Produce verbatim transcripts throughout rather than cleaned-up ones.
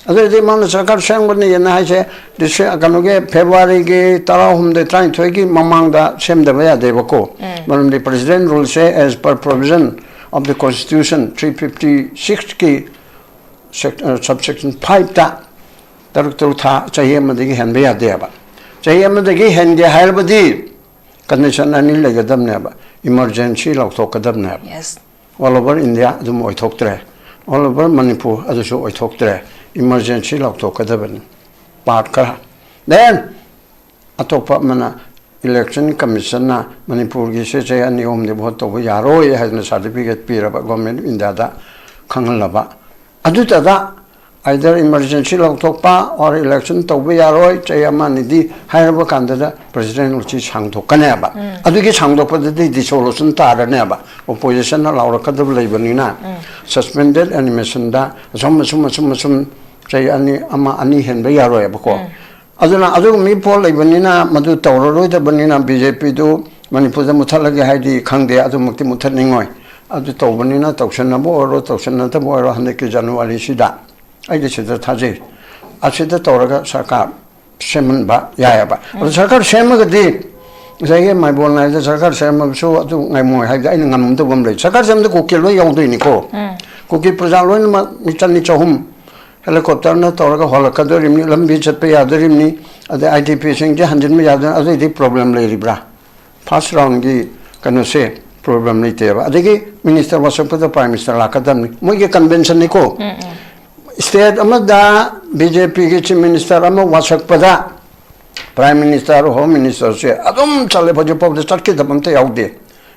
ꯑꯗꯨꯗꯤ ꯃꯥꯅ ꯁꯔꯀꯥꯔ ꯁꯦꯝꯒꯅꯤꯅ ꯍꯥꯏꯁꯦ, ꯗꯤꯁꯦ-, ꯀꯩꯅꯣꯒꯤ ꯐꯦꯕ꯭ꯔꯨꯋꯥꯔꯤꯒꯤ ꯇꯔꯥꯍꯨꯝꯗꯣꯏ, ꯇꯔꯥꯅꯤꯊꯣꯏꯒꯤ ꯃꯃꯥꯡꯗ ꯁꯦꯝꯗꯕ ꯌꯥꯗꯦꯕꯀꯣ꯫ ꯃꯔꯝꯗꯤ president ruleꯁꯦ as per provision of the constitution three fifty sixꯀꯤ sec-, ꯑ, subsection fiveꯇ ꯇꯔꯨꯛ ꯇꯔꯨꯛ ꯊꯥ ꯆꯍꯤ ꯑꯃꯗꯒꯤ ꯍꯦꯟꯕ ꯌꯥꯗꯦꯕ꯫ ꯆꯍꯤ ꯑꯃꯗꯒꯤ ꯍꯦꯟꯒꯦ ꯍꯥꯏꯔꯕꯗꯤ condition ꯑꯅꯤ ꯂꯩꯒꯗꯕꯅꯦꯕ, emergency ꯂꯥꯎꯊꯣꯛꯀꯗꯕꯅꯦꯕ꯫ Yes. All over India ꯑꯗꯨꯝ ꯑꯣꯏꯊꯣꯛꯇ꯭ꯔꯦ, all over ꯃꯅꯤꯄꯨꯔ ꯑꯗꯨꯁꯨ ꯑꯣꯏꯊꯣꯛꯇ꯭ꯔꯦ, emergency ꯂꯥꯎꯊꯣꯛꯀꯗꯕꯅꯤ part ꯈꯔ꯫ Then ꯑꯇꯣꯞꯄ ꯑꯃꯅ election commissionꯅ ꯃꯅꯤꯄꯨꯔꯒꯤꯁꯦ ꯆꯍꯤ ꯑꯅꯤ ꯑꯍꯨꯝꯗꯤ vote ꯇꯧꯕ ꯌꯥꯔꯣꯏ ꯍꯥꯏꯗꯅ certificate ꯄꯤꯔꯕ, Government of Indiaꯗ ꯈꯪꯍꯜꯂꯕ, ꯑꯗꯨꯇꯗ either emergency ꯂꯧꯊꯣꯛꯄ or election ꯇꯧꯕ ꯌꯥꯔꯣꯏ ꯆꯍꯤ ꯑꯃ ꯑꯅꯤꯗꯤ ꯍꯥꯏꯔꯕ ꯀꯥꯟꯗꯗ president ruleꯁꯤ ꯁꯥꯡꯗꯣꯛꯀꯅꯦꯕ꯫ ꯑꯗꯨꯒꯤ ꯁꯥꯡꯗꯣꯛꯄꯗꯗꯤ dissolution ꯇꯥꯔꯅꯦꯕ, oppositionꯅ ꯂꯥꯎꯔꯛꯀꯗꯕ ꯂꯩꯕꯅꯤꯅ꯫ Suspended animationꯗ ꯑꯁꯨꯝ ꯑꯁꯨꯝ ꯑꯁꯨꯝ ꯑꯁꯨꯝ ꯆꯍꯤ ꯑꯅꯤ, ꯑꯃ ꯑꯅꯤ ꯍꯦꯟꯕ ꯌꯥꯔꯣꯏꯕꯀꯣ꯫ ꯑꯗꯨꯅ ꯑꯗꯨꯒꯨꯝꯕꯒꯤ ꯄꯣꯠ ꯂꯩꯕꯅꯤꯅ, ꯃꯗꯨ ꯇꯧꯔꯔꯣꯏꯗꯕꯅꯤꯅ, BJPꯗꯨ ꯃꯅꯤꯄꯨꯔꯗ ꯃꯨꯠꯊꯠꯂꯒꯦ ꯍꯥꯏꯗꯤ ꯈꯪꯗꯦ, ꯑꯗꯨꯃꯛꯇꯤ ꯃꯨꯠꯊꯠꯅꯤꯡꯉꯣꯏ꯫ ꯑꯗꯨ ꯇꯧꯕꯅꯤꯅ ꯇꯧꯁꯟꯅꯕ ꯑꯣꯏꯔꯣ, ꯇꯧꯁꯟꯅꯗꯕ ꯑꯣꯏꯔꯣ, ꯍꯟꯗꯛꯀꯤ ꯖꯅꯋꯥꯔꯤꯁꯤꯗ ꯑꯩꯗꯤ ꯁꯤꯗ ꯊꯥꯖꯩ, ꯑꯁꯤꯗ ꯇꯧꯔꯒ ꯁꯔꯀꯥꯔ ꯁꯦꯝꯍꯟꯕ ꯌꯥꯏꯑꯕ꯫ ꯑꯗꯨ ꯁꯔꯀꯥꯔ ꯁꯦꯝꯃꯒꯗꯤ ꯉꯁꯥꯏꯒꯤ ꯃꯥꯏꯕꯣꯟ ꯍꯥꯏꯗ ꯁꯔꯀꯥꯔ ꯁꯦꯝꯃꯕꯁꯨ ꯑꯗꯨ ꯉꯝꯃꯣꯏ ꯍꯥꯏꯕꯗꯤ ꯑꯩꯅ ꯉꯝꯗꯕ ꯑꯃ ꯂꯩ꯫ ꯁꯔꯀꯥꯔ ꯁꯦꯝꯕꯗ ꯀꯨꯀꯤ ꯂꯣꯏ ꯌꯥꯎꯗꯣꯏꯅꯤꯀꯣ꯫ ꯀꯨꯀꯤ ꯄ꯭ꯔꯖꯥ ꯂꯣꯏꯅꯃꯛ ꯃꯤ ꯆꯅꯤ ꯆꯍꯨꯝ helicopterꯅ ꯇꯧꯔꯒ ꯍꯣꯜꯂꯛꯀꯗꯣꯔꯤꯕꯅꯤ, ꯂꯝꯕꯤ ꯆꯠꯄ ꯌꯥꯗꯣꯔꯤꯕꯅꯤ, ꯑꯗꯩ IDPꯁꯤꯡꯁꯦ ꯍꯟꯖꯤꯟꯕ ꯌꯥꯗꯣꯔꯤꯕꯅꯤ꯫ ꯑꯗꯨꯏꯗꯤ problem ꯂꯩꯔꯤꯕ꯭ꯔꯥ? First roundꯒꯤ ꯀꯩꯅꯣꯁꯦ problem ꯂꯩꯇꯦꯕ꯫ ꯑꯗꯒꯤ minister ꯋꯥꯁꯛꯄꯗ prime minister ꯂꯥꯛꯀꯗꯕꯅꯤ, ꯃꯣꯏꯒꯤ conventionꯅꯤꯀꯣ꯫ State ꯑꯃꯗ BJPꯒꯤ chief minister ꯑꯃ ꯋꯥꯁꯛꯄꯗ prime minister, home ministerꯁꯦ ꯑꯗꯨꯝ ꯆꯠꯂꯦ, ꯍꯧꯖꯤꯛ ꯐꯥꯎꯗ ꯆꯠꯈꯤꯗꯕ ꯑꯝꯇ ꯌꯥꯎꯗꯦ꯫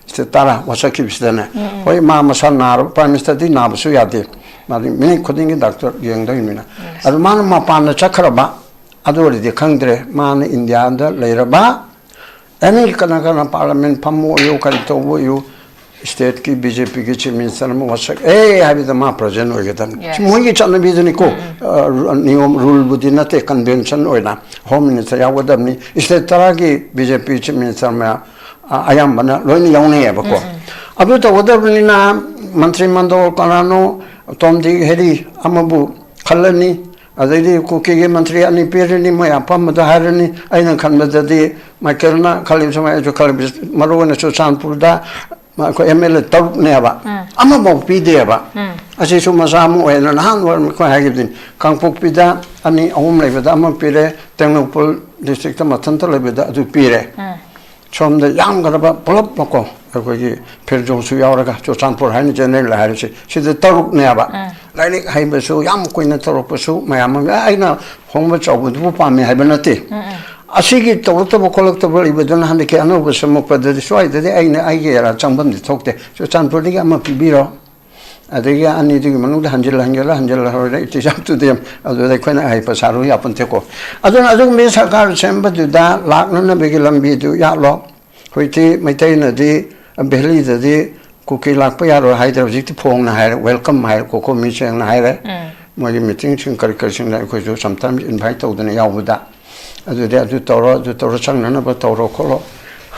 State ꯇꯔꯥ ꯋꯥꯁꯛꯈꯤꯕꯁꯤꯗꯅꯦ꯫ ꯍꯣꯏ, ꯃꯥ ꯃꯁꯥ ꯅꯥꯔꯕ, prime ministerꯗꯤ ꯅꯥꯕꯁꯨ ꯌꯥꯗꯦ, ꯃꯥꯗꯤ minute ꯈꯨꯗꯤꯡꯒꯤ doctor ꯌꯦꯡꯗꯣꯏꯅꯤꯅ꯫ ꯑꯗꯨ ꯃꯥꯅ ꯃꯄꯥꯟꯗ ꯆꯠꯈ꯭ꯔꯕ, ꯑꯗꯨ ꯑꯣꯏꯔꯗꯤ ꯈꯪꯗ꯭ꯔꯦ꯫ ꯃꯥꯅ Indiaꯗ ꯂꯩꯔꯕ any ꯀꯅꯥ ꯀꯅꯥ parliament ꯐꯝꯕ ꯑꯣꯏꯌꯨ, ꯀꯔꯤ ꯇꯧꯕ ꯑꯣꯏꯌꯨ, stateꯀꯤ BJPꯒꯤ chief minister ꯑꯃ ꯋꯥꯁꯛ ꯑꯦ ꯍꯥꯏꯕꯗ ꯃꯥ present ꯑꯣꯏꯒꯗꯕꯅꯤ꯫ Yes. ꯁꯤ ꯃꯣꯏꯒꯤ ꯆꯠꯅꯕꯤꯗꯨꯅꯤꯀꯣ꯫ ꯑ, ꯔꯨ-, ꯅꯤꯌꯣꯝ, ruleꯕꯨꯗꯤ ꯅꯠꯇꯦ, convention ꯑꯣꯏꯅ home minister ꯌꯥꯎꯒꯗꯕꯅꯤ꯫ State ꯇꯔꯥꯒꯤ BJP chief minister ꯃꯌꯥꯝ, ꯑ, ꯑꯌꯥꯝꯕꯅ ꯂꯣꯏꯅ ꯌꯥꯎꯅꯩꯌꯦꯕꯀꯣ꯫ ꯑꯗꯨ ꯇꯧꯒꯗꯕꯅꯤꯅ ꯃꯟꯇ꯭ꯔꯤ ꯃꯟꯗꯣꯜ ꯀꯅꯥꯅꯣ, ꯇꯣꯝ ꯗꯤꯛ ꯍꯦꯔꯤ ꯑꯃꯕꯨ ꯈꯜꯂꯅꯤ, ꯑꯗꯩꯗꯤ ꯀꯨꯀꯤꯒꯤ ꯃꯟꯇ꯭ꯔꯤ ꯑꯅꯤ ꯄꯤꯔꯅꯤ, ꯃꯣꯏ ꯑꯄꯥꯝꯕꯗꯣ ꯍꯥꯏꯔꯅꯤ꯫ ꯑꯩꯅ ꯈꯟꯕꯗꯗꯤ ꯃꯥꯏꯀꯦꯜꯅ ꯈꯜꯂꯤꯕ ꯁꯨꯃꯥꯏꯅ, ꯑꯩꯁꯨ ꯈꯜꯂꯤꯕ, ꯃꯔꯨ ꯑꯣꯏꯅ ꯆꯨꯔꯆꯥꯟꯄꯨꯔꯗ ꯑꯩꯈꯣꯏ ꯑꯦꯝ ꯑꯦꯜ ꯑꯦ ꯇꯔꯨꯛꯅꯦꯕ, ꯑꯃꯐꯥꯎ ꯄꯤꯗꯦꯕ꯫ ꯑꯁꯤꯁꯨ ꯃꯆꯥ ꯑꯃ ꯑꯣꯏꯅ ꯅꯍꯥꯟ ꯑꯣꯏꯔꯝ ꯑꯩꯈꯣꯏ ꯍꯥꯏꯈꯤꯕꯗꯨꯅꯤ, ꯀꯥꯡꯄꯣꯛꯄꯤꯗ ꯑꯅꯤ ꯑꯍꯨꯝ ꯂꯩꯕꯗ ꯑꯃ ꯄꯤꯔꯦ, ꯇꯦꯡꯅꯧꯄꯜ ꯗꯤꯁꯇ꯭ꯔꯤꯛꯇ ꯃꯊꯟꯇ ꯂꯩꯕꯗ ꯑꯗꯨ ꯄꯤꯔꯦ꯫ ꯁꯣꯝꯗ ꯌꯥꯝꯒꯗꯕ ꯄꯨꯂꯞꯃꯛꯀꯣ, ꯑꯩꯈꯣꯏꯒꯤ ꯐꯤꯔꯖꯧꯁꯨ ꯌꯥꯎꯔꯒ, ꯆꯨꯔꯆꯥꯟꯄꯨꯔ ꯍꯥꯏꯅ ꯖꯦꯅꯔꯦꯜ ꯍꯥꯏꯔꯤꯁꯦ, ꯁꯤꯗ ꯇꯔꯨꯛꯅꯦꯕ꯫ ꯂꯥꯏꯔꯤꯛ ꯍꯩꯕꯁꯨ ꯌꯥꯝ ꯀꯨꯏꯅ ꯇꯧꯔꯛꯄꯁꯨ ꯃꯌꯥꯝ ꯑꯃ, ꯑꯩꯅ ꯍꯣꯡꯕ ꯆꯥꯎꯕꯗꯨꯕꯨ ꯄꯥꯝꯃꯤ ꯍꯥꯏꯕ ꯅꯠꯇꯦ꯫ ꯑꯁꯤꯒꯤ ꯇꯧꯔꯛꯇꯕ ꯈꯣꯠꯂꯛꯇꯕ ꯂꯩꯕꯗꯨꯅ ꯍꯟꯗꯛꯀꯤ ꯑꯅꯧꯕ ꯁꯦꯝꯃꯛꯄꯗꯗꯤ ꯁ꯭ꯋꯥꯏꯗꯗꯤ ꯑꯩꯅ ꯑꯩꯒꯤ ꯑꯦꯔꯥ ꯆꯪꯐꯝꯗꯤ ꯊꯣꯛꯇꯦ꯫ ꯆꯨꯔꯆꯥꯟꯄꯨꯔꯗꯒꯤ ꯑꯃ ꯄꯤꯕꯤꯔꯣ, ꯑꯗꯒꯤ ꯑꯅꯤꯗꯨꯒꯤ ꯃꯅꯨꯡꯗ ꯍꯟꯖꯤꯜꯂ ꯍꯟꯖꯤꯜꯂ ꯍꯟꯖꯤꯜꯂ ꯍꯧꯔꯦ, ꯏꯇꯤꯖꯥꯝ ꯇꯨꯗꯦꯝ, ꯑꯗꯨꯗ ꯑꯩꯈꯣꯏꯅ ꯑꯍꯩ ꯄꯁꯥꯔꯨ ꯌꯥꯄꯣꯟꯇꯦꯀꯣ꯫ ꯑꯗꯨꯅ ꯑꯗꯨꯒꯨꯝꯕ ꯁꯔꯀꯥꯔ ꯁꯦꯝꯕꯗꯨꯗ ꯂꯥꯛꯅꯅꯕꯒꯤ ꯂꯝꯕꯤꯗꯨ ꯌꯥꯠꯂꯣ꯫ ꯍꯧꯖꯤꯛꯇꯤ ꯃꯩꯇꯩꯅꯗꯤ ꯚꯦꯂꯤꯗꯗꯤ ꯀꯨꯀꯤ ꯂꯥꯛꯄ ꯌꯥꯔꯣꯏ ꯍꯥꯏꯗ꯭ꯔꯦ, ꯍꯧꯖꯤꯛꯇꯤ ꯐꯣꯡꯅ ꯍꯥꯏꯔꯦ, ꯋꯦꯜꯀꯝ ꯍꯥꯏꯔꯦ, ꯀꯣꯀꯣ ꯃꯤ ꯁꯦꯡꯅ ꯍꯥꯏꯔꯦ꯫ ꯃꯣꯏꯒꯤ ꯃꯤꯇꯤꯡꯁꯤꯡ ꯀꯔꯤ ꯀꯔꯤꯁꯤꯡꯗ ꯑꯩꯈꯣꯏꯁꯨ ꯁꯝꯇꯥꯏꯝꯁ ꯏꯟꯚꯥꯏꯠ ꯇꯧꯗꯅ ꯌꯥꯎꯕꯗ, ꯑꯗꯨꯗꯤ ꯑꯗꯨ ꯇꯧꯔꯣ, ꯑꯗꯨ ꯇꯧꯔꯣ, ꯆꯪꯅꯅꯕ ꯇꯧꯔꯣ ꯈꯣꯠꯂꯣ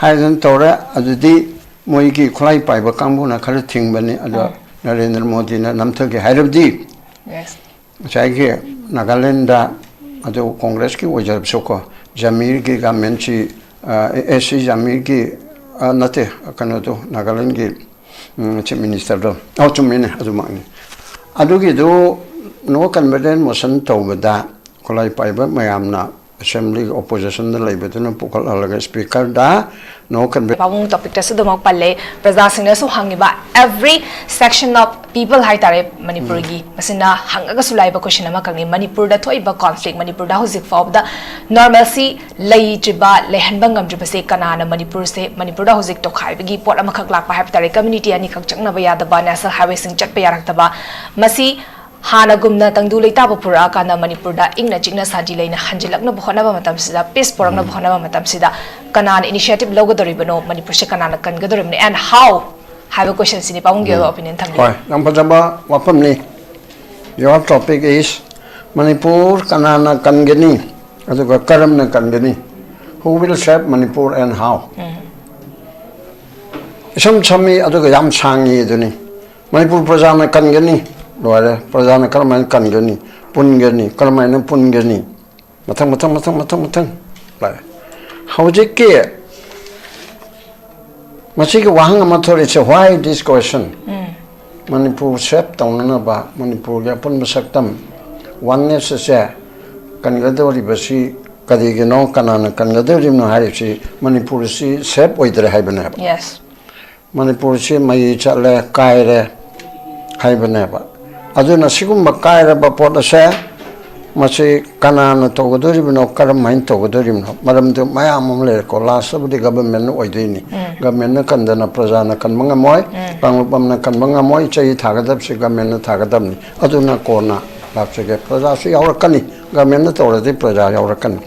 ꯍꯥꯏꯗꯅ ꯇꯧꯔꯦ꯫ ꯑꯗꯨꯗꯤ ꯃꯣꯏꯒꯤ ꯈꯨꯠꯂꯥꯏ ꯄꯥꯏꯕ ꯀꯥꯡꯕꯨꯅ ꯈꯔ ꯊꯤꯡꯕꯅꯤ꯫ ꯑꯗꯣ ꯅꯔꯦꯟꯗ꯭ꯔ ꯃꯣꯗꯤꯅ ꯅꯝꯊꯒꯦ ꯍꯥꯏꯔꯕꯗꯤ, ꯉꯁꯥꯏꯒꯤ ꯅꯥꯒꯥꯂꯦꯟꯗ ꯑꯗꯨ ꯀꯣꯡꯒ꯭ꯔꯦꯁꯀꯤ ꯑꯣꯏꯖꯔꯕꯁꯨꯀꯣ, ꯖꯃꯤꯔꯒꯤ ꯒꯃꯦꯟꯁꯤ, ꯑꯦ ꯁꯤ ꯖꯃꯤꯔꯒꯤ, ꯑ, ꯅꯠꯇꯦ, ꯀꯩꯅꯣꯗꯣ, ꯅꯥꯒꯥꯂꯦꯟꯒꯤ ꯆꯤꯐ ꯃꯤꯅꯤꯁꯇꯔꯗꯣ, ꯑꯧ, ꯆꯨꯝꯃꯤꯅꯦ, ꯑꯗꯨꯃꯛꯅꯤ꯫ ꯑꯗꯨꯒꯤꯗꯨ ꯅꯣ ꯀꯟꯐꯤꯗꯦꯟꯁ ꯃꯣꯁꯟ ꯇꯧꯕꯗ ꯈꯨꯠꯂꯥꯏ ꯄꯥꯏꯕ ꯃꯌꯥꯝꯅ ꯑꯦꯁꯦꯝꯕ꯭ꯂꯤꯒꯤ ꯑꯣꯄꯣꯖꯤꯁꯟꯗ ꯂꯩꯕꯗꯨꯅ ꯄꯨꯈꯠꯍꯜꯂꯒ ꯁ꯭ꯄꯤꯀꯔꯗ ꯅꯣ ꯀꯟꯐꯤꯗꯦꯟꯁ ꯄꯥꯕꯨꯡ ꯇꯣꯄꯤꯛꯇꯁꯨ ꯑꯗꯨꯃꯛ ꯄꯜꯂꯦ꯫ ꯄ꯭ꯔꯖꯥꯁꯤꯡꯅꯁꯨ ꯍꯪꯉꯤꯕ, every section of people ꯍꯥꯏꯇꯥꯔꯦ ꯃꯅꯤꯄꯨꯔꯒꯤ, ꯃꯁꯤꯅ ꯍꯪꯉꯒꯁꯨ ꯂꯥꯛꯏꯕ ꯀꯣꯏꯁꯟ ꯑꯃꯈꯛꯅꯤ꯫ ꯃꯅꯤꯄꯨꯔꯗ ꯊꯣꯛꯏꯕ ꯀꯣꯟꯐ꯭ꯂꯤꯛ, ꯃꯅꯤꯄꯨꯔꯗ ꯍꯧꯖꯤꯛ ꯐꯥꯎꯕꯗ ꯅꯣꯔꯃꯦꯜꯁꯤ ꯂꯩꯇ꯭ꯔꯤꯕ, ꯂꯩꯍꯟꯕ ꯉꯝꯗ꯭ꯔꯤꯕꯁꯦ ꯀꯅꯥꯅ? ꯃꯅꯤꯄꯨꯔꯁꯦ, ꯃꯅꯤꯄꯨꯔꯗ ꯍꯧꯖꯤꯛ ꯇꯣꯈꯥꯏꯕꯒꯤ ꯄꯣꯠ ꯑꯃꯈꯛ ꯂꯥꯛꯄ ꯍꯥꯏꯕ ꯇꯥꯔꯦ, ꯀꯝꯃ꯭ꯌꯨꯅꯤꯇꯤ ꯑꯅꯤꯈꯛ ꯆꯪꯅꯕ ꯌꯥꯗꯕ, ꯅꯦꯁꯅꯦꯜ ꯍꯥꯏꯋꯦꯁꯤꯡ ꯆꯠꯄ ꯌꯥꯔꯛꯇꯕ, ꯃꯁꯤ ꯍꯥꯟꯅꯒꯨꯝꯅ ꯇꯪꯗꯨ ꯂꯩꯇꯥꯕ ꯄꯨꯔꯛꯑꯀꯥꯟꯗ ꯃꯅꯤꯄꯨꯔꯗ ꯏꯪꯅ ꯆꯤꯛꯅ ꯁꯥꯟꯇꯤ ꯂꯩꯅ ꯍꯟꯖꯤꯜꯂꯛꯅꯕ ꯍꯣꯠꯅꯕ ꯃꯇꯝꯁꯤꯗ, ꯄꯤꯁ ꯄꯨꯔꯛꯅꯕ ꯍꯣꯠꯅꯕ ꯃꯇꯝꯁꯤꯗ ꯀꯅꯥꯅ ꯏꯅꯤꯁꯤꯌꯦꯇꯤꯚ ꯂꯧꯒꯗꯧꯔꯤꯕꯅꯣ? ꯃꯅꯤꯄꯨꯔꯁꯦ ꯀꯅꯥꯅ ꯀꯟꯒꯗꯧꯔꯤꯕꯅꯣ? And how ꯍꯥꯏꯕ ꯀꯣꯏꯁꯟꯁꯤꯅꯤ ꯄꯥꯕꯨꯡꯒꯤ ꯑꯣꯏꯕ ꯑꯣꯄꯤꯅꯤꯌꯟ ꯊꯝꯕꯤꯌꯨ꯫ ꯍꯣꯏ, ꯌꯥꯝ ꯐꯖꯕ ꯋꯥꯐꯝꯅꯤ꯫ Your topic is ꯃꯅꯤꯄꯨꯔ ꯀꯅꯥꯅ ꯀꯟꯒꯅꯤ, ꯑꯗꯨꯒ ꯀꯔꯝꯅ ꯀꯟꯒꯅꯤ? Who will save Manipur and how? ꯏꯁꯝ ꯁꯝꯃꯤ, ꯑꯗꯨꯒ ꯌꯥꯝ ꯁꯥꯡꯉꯤ ꯑꯗꯨꯅꯤ꯫ ꯃꯅꯤꯄꯨꯔ ꯄ꯭ꯔꯖꯥꯅ ꯀꯟꯒꯅꯤ, ꯂꯣꯏꯔꯦ꯫ ꯄ꯭ꯔꯖꯥꯅ ꯀꯔꯝꯍꯥꯏꯅ ꯀꯟꯒꯅꯤ? ꯄꯨꯟꯒꯅꯤ, ꯀꯔꯝꯍꯥꯏꯅ ꯄꯨꯟꯒꯅꯤ? ꯃꯊꯪ, ꯃꯊꯪ, ꯃꯊꯪ, ꯃꯊꯪ, ꯃꯊꯪ ꯂꯥꯛꯑꯦ꯫ ꯍꯧꯖꯤꯛꯀꯤ ꯃꯁꯤꯒꯤ ꯋꯥꯍꯪ ꯑꯃ ꯊꯣꯛꯂꯛꯏꯁꯦ, why this question? ꯃꯅꯤꯄꯨꯔ ꯁꯦꯞ ꯇꯧꯅꯅꯕ, ꯃꯅꯤꯄꯨꯔꯒꯤ ꯑꯄꯨꯟꯕ ꯁꯛꯇꯝ, ꯋꯥꯟꯅꯦꯁ ꯑꯁꯦ ꯀꯟꯒꯗꯧꯔꯤꯕꯁꯤ ꯀꯔꯤꯒꯤꯅꯣ, ꯀꯅꯥꯅ ꯀꯟꯒꯗꯧꯔꯤꯕꯅꯣ ꯍꯥꯏꯔꯤꯕꯁꯤ ꯃꯅꯤꯄꯨꯔ ꯑꯁꯤ ꯁꯦꯞ ꯑꯣꯏꯗ꯭ꯔꯦ ꯍꯥꯏꯕꯅꯦꯕ꯫ ꯌꯦꯁ꯫ ꯃꯅꯤꯄꯨꯔꯁꯤ ꯃꯌꯦꯡ ꯆꯠꯂꯦ, ꯀꯥꯏꯔꯦ ꯍꯥꯏꯕꯅꯦꯕ꯫ ꯑꯗꯨꯅ ꯁꯤꯒꯨꯝꯕ ꯀꯥꯏꯔꯕ ꯄꯣꯠ ꯑꯁꯦ ꯃꯁꯤ ꯀꯅꯥꯅ ꯇꯧꯒꯗꯧꯔꯤꯕꯅꯣ, ꯀꯔꯝꯍꯥꯏꯅ ꯇꯧꯒꯗꯧꯔꯤꯕꯅꯣ? ꯃꯔꯝꯗꯤ ꯃꯌꯥꯝ ꯑꯃ ꯂꯩꯔꯦꯀꯣ꯫ ꯂꯥꯁꯇꯕꯨꯗꯤ ꯒꯚꯔꯟꯃꯦꯟꯅ ꯑꯣꯏꯗꯣꯏꯅꯤ꯫ ꯒꯚꯔꯟꯃꯦꯟꯅ ꯀꯟꯗꯅ ꯄ꯭ꯔꯖꯥꯅ ꯀꯟꯕ ꯉꯝꯃꯣꯏ, ꯀꯥꯡꯂꯨꯞ ꯑꯃꯅ ꯀꯟꯕ ꯉꯝꯃꯣꯏ꯫ ꯆꯍꯤ ꯊꯥꯒꯗꯕꯁꯤ ꯒꯚꯔꯟꯃꯦꯟꯅ ꯊꯥꯒꯗꯕꯅꯤ꯫ ꯑꯗꯨꯅ ꯀꯣꯟꯅ ꯂꯥꯛꯆꯒꯦ꯫ ꯄ꯭ꯔꯖꯥꯁꯨ ꯌꯥꯎꯔꯛꯀꯅꯤ꯫ ꯒꯚꯔꯟꯃꯦꯟꯅ ꯇꯧꯔꯗꯤ ꯄ꯭ꯔꯖꯥ ꯌꯥꯎꯔꯛꯀꯅꯤ꯫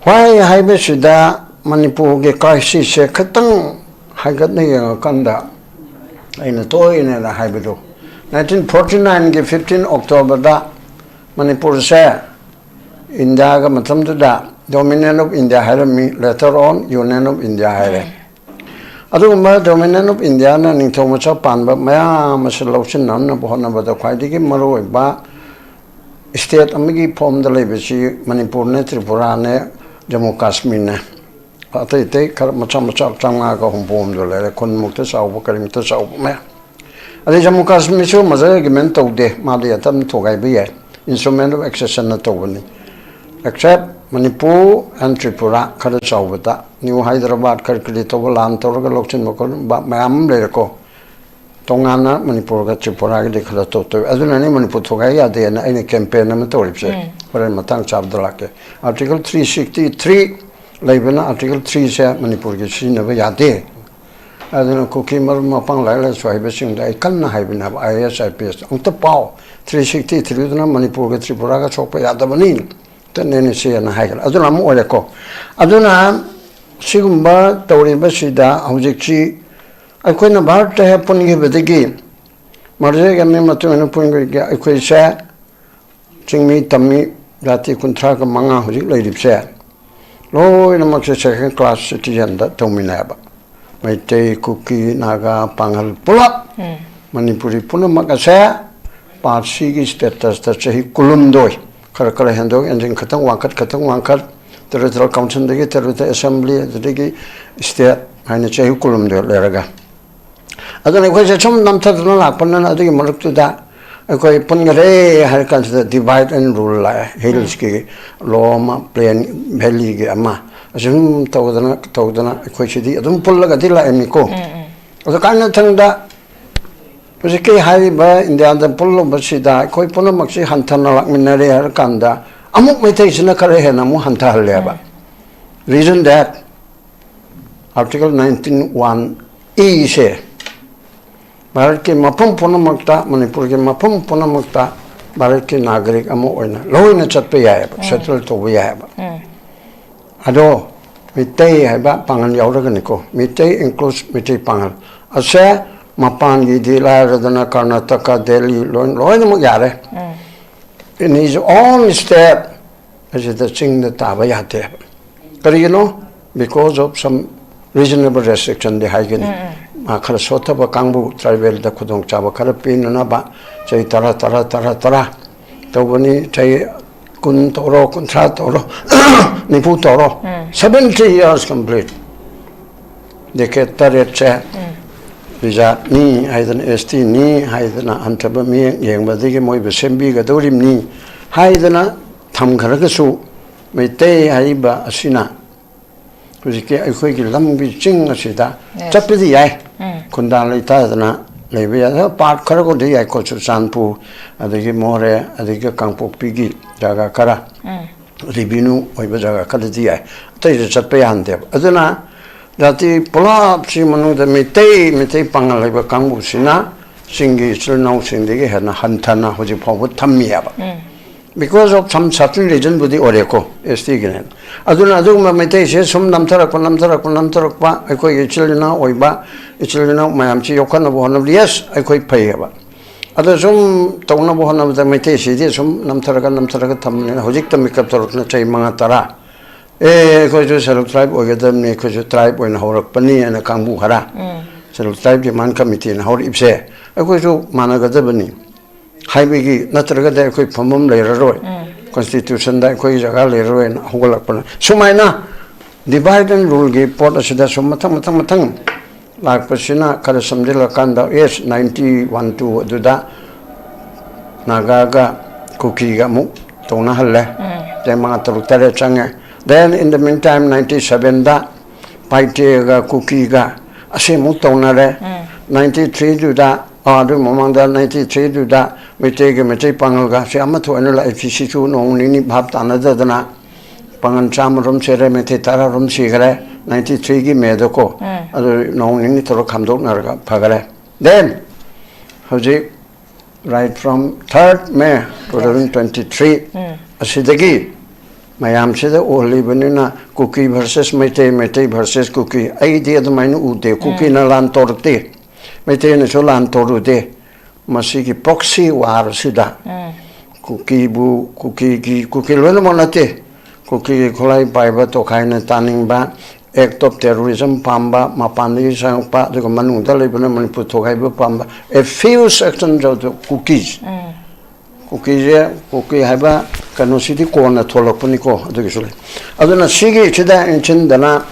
ꯋꯥꯍꯩ ꯍꯥꯏꯕꯁꯤꯗ ꯃꯅꯤꯄꯨꯔꯒꯤ ꯀ꯭ꯔꯥꯏꯁꯤꯁꯁꯦ ꯈꯤꯇꯪ ꯍꯥꯏꯒꯠꯅ ꯌꯦꯡꯉꯀꯥꯟꯗ, ꯑꯩꯅ ꯇꯣꯏꯅ ꯍꯥꯏꯕꯗꯨ, ꯅꯥꯏꯟꯇꯤꯟ ꯐꯣꯔꯇꯤ ꯅꯥꯏꯟꯒꯤ ꯐꯤꯐꯇꯤꯟ ꯑꯣꯛꯇꯣꯕꯔꯗ ꯃꯅꯤꯄꯨꯔꯁꯦ ꯏꯟꯗꯤꯌꯥꯒ ꯃꯇꯝꯗꯨꯗ Dominion of India ꯍꯥꯏꯔꯝꯃꯤ, later on Union of India ꯍꯥꯏꯔꯦ꯫ ꯑꯗꯨꯒꯨꯝꯕ Dominion of Indiaꯅ ꯅꯤꯡꯊꯧ ꯃꯆꯥ ꯄꯥꯟꯕ ꯃꯌꯥꯝ ꯑꯁꯤ ꯂꯧꯁꯤꯟꯅꯅꯕ ꯍꯣꯠꯅꯕꯗ ꯈ꯭ꯋꯥꯏꯗꯒꯤ ꯃꯔꯨꯑꯣꯏꯕ state ꯑꯃꯒꯤ formꯗ ꯂꯩꯕꯁꯤ ꯃꯅꯤꯄꯨꯔꯅꯦ, ꯇ꯭ꯔꯤꯄꯨꯔꯥꯅꯦ, ꯖꯝꯃꯨ ꯀꯥꯁꯃꯤꯔꯅꯦ꯫ ꯑꯇꯩ ꯑꯇꯩ ꯈꯔ ꯃꯆꯥ ꯃꯆꯥ ꯆꯥꯝꯃꯉꯥꯒ ꯍꯨꯝꯐꯨ ꯍꯨꯝꯗꯣꯏ ꯂꯩꯔꯦ, ꯈꯨꯟꯃꯨꯛꯇ ꯆꯥꯎꯕ, ꯀꯔꯤꯃꯨꯛꯇ ꯆꯥꯎꯕ ꯃꯌꯥꯝ꯫ ꯑꯗꯩ ꯖꯝꯃꯨ ꯀꯥꯁꯃꯤꯔꯁꯨ major agreement ꯇꯧꯗꯦ, ꯃꯥꯗꯤ ꯑꯗꯨꯝ ꯊꯨꯒꯥꯏꯕ ꯌꯥꯏ, instrument of accessionꯅ ꯇꯧꯕꯅꯤ꯫ Except ꯃꯅꯤꯄꯨꯔ and ꯇ꯭ꯔꯤꯄꯨꯔꯥ ꯈꯔ ꯆꯥꯎꯕꯗ, ꯅ꯭ꯌꯨ ꯍꯥꯏꯗ꯭ꯔꯕꯥꯗ ꯈꯔ ꯀꯔꯤ ꯇꯧꯕ, ꯂꯥꯟ ꯇꯧꯔꯒ ꯂꯧꯁꯤꯟꯕ ꯈꯣꯠꯆꯤꯟꯕ ꯃꯌꯥꯝ ꯑꯃ ꯂꯩꯔꯦꯀꯣ꯫ ꯇꯣꯉꯥꯟꯅ ꯃꯅꯤꯄꯨꯔꯒ ꯇ꯭ꯔꯤꯄꯨꯔꯥꯒꯤꯗꯤ ꯈꯔ ꯇꯧ ꯇꯧꯏ꯫ ꯑꯗꯨꯅꯅꯤ ꯃꯅꯤꯄꯨꯔ ꯊꯨꯒꯥꯏ ꯌꯥꯗꯦꯅ ꯑꯩꯅ campaign ꯑꯃ ꯇꯧꯔꯤꯕꯁꯦ꯫ ꯍꯣꯔꯦꯟ ꯃꯇꯥꯡ ꯆꯥꯕꯗ ꯂꯥꯛꯀꯦ꯫ Article three sixty three ꯂꯩꯕꯅ, Article threeꯁꯦ ꯃꯅꯤꯄꯨꯔꯒꯤ ꯁꯤꯖꯤꯟꯅꯕ ꯌꯥꯗꯦ꯫ ꯑꯗꯨꯅ ꯀꯨꯀꯤ ꯃꯔꯨꯞ ꯃꯄꯥꯡ ꯂꯥꯏꯔꯤꯛ ꯂꯥꯏꯁꯨ ꯍꯩꯕꯁꯤꯡꯗ ꯑꯩ ꯀꯟꯅ ꯍꯥꯏꯕꯅꯦꯕ, IAS, IPS ꯑꯝꯇ ꯄꯥꯎ꯫ Three sixty threeꯗꯨꯅ ꯃꯅꯤꯄꯨꯔꯒ ꯇ꯭ꯔꯤꯄꯨꯔꯥꯒ ꯁꯣꯛꯄ ꯌꯥꯗꯕꯅꯤ꯫ ꯇꯠꯅꯦꯅꯦ ꯁꯦꯅ ꯍꯥꯏꯈ꯭ꯔꯦ꯫ ꯑꯗꯨꯅ ꯑꯃ ꯑꯣꯏꯔꯦꯀꯣ꯫ ꯑꯗꯨꯅ ꯁꯤꯒꯨꯝꯕ ꯇꯧꯔꯤꯕꯁꯤꯗ ꯍꯧꯖꯤꯛꯁꯤ ꯑꯩꯈꯣꯏꯅ ꯚꯥꯔꯠꯇ ꯍꯦꯛ ꯄꯨꯟꯈꯤꯕꯗꯒꯤ, merger agreement ꯃꯇꯨꯡ ꯏꯟꯅ ꯄꯨꯟꯈꯤꯕꯗꯒꯤ ꯑꯩꯈꯣꯏꯁꯦ ꯆꯤꯡꯃꯤ ꯇꯝꯃꯤ ꯖꯥꯇꯤ ꯀꯨꯟꯊ꯭ꯔꯥꯒ ꯃꯉꯥ ꯍꯧꯖꯤꯛ ꯂꯩꯔꯤꯕꯁꯦ ꯂꯣꯏꯅꯃꯛꯁꯦ second class citizenꯗ ꯇꯧꯃꯤꯟꯅꯩꯕ꯫ ꯃꯩꯇꯩ, ꯀꯨꯀꯤ, ꯅꯥꯒꯥ, ꯄꯥꯡꯒꯜ ꯄꯨꯂꯞ꯫ ꯃꯅꯤꯄꯨꯔꯤ ꯄꯨꯝꯅꯃꯛ ꯑꯁꯦ ꯄꯥꯔꯠ ꯁꯤꯒꯤ ꯁ꯭ꯇꯦꯇꯁꯇ ꯆꯍꯤ ꯀꯨꯟꯍꯨꯝꯗꯣꯏ, ꯈꯔ ꯈꯔ ꯍꯦꯟꯗꯣꯛ ꯍꯦꯟꯖꯤꯟ, ꯈꯤꯇꯪ ꯋꯥꯡꯈꯠ ꯈꯤꯇꯪ ꯋꯥꯡꯈꯠ, ꯇꯦꯔꯤꯇꯣꯔꯤꯌꯦꯜ ꯀꯥꯎꯟꯁꯤꯜꯗꯒꯤ ꯇꯦꯔꯤꯇꯣꯔꯤꯌꯦꯜ ꯑꯦꯁꯦꯝꯕ꯭ꯂꯤ, ꯑꯗꯨꯗꯒꯤ ꯁ꯭ꯇꯦꯠ ꯍꯥꯏꯅ ꯆꯍꯤ ꯀꯨꯟꯍꯨꯝꯗꯣꯏ ꯂꯩꯔꯒ, ꯑꯗꯨꯅ ꯑꯩꯈꯣꯏꯁꯦ ꯁꯨꯝ ꯅꯝꯊꯗꯨꯅ ꯂꯥꯛꯄꯅꯤꯅ ꯑꯗꯨꯒꯤ ꯃꯔꯛꯇꯨꯗ ꯑꯩꯈꯣꯏ ꯄꯨꯟꯈꯔꯦ ꯍꯥꯏꯔ ꯀꯥꯟꯁꯤꯗ ꯗꯤꯚꯥꯏꯠ ꯑꯦꯟ ꯔꯨꯜ ꯂꯥꯛꯑꯦ꯫ ꯍꯤꯜꯁꯀꯤ ꯂꯣ ꯑꯃ, ꯄ꯭ꯂꯦꯟ ꯚꯦꯂꯤꯒꯤ ꯑꯃ, ꯑꯁꯨꯝ ꯇꯧꯗꯅ ꯇꯧꯗꯅ ꯑꯩꯈꯣꯏ ꯁꯤꯗꯤ ꯑꯗꯨꯝ ꯄꯨꯜꯂꯒꯗꯤ ꯂꯥꯛꯏꯅꯤꯀꯣ꯫ ꯑꯗꯣ ꯀꯥꯏꯅꯊꯪꯗ ꯍꯧꯖꯤꯛꯀꯤ ꯍꯥꯏꯔꯤꯕ ꯏꯟꯗꯤꯌꯥꯗ ꯄꯨꯜꯂꯨꯕꯁꯤꯗ ꯑꯩꯈꯣꯏ ꯄꯨꯝꯅꯃꯛꯁꯤ ꯍꯟꯊꯅ ꯂꯥꯛꯃꯤꯟꯅꯔꯦ ꯍꯥꯏꯔ ꯀꯥꯟꯗ, ꯑꯃꯨꯛ ꯃꯩꯇꯩꯁꯤꯅ ꯈꯔ ꯍꯦꯟꯅ ꯑꯃꯨꯛ ꯍꯟꯊꯍꯜꯂꯦꯕ꯫ Reason that Article nineteen one E ꯁꯦ ꯚꯥꯔꯠꯀꯤ ꯃꯐꯝ ꯄꯨꯝꯅꯃꯛꯇ, ꯃꯅꯤꯄꯨꯔꯒꯤ ꯃꯐꯝ ꯄꯨꯝꯅꯃꯛꯇ ꯚꯥꯔꯠꯀꯤ ꯅꯥꯒꯔꯤꯛ ꯑꯃ ꯑꯣꯏꯅ ꯂꯣꯏꯅ ꯆꯠꯄ ꯌꯥꯏꯑꯕ, ꯁꯦꯇꯜ ꯇꯧꯕ ꯌꯥꯏꯑꯕ꯫ ꯑꯗꯣ ꯃꯤꯇꯩ ꯍꯥꯏꯕ ꯄꯥꯡꯒꯜ ꯌꯥꯎꯔꯒꯅꯤꯀꯣ, ꯃꯤꯇꯩ includes ꯃꯤꯇꯩ ꯄꯥꯡꯒꯜ ꯑꯁꯦ ꯃꯄꯥꯟꯒꯤꯗꯤ ꯂꯥꯏꯔꯗꯅ ꯀꯔꯅꯥꯇꯀꯥ, ꯗꯦꯜꯂꯤ ꯂꯣꯏ-, ꯂꯣꯏꯅꯃꯛ ꯌꯥꯔꯦ꯫ In his own state ꯑꯁꯤꯗ ꯆꯤꯡꯗ ꯇꯥꯕ ꯌꯥꯗꯦꯕ꯫ ꯀꯔꯤꯒꯤꯅꯣ? Because of some reasonable restrictionꯗꯤ ꯍꯥꯏꯒꯅꯤ꯫ ꯃꯥ ꯈꯔ ꯁꯣꯠꯊꯕ ꯀꯥꯡꯕꯨ, ꯇ꯭ꯔꯥꯏꯕꯦꯜꯗ ꯈꯨꯗꯣꯡꯆꯥꯕ ꯈꯔ ꯄꯤꯅꯅꯕ ꯆꯍꯤ ꯇꯔꯥ, ꯇꯔꯥ, ꯇꯔꯥ, ꯇꯔꯥ ꯇꯧꯕꯅꯤ꯫ ꯆꯍꯤ ꯀꯨꯟ ꯇꯧꯔꯣ, ꯀꯨꯟꯊ꯭ꯔꯥ ꯇꯧꯔꯣ, ꯅꯤꯐꯨ ꯇꯧꯔꯣ, seventy years complete꯫ ꯗꯦꯀꯦꯠ ꯇꯔꯦꯠꯁꯦ ꯔꯤꯖꯥꯔꯚꯅꯤ ꯍꯥꯏꯗꯅ, ꯑꯦꯁ ꯇꯤꯅꯤ ꯍꯥꯏꯗꯅ, ꯍꯟꯊꯕ ꯃꯤꯠꯌꯦꯡ ꯌꯦꯡꯕꯗꯒꯤ ꯃꯣꯏꯕꯨ ꯁꯦꯝꯕꯤꯒꯗꯧꯔꯤꯕꯅꯤ ꯍꯥꯏꯗꯅ ꯊꯝꯈ꯭ꯔꯒꯁꯨ, ꯃꯩꯇꯩ ꯍꯥꯏꯔꯤꯕ ꯑꯁꯤꯅ ꯍꯧꯖꯤꯛꯀꯤ ꯑꯩꯈꯣꯏꯒꯤ ꯂꯝꯒꯤ ꯆꯤꯡ ꯑꯁꯤꯗ ꯆꯠꯄꯗꯤ ꯌꯥꯏ꯫ ꯈꯨꯟꯗꯥ ꯂꯩꯇꯥꯗꯅ ꯂꯩꯕ ꯌꯥꯏ꯫ ꯄꯥꯔꯠ ꯈꯔꯕꯨꯗꯤ ꯌꯥꯏꯀꯣ, ꯆꯨꯔꯆꯥꯟꯄꯨꯔ, ꯑꯗꯒꯤ ꯃꯣꯔꯦ, ꯑꯗꯒꯤ ꯀꯥꯡꯄꯣꯛꯄꯤꯒꯤ ꯖꯒꯥ ꯈꯔ, ꯔꯤꯚꯤꯅ꯭ꯌꯨ ꯑꯣꯏꯕ ꯖꯒꯥ ꯈꯔꯗꯤ ꯌꯥꯏ, ꯑꯇꯩꯗ ꯆꯠꯄ ꯌꯥꯍꯟꯗꯦꯕ꯫ ꯑꯗꯨꯅ ꯖꯥꯇꯤ ꯄꯨꯂꯞꯁꯤ ꯃꯅꯨꯡꯗ ꯃꯩꯇꯩ, ꯃꯩꯇꯩ ꯄꯥꯉꯜ ꯂꯩꯕ ꯀꯥꯡꯕꯨꯁꯤꯅ ꯆꯤꯡꯒꯤ ꯏꯆꯤꯜ ꯏꯅꯥꯎꯁꯤꯡꯗꯒꯤ ꯍꯦꯟꯅ ꯍꯟꯊꯅ ꯍꯧꯖꯤꯛ ꯐꯥꯎꯕ ꯊꯝꯃꯤꯑꯕ꯫ Because of some certain reasonꯕꯨꯗꯤ ꯑꯣꯏꯔꯦꯀꯣ, ꯑꯦꯁ ꯇꯤꯒꯤꯅꯦꯅ꯫ ꯑꯗꯨꯅ ꯑꯗꯨꯒꯨꯝꯕ ꯃꯩꯇꯩꯁꯦ ꯁꯨꯝ ꯅꯝꯊꯔꯛꯄ, ꯅꯝꯊꯔꯛꯄ, ꯅꯝꯊꯔꯛꯄ, ꯑꯩꯈꯣꯏꯒꯤ ꯏꯆꯤꯜ ꯏꯅꯥꯎ ꯑꯣꯏꯕ, ꯏꯆꯤꯜ ꯏꯅꯥꯎ ꯃꯌꯥꯝꯁꯤ ꯌꯣꯛꯈꯠꯅꯕ ꯍꯣꯠꯅꯕꯗ, ꯌꯦꯁ, ꯑꯩꯈꯣꯏ ꯐꯩꯌꯦꯕ꯫ ꯑꯗꯣ ꯁꯨꯝ ꯇꯧꯅꯕ ꯍꯣꯠꯅꯕꯗ ꯃꯩꯇꯩꯁꯤꯗꯤ ꯁꯨꯝ ꯅꯝꯊꯔꯒ, ꯅꯝꯊꯔꯒ ꯊꯝꯕꯅꯤꯅ ꯍꯧꯖꯤꯛꯇ ꯃꯤꯀꯞ ꯊꯣꯛꯂꯛꯇꯅ ꯆꯍꯤ ꯃꯉꯥ, ꯇꯔꯥ, ꯑꯦ, ꯑꯩꯈꯣꯏꯁꯨ ꯁꯦꯂꯨꯜ ꯇ꯭ꯔꯥꯏꯕ ꯑꯣꯏꯒꯗꯕꯅꯤ, ꯑꯩꯈꯣꯏꯁꯨ ꯇ꯭ꯔꯥꯏꯕ ꯑꯣꯏꯅ ꯍꯧꯔꯛꯄꯅꯤ ꯍꯥꯏꯅ ꯀꯥꯡꯕꯨ ꯈꯔ, ꯁꯦꯂꯨꯜ ꯇ꯭ꯔꯥꯏꯕ ꯗꯤꯃꯥꯟ ꯀꯃꯤꯇꯤꯅ ꯍꯧꯔꯛꯏꯕꯁꯦ ꯑꯩꯈꯣꯏꯁꯨ ꯃꯥꯟꯅꯒꯗꯕꯅꯤ꯫ ꯍꯥꯏꯕꯒꯤ, ꯅꯠꯇ꯭ꯔꯒꯗꯤ ꯑꯩꯈꯣꯏ ꯐꯝꯐꯝ ꯂꯩꯔꯔꯣꯏ, ꯀꯣꯟꯁꯇꯤꯇ꯭ꯌꯨꯁꯟꯗ ꯑꯩꯈꯣꯏꯒꯤ ꯖꯒꯥ ꯂꯩꯔꯔꯣꯏꯅ ꯍꯧꯒꯠꯂꯛꯄꯅ, ꯁꯨꯃꯥꯏꯅ ꯗꯤꯚꯥꯏꯠ ꯑꯦꯟ ꯔꯨꯜꯒꯤ ꯄꯣꯠ ꯑꯁꯤꯗ ꯁꯨꯝ ꯃꯊꯪ ꯃꯊꯪ ꯃꯊꯪ ꯂꯥꯛꯄꯁꯤꯅ ꯈꯔ ꯁꯝꯖꯤꯜꯂꯀꯥꯟꯗ, ꯑꯦꯁ, ꯅꯥꯏꯟꯇꯤ ꯋꯥꯟ ꯇꯨ ꯑꯗꯨꯗ ꯅꯥꯒꯥꯒ ꯀꯨꯀꯤꯒ ꯑꯃꯨꯛ ꯇꯧꯅꯍꯜꯂꯦ꯫ ꯆꯍꯤ ꯃꯉꯥ ꯇꯔꯨꯛ ꯇꯔꯦꯠ ꯆꯪꯉꯦ꯫ Then in the meantime, ninety ꯁꯕꯦꯟꯗ ꯄꯥꯏꯇꯦꯒ ꯀꯨꯀꯤꯒ ꯑꯁꯤ ꯑꯃꯨꯛ ꯇꯧꯅꯔꯦ꯫ ꯅꯥꯏꯟꯇꯤ ꯊ꯭ꯔꯤꯗꯨꯗ, ꯑꯗꯨ ꯃꯃꯥꯡꯗ ꯅꯥꯏꯟꯇꯤ ꯊ꯭ꯔꯤꯗꯨꯗ ꯃꯩꯇꯩꯒ ꯃꯩꯇꯩ ꯄꯥꯉꯜꯒ ꯁꯤ ꯑꯃ ꯊꯣꯛꯑꯅ ꯂꯥꯛꯏ꯫ ꯁꯤꯁꯨ ꯅꯣꯡ ꯅꯤꯅꯤ ꯚꯥꯞ ꯇꯥꯅꯗꯗꯅ ꯄꯥꯉꯜ ꯆꯥꯝꯃ ꯔꯣꯝ ꯁꯤꯔꯦ, ꯃꯩꯇꯩ ꯇꯔꯥ ꯔꯣꯝ ꯁꯤꯈꯔꯦ, ꯅꯥꯏꯟꯇꯤ ꯊ꯭ꯔꯤꯒꯤ ꯃꯦꯗꯀꯣ꯫ ꯑꯗꯨ ꯅꯣꯡ ꯅꯤꯅꯤ ꯇꯧꯔ ꯈꯥꯝꯗꯣꯛꯅꯔꯒ ꯐꯈꯔꯦ꯫ Then ꯍꯧꯖꯤꯛ, right from third May two thousand twenty three, ꯑꯁꯤꯗꯒꯤ ꯃꯌꯥꯝꯁꯤꯗ ꯎꯍꯜꯂꯤꯕꯅꯤꯅ, ꯀꯨꯀꯤ versus ꯃꯩꯇꯩ, ꯃꯩꯇꯩ versus ꯀꯨꯀꯤ, ꯑꯩꯗꯤ ꯑꯗꯨꯃꯥꯏꯅ ꯎꯗꯦ꯫ ꯀꯨꯀꯤꯅ ꯂꯥꯟ ꯇꯧꯔꯛꯇꯦ, ꯃꯩꯇꯩꯅꯁꯨ ꯂꯥꯟ ꯇꯧꯔꯨꯗꯦ꯫ ꯃꯁꯤꯒꯤ proxy war ꯑꯁꯤꯗ ꯀꯨꯀꯤꯕꯨ, ꯀꯨꯀꯤꯒꯤ, ꯀꯨꯀꯤ ꯂꯣꯏꯅꯃꯛ ꯅꯠꯇꯦ, ꯀꯨꯀꯤꯒꯤ ꯈꯨꯠꯂꯥꯏ ꯄꯥꯏꯕ, ꯇꯣꯈꯥꯏꯅ ꯇꯥꯅꯤꯡꯕ, act of terrorism ꯄꯥꯝꯕ, ꯃꯄꯥꯟꯗꯒꯤ ꯆꯪꯉꯛꯄ, ꯑꯗꯨꯒ ꯃꯅꯨꯡꯗ ꯂꯩꯕꯅ ꯃꯅꯤꯄꯨꯔ ꯊꯣꯒꯥꯏꯕ ꯄꯥꯝꯕ, a few sections of the Kukis꯫ ꯀꯨꯀꯤꯁꯦ, ꯀꯨꯀꯤ ꯍꯥꯏꯕ ꯀꯩꯅꯣꯁꯤꯗꯤ ꯀꯣꯟꯅ ꯊꯣꯛꯂꯛꯄꯅꯤꯀꯣ, ꯑꯗꯨꯒꯤꯁꯨ ꯂꯩ꯫ ꯑꯗꯨꯅ ꯁꯤꯒꯤꯁꯤꯗ ꯏꯟꯁꯤꯟꯗꯅ,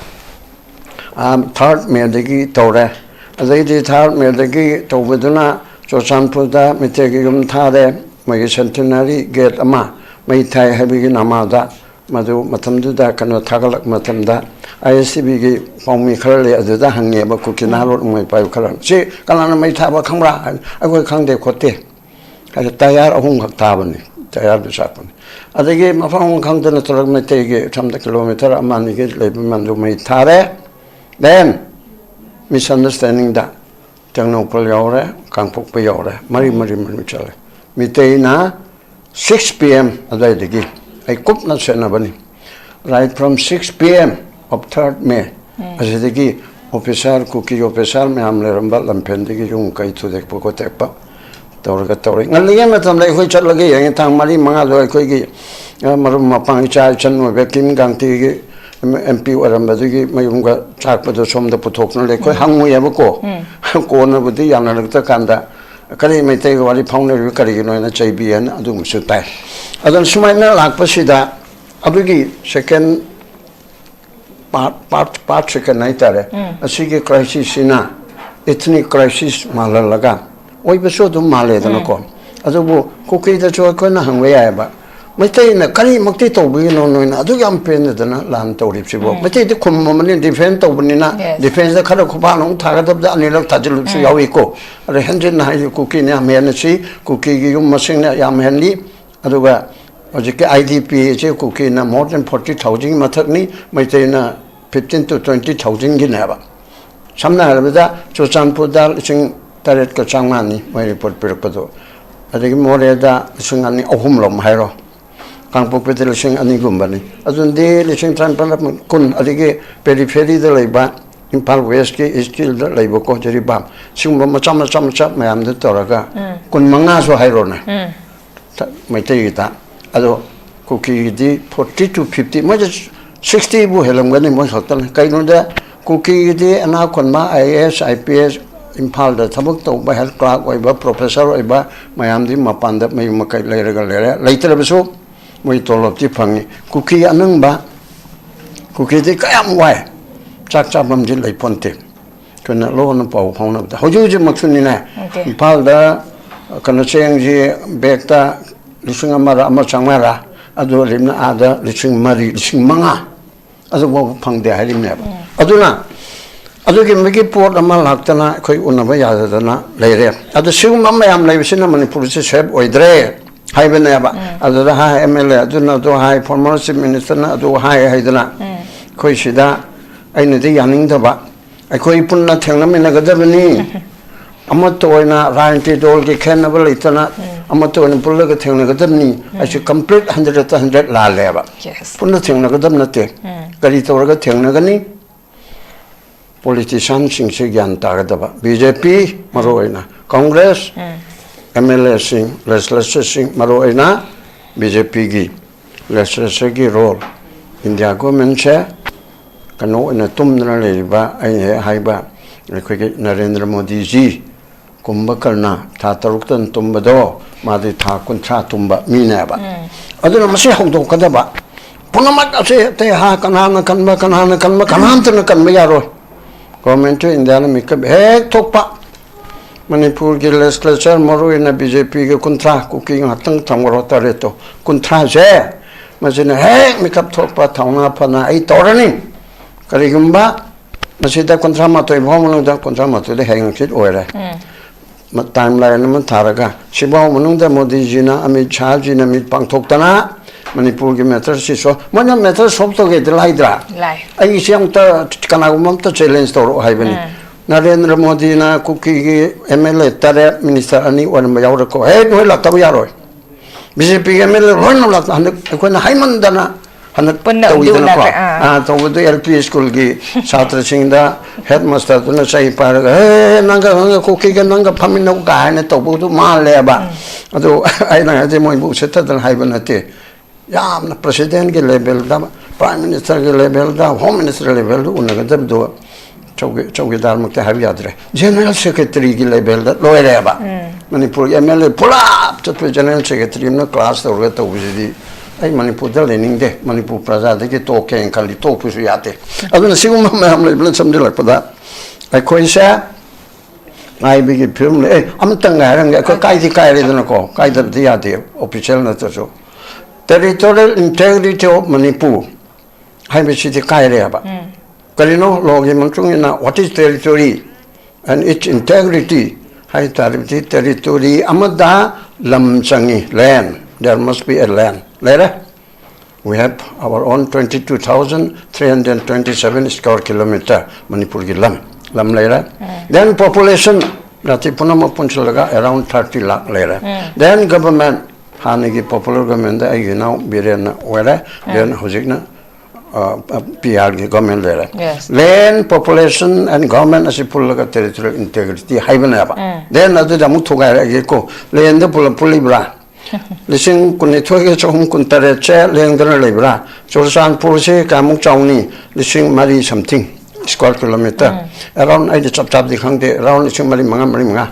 ꯊꯥꯔꯠ ꯃꯦꯗꯒꯤ ꯇꯧꯔꯦ꯫ ꯑꯗꯩꯗꯤ ꯊꯥꯔꯠ ꯃꯦꯗꯒꯤ ꯇꯧꯕꯗꯨꯅ ꯆꯨꯔꯆꯥꯟꯄꯨꯔꯗ ꯃꯩꯇꯩꯒꯤ ꯌꯨꯝ ꯊꯥꯔꯦ, ꯃꯣꯏꯒꯤ centenary gate ꯑꯃ ꯃꯩ ꯊꯥꯏ ꯍꯥꯏꯕꯒꯤ ꯅꯃꯥꯗ꯫ ꯃꯗꯨ ꯃꯇꯝꯗꯨꯗ ꯀꯩꯅꯣ ꯊꯥꯒꯠꯂꯛꯄ ꯃꯇꯝꯗ, ꯑꯥꯏ ꯑꯦꯁ ꯇꯤ ꯚꯤꯒꯤ ꯄꯥꯎꯃꯤ ꯈꯔ ꯂꯩ, ꯑꯗꯨꯗ ꯍꯪꯉꯦꯕ, ꯀꯨꯀꯤ ꯅꯍꯥꯔꯣꯜ ꯅꯣꯡꯃꯩ ꯄꯥꯏꯕ ꯈꯔ, "ꯁꯤ ꯀꯅꯥꯅ ꯃꯩ ꯊꯥꯕ ꯈꯪꯕ꯭ꯔꯥ?" ꯍꯥꯏ, "ꯑꯩꯈꯣꯏ ꯈꯪꯗꯦ ꯈꯣꯠꯇꯦ" ꯍꯥꯏꯗꯤ, ꯇꯌꯥꯔ ꯑꯍꯨꯝꯈꯛ ꯊꯥꯕꯅꯤ, ꯇꯌꯥꯔꯗꯨ ꯆꯥꯛꯄꯅꯤ꯫ ꯑꯗꯒꯤ ꯃꯐꯝ ꯑꯃ ꯈꯪꯗꯅ ꯇꯧꯔꯒ ꯃꯩꯇꯩꯒꯤ ꯁꯣꯝꯗ ꯀꯤꯂꯣꯃꯤꯇꯔ ꯑꯃ ꯑꯅꯤꯒꯤ ꯂꯩꯕ ꯃꯌꯥꯝꯗꯨ ꯃꯩ ꯊꯥꯔꯦ꯫ Then misunderstandingꯗ ꯇꯦꯡꯅꯧꯄꯜ ꯌꯧꯔꯦ, ꯀꯥꯡꯄꯣꯛꯄꯤ ꯌꯧꯔꯦ, ꯃꯔꯤ ꯃꯔꯤ ꯃꯔꯤ ꯆꯠꯂꯦ꯫ ꯃꯤꯇꯩꯅ six P M ꯑꯗꯨꯋꯥꯏꯗꯒꯤ, ꯑꯩ ꯀꯨꯞꯅ ꯁꯦꯟꯅꯕꯅꯤ, right from six P M of third May, ꯑꯁꯤꯗꯒꯤ officer, ꯀꯨꯀꯤ officer ꯃꯌꯥꯝ ꯂꯩꯔꯝꯕ ꯂꯝꯐꯦꯟꯗꯒꯤ ꯌꯨꯝ ꯀꯩ ꯊꯨꯗꯦꯛꯄ ꯈꯣꯠꯇꯦꯛꯄ ꯇꯧꯔꯒ ꯇꯧꯔꯦ꯫ ꯉꯜꯂꯤꯉꯩ ꯃꯇꯝꯗ ꯑꯩꯈꯣꯏ ꯆꯠꯂꯒ ꯌꯦꯡꯉꯦ, ꯊꯥꯡ ꯃꯔꯤ ꯃꯉꯥꯗꯣ ꯑꯩꯈꯣꯏꯒꯤ, ꯑ, ꯃꯔꯨꯞ ꯃꯄꯥꯡ, ꯏꯆꯥ ꯏꯆꯟ ꯑꯣꯏꯕ ꯀꯤꯝ ꯒꯥꯡꯇꯤꯒꯤ M P ꯑꯣꯏꯔꯝꯕꯗꯨꯒꯤ ꯃꯌꯨꯝꯒ ꯆꯥꯛꯄꯗꯣ ꯁꯣꯝꯗ ꯄꯨꯊꯣꯛꯇꯨꯅ ꯂꯩ꯫ ꯑꯩꯈꯣꯏ ꯍꯪꯉꯨꯏꯌꯦꯕꯀꯣ꯫ ꯀꯣꯟꯅꯕꯨꯗꯤ ꯌꯥꯅꯔꯛꯇ ꯀꯥꯟꯗ ꯀꯔꯤ ꯃꯩꯇꯩꯒ ꯋꯥꯔꯤ ꯐꯥꯎꯅꯔꯤꯕ ꯀꯔꯤꯒꯤꯅꯣ ꯍꯥꯏꯅ ꯆꯩꯕꯤ ꯍꯥꯏꯅ ꯑꯗꯨꯒꯨꯝꯕꯁꯨ ꯇꯥꯏ꯫ ꯑꯗꯨꯅ ꯁꯨꯃꯥꯏꯅ ꯂꯥꯛꯄꯁꯤꯗ ꯑꯗꯨꯒꯤ second part, part, part second ꯍꯥꯏꯇꯥꯔꯦ, ꯑꯁꯤꯒꯤ crisis ꯁꯤꯅ ethnic crisis ꯃꯥꯜꯍꯜꯂꯒ ꯑꯣꯏꯕꯁꯨ ꯑꯗꯨꯝ ꯃꯥꯜꯂꯦꯗꯅꯀꯣ꯫ ꯑꯗꯨꯕꯨ ꯀꯨꯀꯤꯗꯁꯨ ꯑꯩꯈꯣꯏꯅ ꯍꯪꯕ ꯌꯥꯏꯑꯕ, ꯃꯩꯇꯩꯅ ꯀꯔꯤꯃꯛꯇꯤ ꯇꯧꯕꯒꯤꯅꯣ ꯅꯣꯏꯅ ꯑꯗꯨꯛ ꯌꯥꯝ ꯄꯦꯟꯗꯗꯅ ꯂꯥꯟ ꯇꯧꯔꯤꯕꯁꯤꯕꯣ? ꯃꯩꯇꯩꯗꯤ ꯈꯨꯝꯃꯕꯅꯤ, defend ꯇꯧꯕꯅꯤꯅ, defence ꯗ ꯈꯔ ꯈꯨꯄꯥꯛꯅ ꯑꯃꯨꯛ ꯊꯥꯒꯗꯕꯗ ꯑꯅꯤꯔꯛ ꯊꯥꯖꯤꯜꯂꯨꯕꯁꯨ ꯌꯥꯎꯏꯀꯣ꯫ ꯑꯗ ꯍꯦꯟꯖꯤꯟꯅ ꯍꯥꯏꯔꯤ, ꯀꯨꯀꯤꯅ ꯌꯥꯝ ꯍꯦꯟꯅ ꯁꯤ, ꯀꯨꯀꯤꯒꯤ ꯌꯨꯝ ꯃꯁꯤꯡꯅ ꯌꯥꯝ ꯍꯦꯟꯂꯤ꯫ ꯑꯗꯨꯒ ꯍꯧꯖꯤꯛꯀꯤ I D P ꯑꯁꯤ ꯀꯨꯀꯤꯅ more than forty thousand ꯒꯤ ꯃꯊꯛꯅꯤ, ꯃꯩꯇꯩꯅ fifteen to twenty thousand ꯒꯤꯅꯦꯕ꯫ ꯁꯝꯅ ꯍꯥꯏꯔꯕꯗ ꯆꯨꯔꯆꯥꯟꯄꯨꯔꯗ ꯂꯤꯁꯤꯡ ꯇꯔꯦꯠꯀ ꯆꯥꯝꯃꯉꯥꯅꯤ ꯃꯣꯏ report ꯄꯤꯔꯛꯄꯗꯣ, ꯑꯗꯒꯤ ꯃꯣꯔꯦꯗ ꯂꯤꯁꯤꯡ ꯑꯅꯤ ꯑꯍꯨꯝ ꯂꯣꯝ ꯍꯥꯏꯔꯣ, ꯀꯥꯡꯄꯣꯛꯄꯤꯗ ꯂꯤꯁꯤꯡ ꯑꯅꯤꯒꯨꯝꯕꯅꯤ꯫ ꯑꯗꯨꯅꯗꯤ ꯂꯤꯁꯤꯡ ꯇꯔꯥꯅꯤꯄꯥꯜ, ꯀꯨꯟ, ꯑꯗꯒꯤ periphery ꯗ ꯂꯩꯕ, ꯏꯝꯐꯥꯜ West ꯀꯤ East Hill ꯗ ꯂꯩꯕꯀꯣ, ꯖꯤꯔꯤꯕꯥꯝ, ꯁꯤꯒꯨꯝꯕ ꯃꯆꯥ ꯃꯆꯥ ꯃꯆꯥ ꯃꯌꯥꯝꯗꯨ ꯇꯧꯔꯒ ꯀꯨꯟ ꯃꯉꯥꯁꯨ ꯍꯥꯏꯔꯣꯅꯦ꯫ ꯃꯩꯇꯩꯒꯤꯗ꯫ ꯑꯗꯣ ꯀꯨꯀꯤꯒꯤꯗꯤ forty to fifty, ꯃꯣꯏꯗ sixty ꯕꯨ ꯍꯦꯜꯂꯝꯒꯅꯤ ꯃꯣꯏ ꯈꯛꯇꯅ꯫ ꯀꯩꯅꯣꯗ ꯀꯨꯀꯤꯒꯤꯗꯤ ꯏꯅꯥꯛ ꯈꯨꯟꯕ I A S, I P S, ꯏꯝꯐꯥꯜꯗ ꯊꯕꯛ ꯇꯧꯕ, health clerk ꯑꯣꯏꯕ, professor ꯑꯣꯏꯕ ꯃꯌꯥꯝꯗꯤ ꯃꯄꯥꯟꯗ ꯃꯌꯨꯝ ꯃꯀꯩ ꯂꯩꯔꯒ ꯂꯩꯔꯦ꯫ ꯂꯩꯇ꯭ꯔꯕꯁꯨ ꯃꯣꯏ ꯇꯣꯂꯣꯞꯇꯤ ꯐꯪꯉꯤ꯫ ꯀꯨꯀꯤ ꯑꯅꯪꯕ, ꯀꯨꯀꯤꯗꯤ ꯀꯌꯥꯝ ꯋꯥꯏ, ꯆꯥꯛ ꯆꯥꯐꯝꯗꯤ ꯂꯩꯄꯣꯟꯇꯦ꯫ ꯑꯩꯈꯣꯏꯅ ꯂꯣꯟꯅ ꯄꯥꯎ ꯐꯥꯎꯅꯕꯗ ꯍꯧꯖꯤꯛ ꯍꯧꯖꯤꯛꯃꯛꯁꯨꯅꯤꯅꯦ, OK꯫ ꯏꯝꯐꯥꯜꯗ ꯀꯩꯅꯣ ꯆꯦꯡꯁꯤ ꯕꯦꯛꯇ ꯂꯤꯁꯤꯡ ꯑꯃꯔ ꯑꯃ ꯆꯥꯝꯃꯉꯥꯔ, ꯑꯗꯨ ꯂꯤꯝꯅ ꯑꯥꯗ ꯂꯤꯁꯤꯡ ꯃꯔꯤ, ꯂꯤꯁꯤꯡ ꯃꯉꯥ ꯑꯗꯨꯐꯥꯎꯕ ꯐꯪꯗꯦ ꯍꯥꯏꯔꯤꯕꯅꯦꯕ꯫ ꯑꯗꯨꯅ ꯑꯗꯨꯒꯤ ꯃꯤꯒꯤ ꯄꯣꯠ ꯑꯃ ꯂꯥꯛꯇꯅ ꯑꯩꯈꯣꯏ ꯎꯅꯕ ꯌꯥꯗꯗꯅ ꯂꯩꯔꯦ꯫ ꯑꯗꯨ ꯁꯤꯒꯨꯝꯕ ꯃꯌꯥꯝ ꯂꯩꯕꯁꯤꯅ ꯃꯅꯤꯄꯨꯔꯁꯦ safe ꯑꯣꯏꯗ꯭ꯔꯦ ꯍꯥꯏꯕꯅꯦꯕ꯫ ꯑꯗꯨꯗ ꯍꯥꯏ M L A ꯑꯗꯨꯅ ꯑꯗꯨ ꯍꯥꯏ, former chief minister ꯅ ꯑꯗꯨ ꯍꯥꯏ ꯍꯥꯏꯗꯅ ꯑꯩꯈꯣꯏ ꯁꯤꯗ ꯑꯩꯅꯗꯤ ꯌꯥꯅꯤꯡꯗꯕ꯫ ꯑꯩꯈꯣꯏ ꯄꯨꯟꯅ ꯊꯦꯡꯅꯃꯤꯟꯅꯒꯗꯕꯅꯤ꯫ ꯑꯃꯠꯇ ꯑꯣꯏꯅ ꯔꯥꯖꯅꯤꯇꯤ ꯗꯣꯜꯒꯤ ꯈꯦꯠꯅꯕ ꯂꯩꯇꯅ ꯑꯃꯠꯇ ꯑꯣꯏꯅ ꯄꯨꯜꯂꯒ ꯊꯦꯡꯅꯒꯗꯕꯅꯤ꯫ ꯑꯩꯁꯦ complete hundred ꯇ hundred ꯂꯥꯜꯂꯦꯕ꯫ Yes꯫ ꯄꯨꯟꯅ ꯊꯦꯡꯅꯒꯗꯕ ꯅꯠꯇꯦ꯫ ꯀꯔꯤ ꯇꯧꯔꯒ ꯊꯦꯡꯅꯒꯅꯤ? Politician ꯁꯤꯡꯁꯦ ꯒ꯭ꯌꯥꯟ ꯇꯥꯒꯗꯕ꯫ B J P ꯃꯔꯨ ꯑꯣꯏꯅ, Congress, M L A ꯁꯤꯡ, legislature ꯁꯤꯡ, ꯃꯔꯨ ꯑꯣꯏꯅ B J P ꯒꯤ legislature ꯒꯤ role, India government ꯁꯦ ꯀꯩꯅꯣ ꯑꯣꯏꯅ ꯇꯨꯝꯗꯅ ꯂꯩꯔꯤꯕ, ꯑꯩꯅ ꯍꯦꯛ ꯍꯥꯏꯕ, ꯑꯩꯈꯣꯏꯒꯤ ꯅꯔꯦꯟꯗ꯭ꯔ ꯃꯣꯗꯤꯖꯤ, ꯀꯨꯝꯚꯀꯔꯅ ꯊꯥ ꯇꯔꯨꯛꯇꯪ ꯇꯨꯝꯕꯗꯣ, ꯃꯥꯗꯤ ꯊꯥ ꯀꯨꯟꯊ꯭ꯔꯥ ꯇꯨꯝꯕ ꯃꯤꯅꯦꯕ꯫ ꯑꯗꯨꯅ ꯃꯁꯤ ꯍꯧꯗꯣꯛꯀꯗꯕ꯫ ꯄꯨꯝꯅꯃꯛ ꯑꯁꯤ ꯑꯇꯩ ꯍꯥ, ꯀꯅꯥꯅ ꯀꯟꯕ, ꯀꯅꯥꯅ ꯀꯟꯕ, ꯀꯅꯥꯝꯇꯅ ꯀꯟꯕ ꯌꯥꯔꯣꯏ꯫ Government of Indiaꯅ ꯃꯤꯀꯞ ꯍꯦꯛ ꯊꯣꯛꯄ, ꯃꯅꯤꯄꯨꯔꯒꯤ legislature, ꯃꯔꯨ ꯑꯣꯏꯅ BJPꯒꯤ ꯀꯨꯟꯊ꯭ꯔꯥ, ꯀꯨꯀꯤ ꯉꯥꯛꯇꯪ ꯊꯝꯈ꯭ꯔꯣ, ꯇꯔꯦꯠꯇꯣ, ꯀꯨꯟꯊ꯭ꯔꯥꯁꯦ, ꯃꯁꯤꯅ ꯍꯦꯛ ꯃꯤꯀꯞ ꯊꯣꯛꯄ, ꯊꯧꯅꯥ ꯐꯅ ꯑꯩ ꯇꯧꯔꯅꯤ꯫ ꯀꯔꯤꯒꯨꯝꯕ ꯃꯁꯤꯗ ꯀꯨꯟꯊ꯭ꯔꯥ ꯃꯥꯊꯣꯏ ꯐꯥꯎ ꯃꯅꯨꯡꯗ, ꯀꯨꯟꯊ꯭ꯔꯥ ꯃꯥꯊꯣꯏꯗ ꯍꯌꯦꯡ ꯍꯪꯆꯤꯠ ꯑꯣꯏꯔꯦ꯫ ꯎꯝ꯫ ꯃ-, timeline ꯑꯃ ꯊꯥꯔꯒ, ꯁꯤꯐꯥꯎ ꯃꯅꯨꯡꯗ ꯃꯣꯗꯤꯖꯤꯅ, ꯑꯃꯤꯠ ꯁꯥꯍꯖꯤꯅ ꯃꯤꯠ ꯄꯥꯡꯊꯣꯛꯇꯅ ꯃꯅꯤꯄꯨꯔꯒꯤ matter ꯁꯤ solve, ꯃꯣꯏꯅ matter solve ꯇꯧꯒꯦꯗꯤ ꯂꯥꯏꯗ꯭ꯔꯥ? ꯂꯥꯏ꯫ ꯑꯩꯁꯦ ꯑꯝꯇ, ꯀꯅꯥꯒꯨꯝꯕ ꯑꯝꯇ challenge ꯇꯧꯔꯛꯑꯣ ꯍꯥꯏꯕꯅꯤ꯫ ꯎꯝ꯫ ꯅꯔꯦꯟꯗ꯭ꯔ ꯃꯣꯗꯤꯅ ꯀꯨꯀꯤꯒꯤ MLA ꯇꯔꯦꯠ, minister ꯑꯅꯤ ꯑꯣꯏꯔꯝꯕ ꯌꯥꯎꯔꯦꯀꯣ꯫ ꯍꯦ, ꯅꯣꯏ ꯂꯥꯛꯇꯕ ꯌꯥꯔꯣꯏ꯫ BJPꯒꯤ MLA ꯂꯣꯏꯅ ꯂꯥꯛꯇ-, ꯍꯟꯗꯛ ꯑꯩꯈꯣꯏꯅ ꯍꯥꯏꯃꯟꯗꯅ ꯍꯟꯗꯛ ꯄꯨꯟꯅ ꯇꯧꯋꯤꯗꯅꯀꯣ꯫ ꯎꯅꯈ꯭ꯔꯦ, ꯑꯥ꯫ ꯑꯥ, ꯇꯧꯕꯗꯨ LP schoolꯒꯤ ꯁꯥꯇ꯭ꯔꯁꯤꯡꯗ headmasterꯗꯨꯅ ꯆꯩ ꯄꯥꯏꯔꯒ, "ꯍꯦ, ꯅꯪꯒ, ꯅꯪꯒ ꯀꯨꯀꯤꯒ ꯅꯪꯒ ꯐꯝꯃꯤꯟꯅꯧ" ꯀꯥꯏꯅ ꯇꯧꯕꯗꯨ ꯃꯥꯜꯂꯦꯕ꯫ ꯎꯝ꯫ ꯑꯗꯨ ꯑꯩꯅ ꯍꯥꯏꯁꯦ ꯃꯣꯏꯕꯨ ꯎꯁꯤꯠꯇꯗꯅ ꯍꯥꯏꯕ ꯅꯠꯇꯦ꯫ ꯌꯥꯝꯅ presidentꯀꯤ levelꯗ, prime ministerꯒꯤ levelꯗ, home ministerꯒꯤ levelꯗ ꯎꯅꯒꯗꯕꯗꯣ ꯆꯧꯀꯤ-, ꯆꯧꯀꯤꯗꯥꯔꯃꯛꯇꯤ ꯍꯥꯏꯕ ꯌꯥꯗ꯭ꯔꯦ꯫ General secretaryꯒꯤ levelꯗ ꯂꯣꯏꯔꯦꯕ꯫ ꯎꯝ꯫ ꯃꯅꯤꯄꯨꯔꯒꯤ MLA ꯄꯨꯂꯞ ꯆꯠꯄ general secretary ꯑꯃꯅ clash ꯇꯧꯔꯒ ꯇꯧꯕꯁꯤꯗꯤ ꯑꯩ ꯃꯅꯤꯄꯨꯔꯗ ꯂꯩꯅꯤꯡꯗꯦ꯫ ꯃꯅꯤꯄꯨꯔ ꯄ꯭ꯔꯖꯥꯗꯒꯤ ꯇꯣꯛꯀꯦꯅ ꯈꯜꯂꯤ, ꯇꯣꯛꯄꯁꯨ ꯌꯥꯗꯦ꯫ ꯑꯗꯨꯅ ꯁꯤꯒꯨꯝꯕ ꯃꯌꯥꯝ ꯂꯩꯕꯅ ꯁꯝꯖꯤꯜꯂꯛꯄꯗ ꯑꯩꯈꯣꯏꯁꯦ ꯉꯥꯏꯕꯒꯤ ꯐꯤꯕꯝ ꯂꯩ꯫ ꯑꯦ, ꯑꯃꯇꯪꯒ ꯍꯥꯏꯔꯝꯒꯦ, ꯑꯩꯈꯣꯏ ꯀꯥꯏꯗꯤ ꯀꯥꯏꯔꯦꯗꯅꯀꯣ, ꯀꯥꯏꯗꯕꯗꯤ ꯌꯥꯗꯦ, official ꯅꯠꯇ꯭ꯔꯁꯨ꯫ Territorial integrity of Manipur ꯍꯥꯏꯕꯁꯤꯗꯤ ꯀꯥꯏꯔꯦꯕ꯫ ꯎꯝ꯫ ꯀꯔꯤꯅꯣ? Lawꯒꯤ ꯃꯇꯨꯡ ꯏꯟꯅ, what is territory and its integrity ꯍꯥꯏ ꯇꯥꯔꯕꯗꯤ, territory ꯑꯃꯗ ꯂꯝ ꯆꯪꯉꯤ, land, there must be a land꯫ ꯂꯩꯔꯦ꯫ We have our own twenty two thousand three hundred twenty seven square kilometer ꯃꯅꯤꯄꯨꯔꯒꯤ ꯂꯝ, ꯂꯝ ꯂꯩꯔꯦ꯫ ꯎꯝ꯫ Then population, ꯖꯥꯇꯤ ꯄꯨꯝꯅꯃꯛ ꯄꯨꯟꯁꯤꯜꯂꯒ around thirty ꯂꯥꯛ ꯂꯩꯔꯦ꯫ ꯎꯝ꯫ Then government, ꯍꯥꯟꯅꯒꯤ popular governmentꯗ ꯑꯩꯒꯤ ꯏꯅꯥꯎ ꯕꯤꯔꯦꯟꯅ ꯑꯣꯏꯔꯦ꯫ ꯎꯝ꯫ Then ꯍꯧꯖꯤꯛꯅ, ꯑ, ꯑ, PRꯒꯤ government ꯂꯩꯔꯦ꯫ Yes꯫ Land, population and government ꯑꯁꯤ ꯄꯨꯜꯂꯒ territorial integrity ꯍꯥꯏꯕꯅꯦꯕ꯫ ꯎꯝ꯫ Then ꯑꯗꯨꯗ ꯑꯃꯨꯛ ꯊꯨꯒꯥꯏꯔꯛꯑꯒꯦꯀꯣ, landꯗ ꯄꯨꯜꯂ-, ꯄꯨꯜꯂꯤꯕ꯭ꯔꯥ? ꯂꯤꯁꯤꯡ ꯀꯨꯟꯅꯤꯊꯣꯏꯒ ꯆꯍꯨꯝ ꯀꯨꯟꯇꯔꯦꯠꯁꯦ ꯂꯦꯡꯗꯅ ꯂꯩꯕ꯭ꯔꯥ? ꯆꯨꯔꯆꯥꯟꯄꯨꯔꯁꯦ ꯀꯌꯥꯃꯨꯛ ꯆꯥꯎꯅꯤ? ꯂꯤꯁꯤꯡ ꯃꯔꯤ something square kilometer꯫ ꯎꯝ꯫ Around, ꯑꯩꯗꯤ ꯆꯞ ꯆꯥꯕꯗꯤ ꯈꯪꯗꯦ, around ꯂꯤꯁꯤꯡ ꯃꯔꯤ ꯃꯉꯥ, ꯃꯔꯤ ꯃꯉꯥ꯫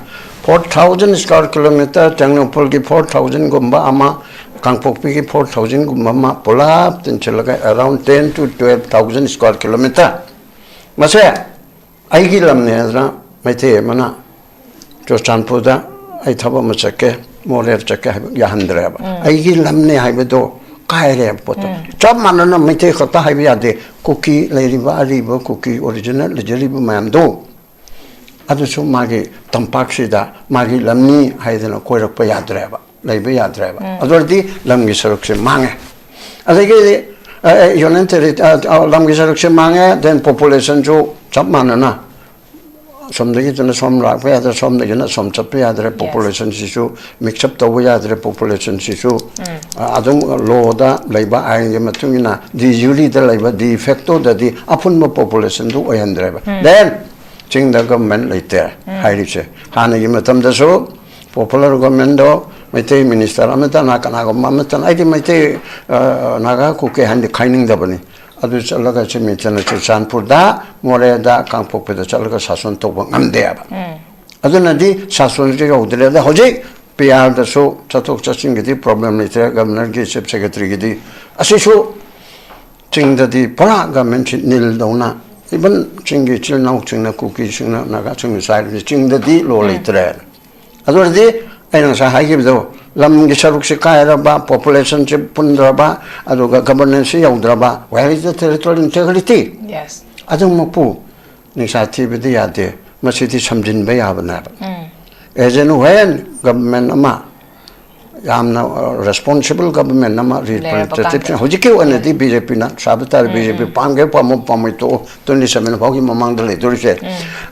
Four thousand square kilometer, ꯇꯦꯡꯅꯧꯄꯜꯒꯤ four thousandꯒꯨꯝꯕ ꯑꯃ, ꯀꯥꯡꯄꯣꯛꯄꯤꯒꯤ four thousandꯒꯨꯝꯕ ꯑꯃ, ꯄꯨꯂꯞ ꯇꯤꯟꯁꯤꯜꯂꯒ around ten to twelve thousand square kilometer꯫ ꯃꯁꯦ ꯑꯩꯒꯤ ꯂꯝꯅꯦ ꯍꯥꯏꯗꯅ ꯃꯩꯇꯩ ꯑꯃꯅ ꯆꯨꯔꯆꯥꯟꯄꯨꯔꯗ ꯑꯩ ꯊꯕꯛ ꯑꯃ ꯆꯠꯀꯦ, ꯃꯣꯔꯦꯗ ꯆꯠꯀꯦ ꯍꯥꯏꯕ ꯌꯥꯍꯟꯗ꯭ꯔꯦꯕ꯫ ꯑꯩꯒꯤ ꯂꯝꯅꯦ ꯍꯥꯏꯕꯗꯣ ꯀꯥꯏꯔꯦꯕ ꯄꯣꯠꯇꯣ꯫ ꯆꯞ ꯃꯥꯟꯅꯅ ꯃꯩꯇꯩ ꯈꯛꯇ ꯍꯥꯏꯕ ꯌꯥꯗꯦ꯫ ꯀꯨꯀꯤ ꯂꯩꯔꯤꯕ ꯑꯔꯤꯕ ꯀꯨꯀꯤ original ꯂꯩꯖꯔꯤꯕ ꯃꯌꯥꯝꯗꯣ, ꯑꯗꯨꯁꯨ ꯃꯥꯒꯤ ꯇꯝꯄꯥꯛꯁꯤꯗ ꯃꯥꯒꯤ ꯂꯝꯅꯤ ꯍꯥꯏꯗꯅ ꯀꯣꯏꯔꯛꯄ ꯌꯥꯗ꯭ꯔꯦꯕ, ꯂꯩꯕ ꯌꯥꯗ꯭ꯔꯦꯕ꯫ ꯑꯗꯨ ꯑꯣꯏꯔꯗꯤ ꯂꯝꯒꯤ ꯁꯔꯨꯛꯁꯦ ꯃꯥꯡꯉꯦ꯫ ꯑꯗꯒꯤꯗꯤ, ꯑ, ꯑ, Union Terri-, ꯑ, ꯑ, ꯂꯝꯒꯤ ꯁꯔꯨꯛꯁꯦ ꯃꯥꯡꯉꯦ, then populationꯁꯨ ꯆꯞ ꯃꯥꯟꯅꯅ ꯑꯁꯣꯝꯗꯒꯤꯗꯨꯅ ꯁꯣꯝ ꯂꯥꯛꯄ ꯌꯥꯗ꯭ꯔꯦ, ꯁꯣꯝꯗꯒꯤꯅ ꯑꯁꯣꯝ ꯆꯠꯄ ꯌꯥꯗ꯭ꯔꯦ, Yes. Populationꯁꯤꯁꯨ mix up ꯇꯧꯕ ꯌꯥꯗ꯭ꯔꯦ, populationꯁꯤꯁꯨ, ꯑ, ꯑꯗꯨꯝ lawꯗ ꯂꯩꯕ ꯑꯥꯏꯟꯒꯤ ꯃꯇꯨꯡ ꯏꯟꯅ de jureꯗ ꯂꯩꯕ, de factoꯗꯗꯤ ꯑꯄꯨꯟꯕ populationꯗꯨ ꯑꯣꯏꯍꯟꯗ꯭ꯔꯦꯕ꯫ Then ꯆꯤꯡꯗ government ꯂꯩꯇꯦ ꯍꯥꯏꯔꯤꯁꯦ꯫ ꯍꯥꯟꯅꯒꯤ ꯃꯇꯝꯗꯁꯨ popular governmentꯗꯣ ꯃꯩꯇꯩ minister ꯑꯃꯠꯇꯅ, ꯀꯅꯥꯒꯨꯝꯕ ꯑꯃꯠꯇꯅ, ꯑꯩꯗꯤ ꯃꯩꯇꯩ, ꯑ, ꯅꯥꯒꯥ, ꯀꯨꯀꯤ ꯍꯥꯏꯅꯗꯤ ꯈꯥꯏꯅꯤꯡꯗꯕꯅꯤ꯫ ꯑꯗꯨ ꯆꯠꯂꯒ ꯆꯤꯃꯤꯇꯅ ꯆꯨꯔꯆꯥꯟꯄꯨꯔꯗ, ꯃꯣꯔꯦꯗ, ꯀꯥꯡꯄꯣꯛꯄꯤꯗ ꯆꯠꯂꯒ ꯁꯥꯁꯟ ꯇꯧꯕ ꯉꯝꯗꯦꯕ꯫ ꯑꯗꯨꯅꯗꯤ ꯁꯥꯁꯟꯁꯨ ꯌꯧꯗ꯭ꯔꯦ꯫ ꯑꯗ ꯍꯧꯖꯤꯛ P Rꯗꯁꯨ ꯆꯠꯊꯣꯛ ꯆꯠꯁꯤꯟꯒꯤꯗꯤ problem ꯂꯩꯇ꯭ꯔꯦ, governorꯒꯤ, chief secretaryꯒꯤꯗꯤ꯫ ꯑꯁꯤꯁꯨ ꯆꯤꯡꯗꯗꯤ ꯄꯨꯔꯥ governmentꯁꯤ ꯅꯤꯜꯗꯧꯅ, even ꯆꯤꯡꯒꯤ ꯏꯆꯤꯜ ꯏꯅꯥꯎꯁꯤꯡꯅ, ꯀꯨꯀꯤꯁꯤꯡꯅ, ꯅꯥꯒꯥꯁꯤꯡꯅ ꯆꯥꯏꯔꯤꯕꯁꯤ ꯆꯤꯡꯗꯗꯤ law ꯂꯩꯇ꯭ꯔꯦ꯫ ꯑꯗꯨ ꯑꯣꯏꯔꯗꯤ ꯑꯩꯅ ꯉꯁꯥꯏ ꯍꯥꯏꯈꯤꯕꯗꯣ, ꯂꯝꯒꯤ ꯁꯔꯨꯛꯁꯤ ꯀꯥꯏꯔꯕ, populationꯁꯤ ꯄꯨꯟꯗ꯭ꯔꯕ, ꯑꯗꯨꯒ governanceꯁꯤ ꯌꯧꯗ꯭ꯔꯕ, where is the territorial integrity? Yes. ꯑꯗꯨꯃꯛꯄꯨ ꯅꯤꯡꯁꯥ ꯊꯤꯕꯗꯤ ꯌꯥꯗꯦ, ꯃꯁꯤꯗꯤ ꯁꯝꯖꯤꯟꯕ ꯌꯥꯕꯅꯦꯕ꯫ As and when government ꯑꯃ, ꯌꯥꯝꯅ, ꯑ, responsible government ꯑꯃ, ꯂꯩꯔꯕ representative, ꯀꯥꯟꯗ꯫ ꯍꯧꯖꯤꯛꯀꯤ ꯑꯣꯏꯅꯗꯤ BJPꯅ ꯁꯥꯕ ꯇꯥꯔꯦ, BJP ꯄꯥꯝꯒꯦ ꯄꯥꯝꯃꯣꯏ ꯄꯥꯝꯃꯣꯏ ꯇꯣꯛꯑꯣ, twenty seven ꯐꯥꯎꯒꯤ ꯃꯃꯥꯡꯗ ꯂꯩꯗꯣꯔꯤꯁꯦ꯫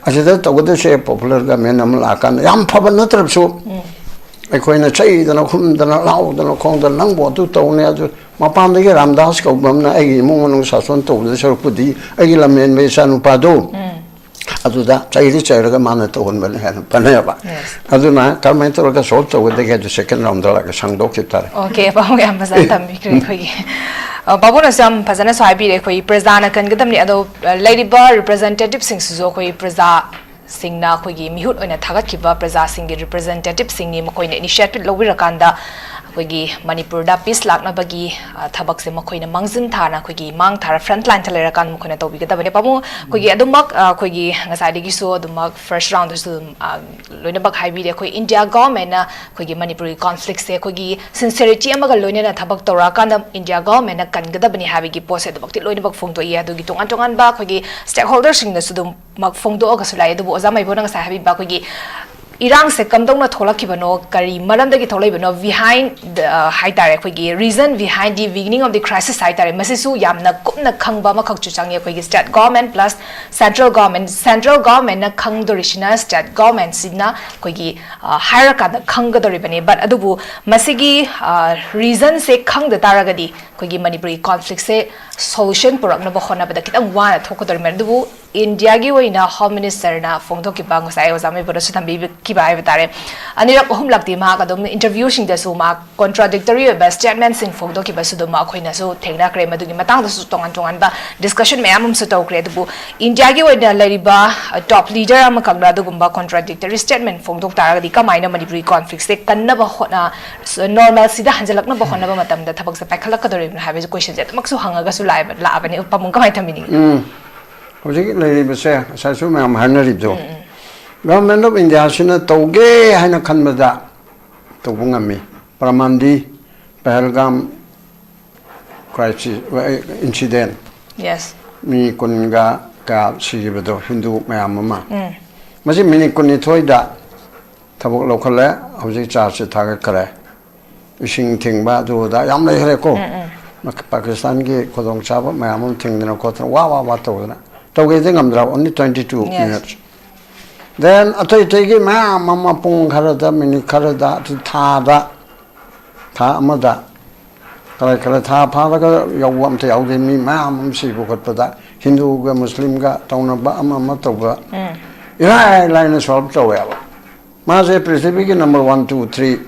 ꯑꯁꯤꯗ ꯇꯧꯒꯗꯣꯏꯁꯦ popular government ꯑꯃ ꯂꯥꯛꯑꯀꯥꯟꯗ ꯌꯥꯝ ꯐꯕ ꯅꯠꯇ꯭ꯔꯕꯁꯨ, ꯑꯩꯈꯣꯏꯅ ꯆꯩꯗꯅ ꯈꯨꯝꯗꯅ ꯂꯥꯎꯗꯅ ꯈꯣꯡꯗꯅ ꯅꯪꯕꯨ ꯑꯗꯨ ꯇꯧꯅꯤ ꯑꯗꯨ, ꯃꯄꯥꯟꯗꯒꯤ ꯔꯥꯝꯗꯥꯁ ꯀꯧꯕ ꯑꯃꯅ ꯑꯩꯒꯤ ꯏꯃꯨꯡ ꯃꯅꯨꯡ ꯁꯥꯁꯟ ꯇꯧꯕꯗ ꯁꯔꯨꯛꯄꯨꯗꯤ ꯑꯩꯒꯤ ꯂꯝꯍꯦꯟꯕ ꯏꯆꯥ ꯅꯨꯄꯥꯗꯣ ꯑꯗꯨꯗ ꯆꯩꯗꯤ ꯆꯩꯔꯒ ꯃꯥꯅ ꯇꯧꯍꯟꯕꯅ ꯍꯦꯟꯅ ꯐꯅꯦꯕ꯫ Yes. ꯑꯗꯨꯅ ꯀꯔꯝꯍꯥꯏꯅ ꯇꯧꯔꯒ solve ꯇꯧꯒꯗꯒꯦ ꯍꯥꯏꯗꯨ second roundꯗ ꯂꯥꯛꯑꯒ ꯁꯪꯗꯣꯛꯈꯤꯕ ꯇꯥꯔꯦ꯫ Okay, ꯄꯥꯎ ꯌꯥꯝ ꯐꯖꯅ ꯊꯝꯕꯤꯈ꯭ꯔꯦ ꯑꯩꯈꯣꯏꯒꯤ꯫ ꯑ, ꯄꯥꯕꯨꯡꯅꯁꯨ ꯌꯥꯝ ꯐꯖꯅꯁꯨ ꯍꯥꯏꯕꯤꯔꯦ, ꯑꯩꯈꯣꯏ ꯄ꯭ꯔꯖꯥꯅ ꯀꯟꯒꯗꯕꯅꯤ꯫ ꯑꯗꯣ, ꯑ, ꯂꯩꯔꯤꯕ representativeꯁꯤꯡꯁꯤꯁꯨ ꯑꯩꯈꯣꯏ ꯄ꯭ꯔꯖꯥ ꯁꯤꯡꯅ ꯑꯩꯈꯣꯏꯒꯤ ꯃꯤꯍꯨꯠ ꯑꯣꯏꯅ ꯊꯥꯒꯠꯈꯤꯕ ꯄ꯭ꯔꯖꯥꯁꯤꯡꯒꯤ ꯔꯤꯄ꯭ꯔꯖꯦꯟꯇꯦꯇꯤꯞꯁꯤꯡꯅꯤ꯫ ꯃꯈꯣꯏꯅ ꯏꯅꯤꯁꯤꯌꯦꯇꯤꯞ ꯂꯧꯕꯤꯔꯀꯥꯟꯗ ꯑꯩꯈꯣꯏꯒꯤ ꯃꯅꯤꯄꯨꯔꯗ ꯄꯤꯁ ꯂꯥꯛꯅꯕꯒꯤ, ꯑ, ꯊꯕꯛꯁꯦ ꯃꯈꯣꯏꯅ ꯃꯥꯡꯖꯤꯟ ꯊꯥꯅ ꯑꯩꯈꯣꯏꯒꯤ ꯃꯥꯡ ꯊꯥꯔ ꯐ꯭ꯔꯟꯠ ꯂꯥꯏꯟꯗ ꯂꯩꯔꯀꯥꯟꯗ ꯃꯈꯣꯏꯅ ꯇꯧꯕꯤꯒꯗꯕꯅꯤ꯫ ꯄꯥꯕꯨꯡ, ꯑꯩꯈꯣꯏꯒꯤ ꯑꯗꯨꯃꯛ, ꯑ, ꯑꯩꯈꯣꯏꯒꯤ ꯉꯁꯥꯏꯗꯒꯤꯁꯨ ꯑꯗꯨꯃꯛ ꯐꯥꯔꯁ ꯔꯥꯎꯟꯗꯁꯨ ꯑꯗꯨꯝ, ꯑ, ꯂꯣꯏꯅꯃꯛ ꯍꯥꯏꯕꯤꯔꯦ꯫ ꯑꯩꯈꯣꯏ ꯏꯟꯗꯤꯌꯥ ꯒꯣꯔꯃꯦꯟꯅ ꯑꯩꯈꯣꯏꯒꯤ ꯃꯅꯤꯄꯨꯔꯒꯤ ꯀꯣꯟꯐ꯭ꯂꯤꯛꯁꯦ ꯑꯩꯈꯣꯏꯒꯤ ꯁꯤꯟꯁꯤꯌꯔꯤꯇꯤ ꯑꯃꯒ ꯂꯣꯏꯅꯅ ꯊꯕꯛ ꯇꯧꯔꯛꯑꯀꯥꯟꯗ ꯏꯟꯗꯤꯌꯥ ꯒꯣꯔꯃꯦꯟꯅ ꯀꯟꯒꯗꯕꯅꯤ ꯍꯥꯏꯕꯒꯤ ꯄꯣꯠꯁꯦ ꯑꯗꯨꯃꯛꯇꯤ ꯂꯣꯏꯅꯃꯛ ꯐꯣꯡꯗꯣꯛꯏ꯫ ꯑꯗꯨꯒꯤ ꯇꯣꯉꯥꯟ ꯇꯣꯉꯥꯟꯕ ꯑꯩꯈꯣꯏꯒꯤ ꯁ꯭ꯇꯦꯛ ꯍꯣꯜꯗꯔꯁꯤꯡꯅꯁꯨ ꯑꯗꯨꯝꯃꯛ ꯐꯣꯡꯗꯣꯛꯑꯒꯁꯨ ꯂꯥꯛꯑꯦ꯫ ꯑꯗꯨꯕꯨ ꯑꯣꯖꯥ ꯃꯥꯏꯕꯣꯅ ꯉꯁꯥꯏ ꯍꯥꯏꯕꯤꯕ ꯑꯩꯈꯣꯏꯒꯤ ꯏꯔꯥꯡꯁꯦ ꯀꯝꯗꯧꯅ ꯊꯣꯛꯂꯛꯈꯤꯕꯅꯣ, ꯀꯔꯤ ꯃꯔꯝꯗꯒꯤ ꯊꯣꯛꯂꯛꯏꯕꯅꯣ, ꯕꯤꯍꯥꯏꯟ ꯍꯥꯏꯇꯥꯔꯦ, ꯑꯩꯈꯣꯏꯒꯤ reason behind the beginning of the crisis ꯍꯥꯏꯇꯥꯔꯦ, ꯃꯁꯤꯁꯨ ꯌꯥꯝꯅ ꯀꯨꯞꯅ ꯈꯪꯕ ꯑꯃꯈꯛꯁꯨ ꯆꯪꯉꯤ꯫ ꯑꯩꯈꯣꯏꯒꯤ state government plus central government, central ꯒꯣꯔꯃꯦꯟꯅ ꯈꯪꯗꯣꯔꯤꯁꯤꯅ ꯁ꯭ꯇꯦꯠ ꯒꯣꯔꯃꯦꯟꯁꯤꯅ ꯑꯩꯈꯣꯏꯒꯤ, ꯑ, ꯍꯥꯏꯔꯀꯥꯟꯗ ꯈꯪꯒꯗꯧꯔꯤꯕꯅꯤ꯫ ꯕꯠ ꯑꯗꯨꯕꯨ ꯃꯁꯤꯒꯤ, ꯑ, ꯔꯤꯖꯟꯁꯦ ꯈꯪꯗ ꯇꯥꯔꯒꯗꯤ ꯑꯩꯈꯣꯏꯒꯤ ꯃꯅꯤꯄꯨꯔꯒꯤ ꯀꯣꯟꯐ꯭ꯂꯤꯛꯁꯦ ꯁꯣꯂꯨꯁꯟ ꯄꯨꯔꯛꯅꯕ ꯍꯣꯠꯅꯕꯗ ꯈꯤꯇꯪ ꯋꯥꯅ ꯊꯣꯛꯀꯗꯧꯔꯤꯕꯅꯤ꯫ ꯑꯗꯨꯕꯨ ꯏꯟꯗꯤꯌꯥꯒꯤ ꯑꯣꯏꯅ ꯍꯣꯝ ꯃꯤꯅꯤꯁꯇꯔꯅ ꯐꯣꯡꯗꯣꯛꯈꯤꯕ, ꯉꯁꯥꯏ ꯑꯣꯖꯥ ꯃꯩꯕꯨꯅꯁꯨ ꯊꯝꯕꯤꯈꯤꯕ ꯍꯥꯏꯕ ꯇꯥꯔꯦ, ꯑꯅꯤꯔꯛ ꯑꯍꯨꯝꯂꯛꯇꯤ ꯃꯍꯥꯛ ꯑꯗꯨꯝ ꯏꯟꯇꯔꯚ꯭ꯌꯨꯁꯤꯡꯗꯁꯨ ꯃꯍꯥꯛ ꯀꯣꯟꯇ꯭ꯔꯥꯗꯤꯛꯇꯔꯤ ꯑꯣꯏꯕ ꯁ꯭ꯇꯦꯠꯃꯦꯟꯁꯤꯡ ꯐꯣꯡꯗꯣꯛꯈꯤꯕꯁꯨ ꯑꯗꯨꯝ ꯑꯩꯈꯣꯏꯅꯁꯨ ꯊꯦꯡꯅꯈ꯭ꯔꯦ꯫ ꯃꯗꯨꯒꯤ ꯃꯇꯥꯡꯗꯁꯨ ꯇꯣꯉꯥꯟ ꯇꯣꯉꯥꯟꯕ ꯗꯤꯁꯀꯁꯟ ꯃꯌꯥꯝ ꯑꯃꯁꯨ ꯇꯧꯈ꯭ꯔꯦ꯫ ꯑꯗꯨꯕꯨ ꯏꯟꯗꯤꯌꯥꯒꯤ ꯑꯣꯏꯅ ꯂꯩꯔꯤꯕ, ꯑ, ꯇꯣꯞ ꯂꯤꯗꯔ ꯑꯃꯈꯛꯅ ꯑꯗꯨꯒꯨꯝꯕ ꯀꯣꯟꯇ꯭ꯔꯥꯗꯤꯛꯇꯔꯤ ꯁ꯭ꯇꯦꯠꯃꯦꯟ ꯐꯣꯡꯗꯣꯛ ꯇꯥꯔꯒꯗꯤ ꯀꯃꯥꯏꯅ ꯃꯅꯤꯄꯨꯔꯒꯤ ꯀꯣꯟꯐ꯭ꯂꯤꯛꯁꯦ ꯀꯟꯅꯕ ꯍꯣꯠꯅ, ꯅꯣꯔꯃꯦꯜꯁꯤꯗ ꯍꯟꯖꯤꯜꯂꯛꯅꯕ ꯍꯣꯠꯅꯕ ꯃꯇꯝꯗ ꯊꯕꯛꯁꯦ ꯄꯥꯏꯈꯠꯂꯛꯀꯗꯧꯔꯤꯕꯅꯣ ꯍꯥꯏꯕꯁꯦ ꯀꯣꯏꯁꯟꯁꯦ ꯑꯗꯨꯃꯛꯁꯨ ꯍꯪꯉꯒꯁꯨ ꯂꯥꯛꯑꯦꯕ, ꯂꯥꯛꯑꯕꯅꯤ꯫ ꯄꯥꯕꯨꯡ, ꯀꯃꯥꯏꯅ ꯊꯝꯕꯤꯅꯤꯡꯉꯤ? ꯎꯝ, ꯍꯧꯖꯤꯛ ꯂꯩꯔꯤꯕꯁꯦ ꯉꯁꯥꯏꯁꯨ ꯃꯌꯥꯝ ꯍꯥꯏꯅꯔꯤꯕꯗꯣ, ꯎꯝ, ꯎꯝ꯫ ꯒꯚꯔꯟꯃꯦꯟꯠ ꯑꯣꯐ ꯏꯟꯗꯤꯌꯥꯁꯤꯅ ꯇꯧꯒꯦ ꯍꯥꯏꯅ ꯈꯟꯕꯗ ꯇꯧꯕ ꯉꯝꯃꯤ꯫ ꯄ꯭ꯔꯃꯥꯟꯗꯤ, ꯄꯍꯜꯒꯥꯝ ꯀ꯭ꯔꯥꯏꯁꯤꯁ, ꯏꯟꯁꯤꯗꯦꯟꯠ, ꯌꯦꯁ꯫ ꯃꯤ ꯀꯨꯟꯒ ꯀꯌꯥ ꯁꯤꯈꯤꯕꯗꯣ, ꯍꯤꯟꯗꯨ ꯃꯌꯥꯝ ꯑꯃ꯫ ꯎꯝ꯫ ꯃꯁꯤ ꯃꯤꯅꯤꯠ ꯀꯨꯟꯅꯤꯊꯣꯏꯗ ꯊꯕꯛ ꯂꯧꯈꯠꯂꯦ, ꯍꯧꯖꯤꯛ ꯆꯥꯔꯖꯁꯦ ꯊꯥꯒꯠꯈ꯭ꯔꯦ꯫ ꯏꯁꯤꯡ ꯊꯤꯡꯕ, ꯑꯗꯨ ꯑꯗꯥ ꯌꯥꯝ ꯂꯩꯈ꯭ꯔꯦꯀꯣ꯫ ꯎꯝ, ꯎꯝ꯫ ꯃ-, ꯄꯥꯀꯤꯁꯇꯥꯟꯒꯤ ꯈꯨꯗꯣꯡꯆꯥꯕ ꯃꯌꯥꯝ ꯑꯃ ꯊꯤꯡꯗꯅ ꯈꯣꯠꯇꯅ ꯋꯥ ꯋꯥ ꯋꯥ ꯇꯧꯗꯅ ꯇꯧꯒꯦꯗꯤ ꯉꯝꯗ꯭ꯔꯕ, only twenty two yes. Minutes꯫ Then ꯑꯇꯩ ꯑꯇꯩꯒꯤ ꯃꯌꯥꯝ ꯑꯃ ꯄꯨꯡ ꯈꯔꯗ, ꯃꯤꯅꯤꯠ ꯈꯔꯗ, ꯑꯗꯨ ꯊꯥꯗ, ꯊꯥ ꯑꯃꯗ ꯈꯔ ꯈꯔ ꯊꯥ ꯐꯥꯔꯒ ꯌꯧꯕ ꯑꯝꯇ ꯌꯥꯎꯗꯦ꯫ ꯃꯤ ꯃꯌꯥꯝ ꯑꯃ ꯁꯤꯕ ꯈꯣꯠꯄꯗ ꯍꯤꯟꯗꯨꯒ ꯃꯨꯁꯂꯤꯝꯒ ꯇꯧꯅꯕ ꯑꯃ ꯑꯃ ꯇꯧꯕ ꯎꯝ꯫ ꯏꯔꯥꯏ ꯂꯥꯏꯅ ꯁꯣꯜꯕ ꯇꯧꯋꯦꯕ꯫ ꯃꯥꯁꯦ ꯄ꯭ꯔꯤꯊꯤꯕꯤꯒꯤ ꯅꯝꯕꯔ ꯋꯥꯟ, ꯇꯨ, ꯊ꯭ꯔꯤ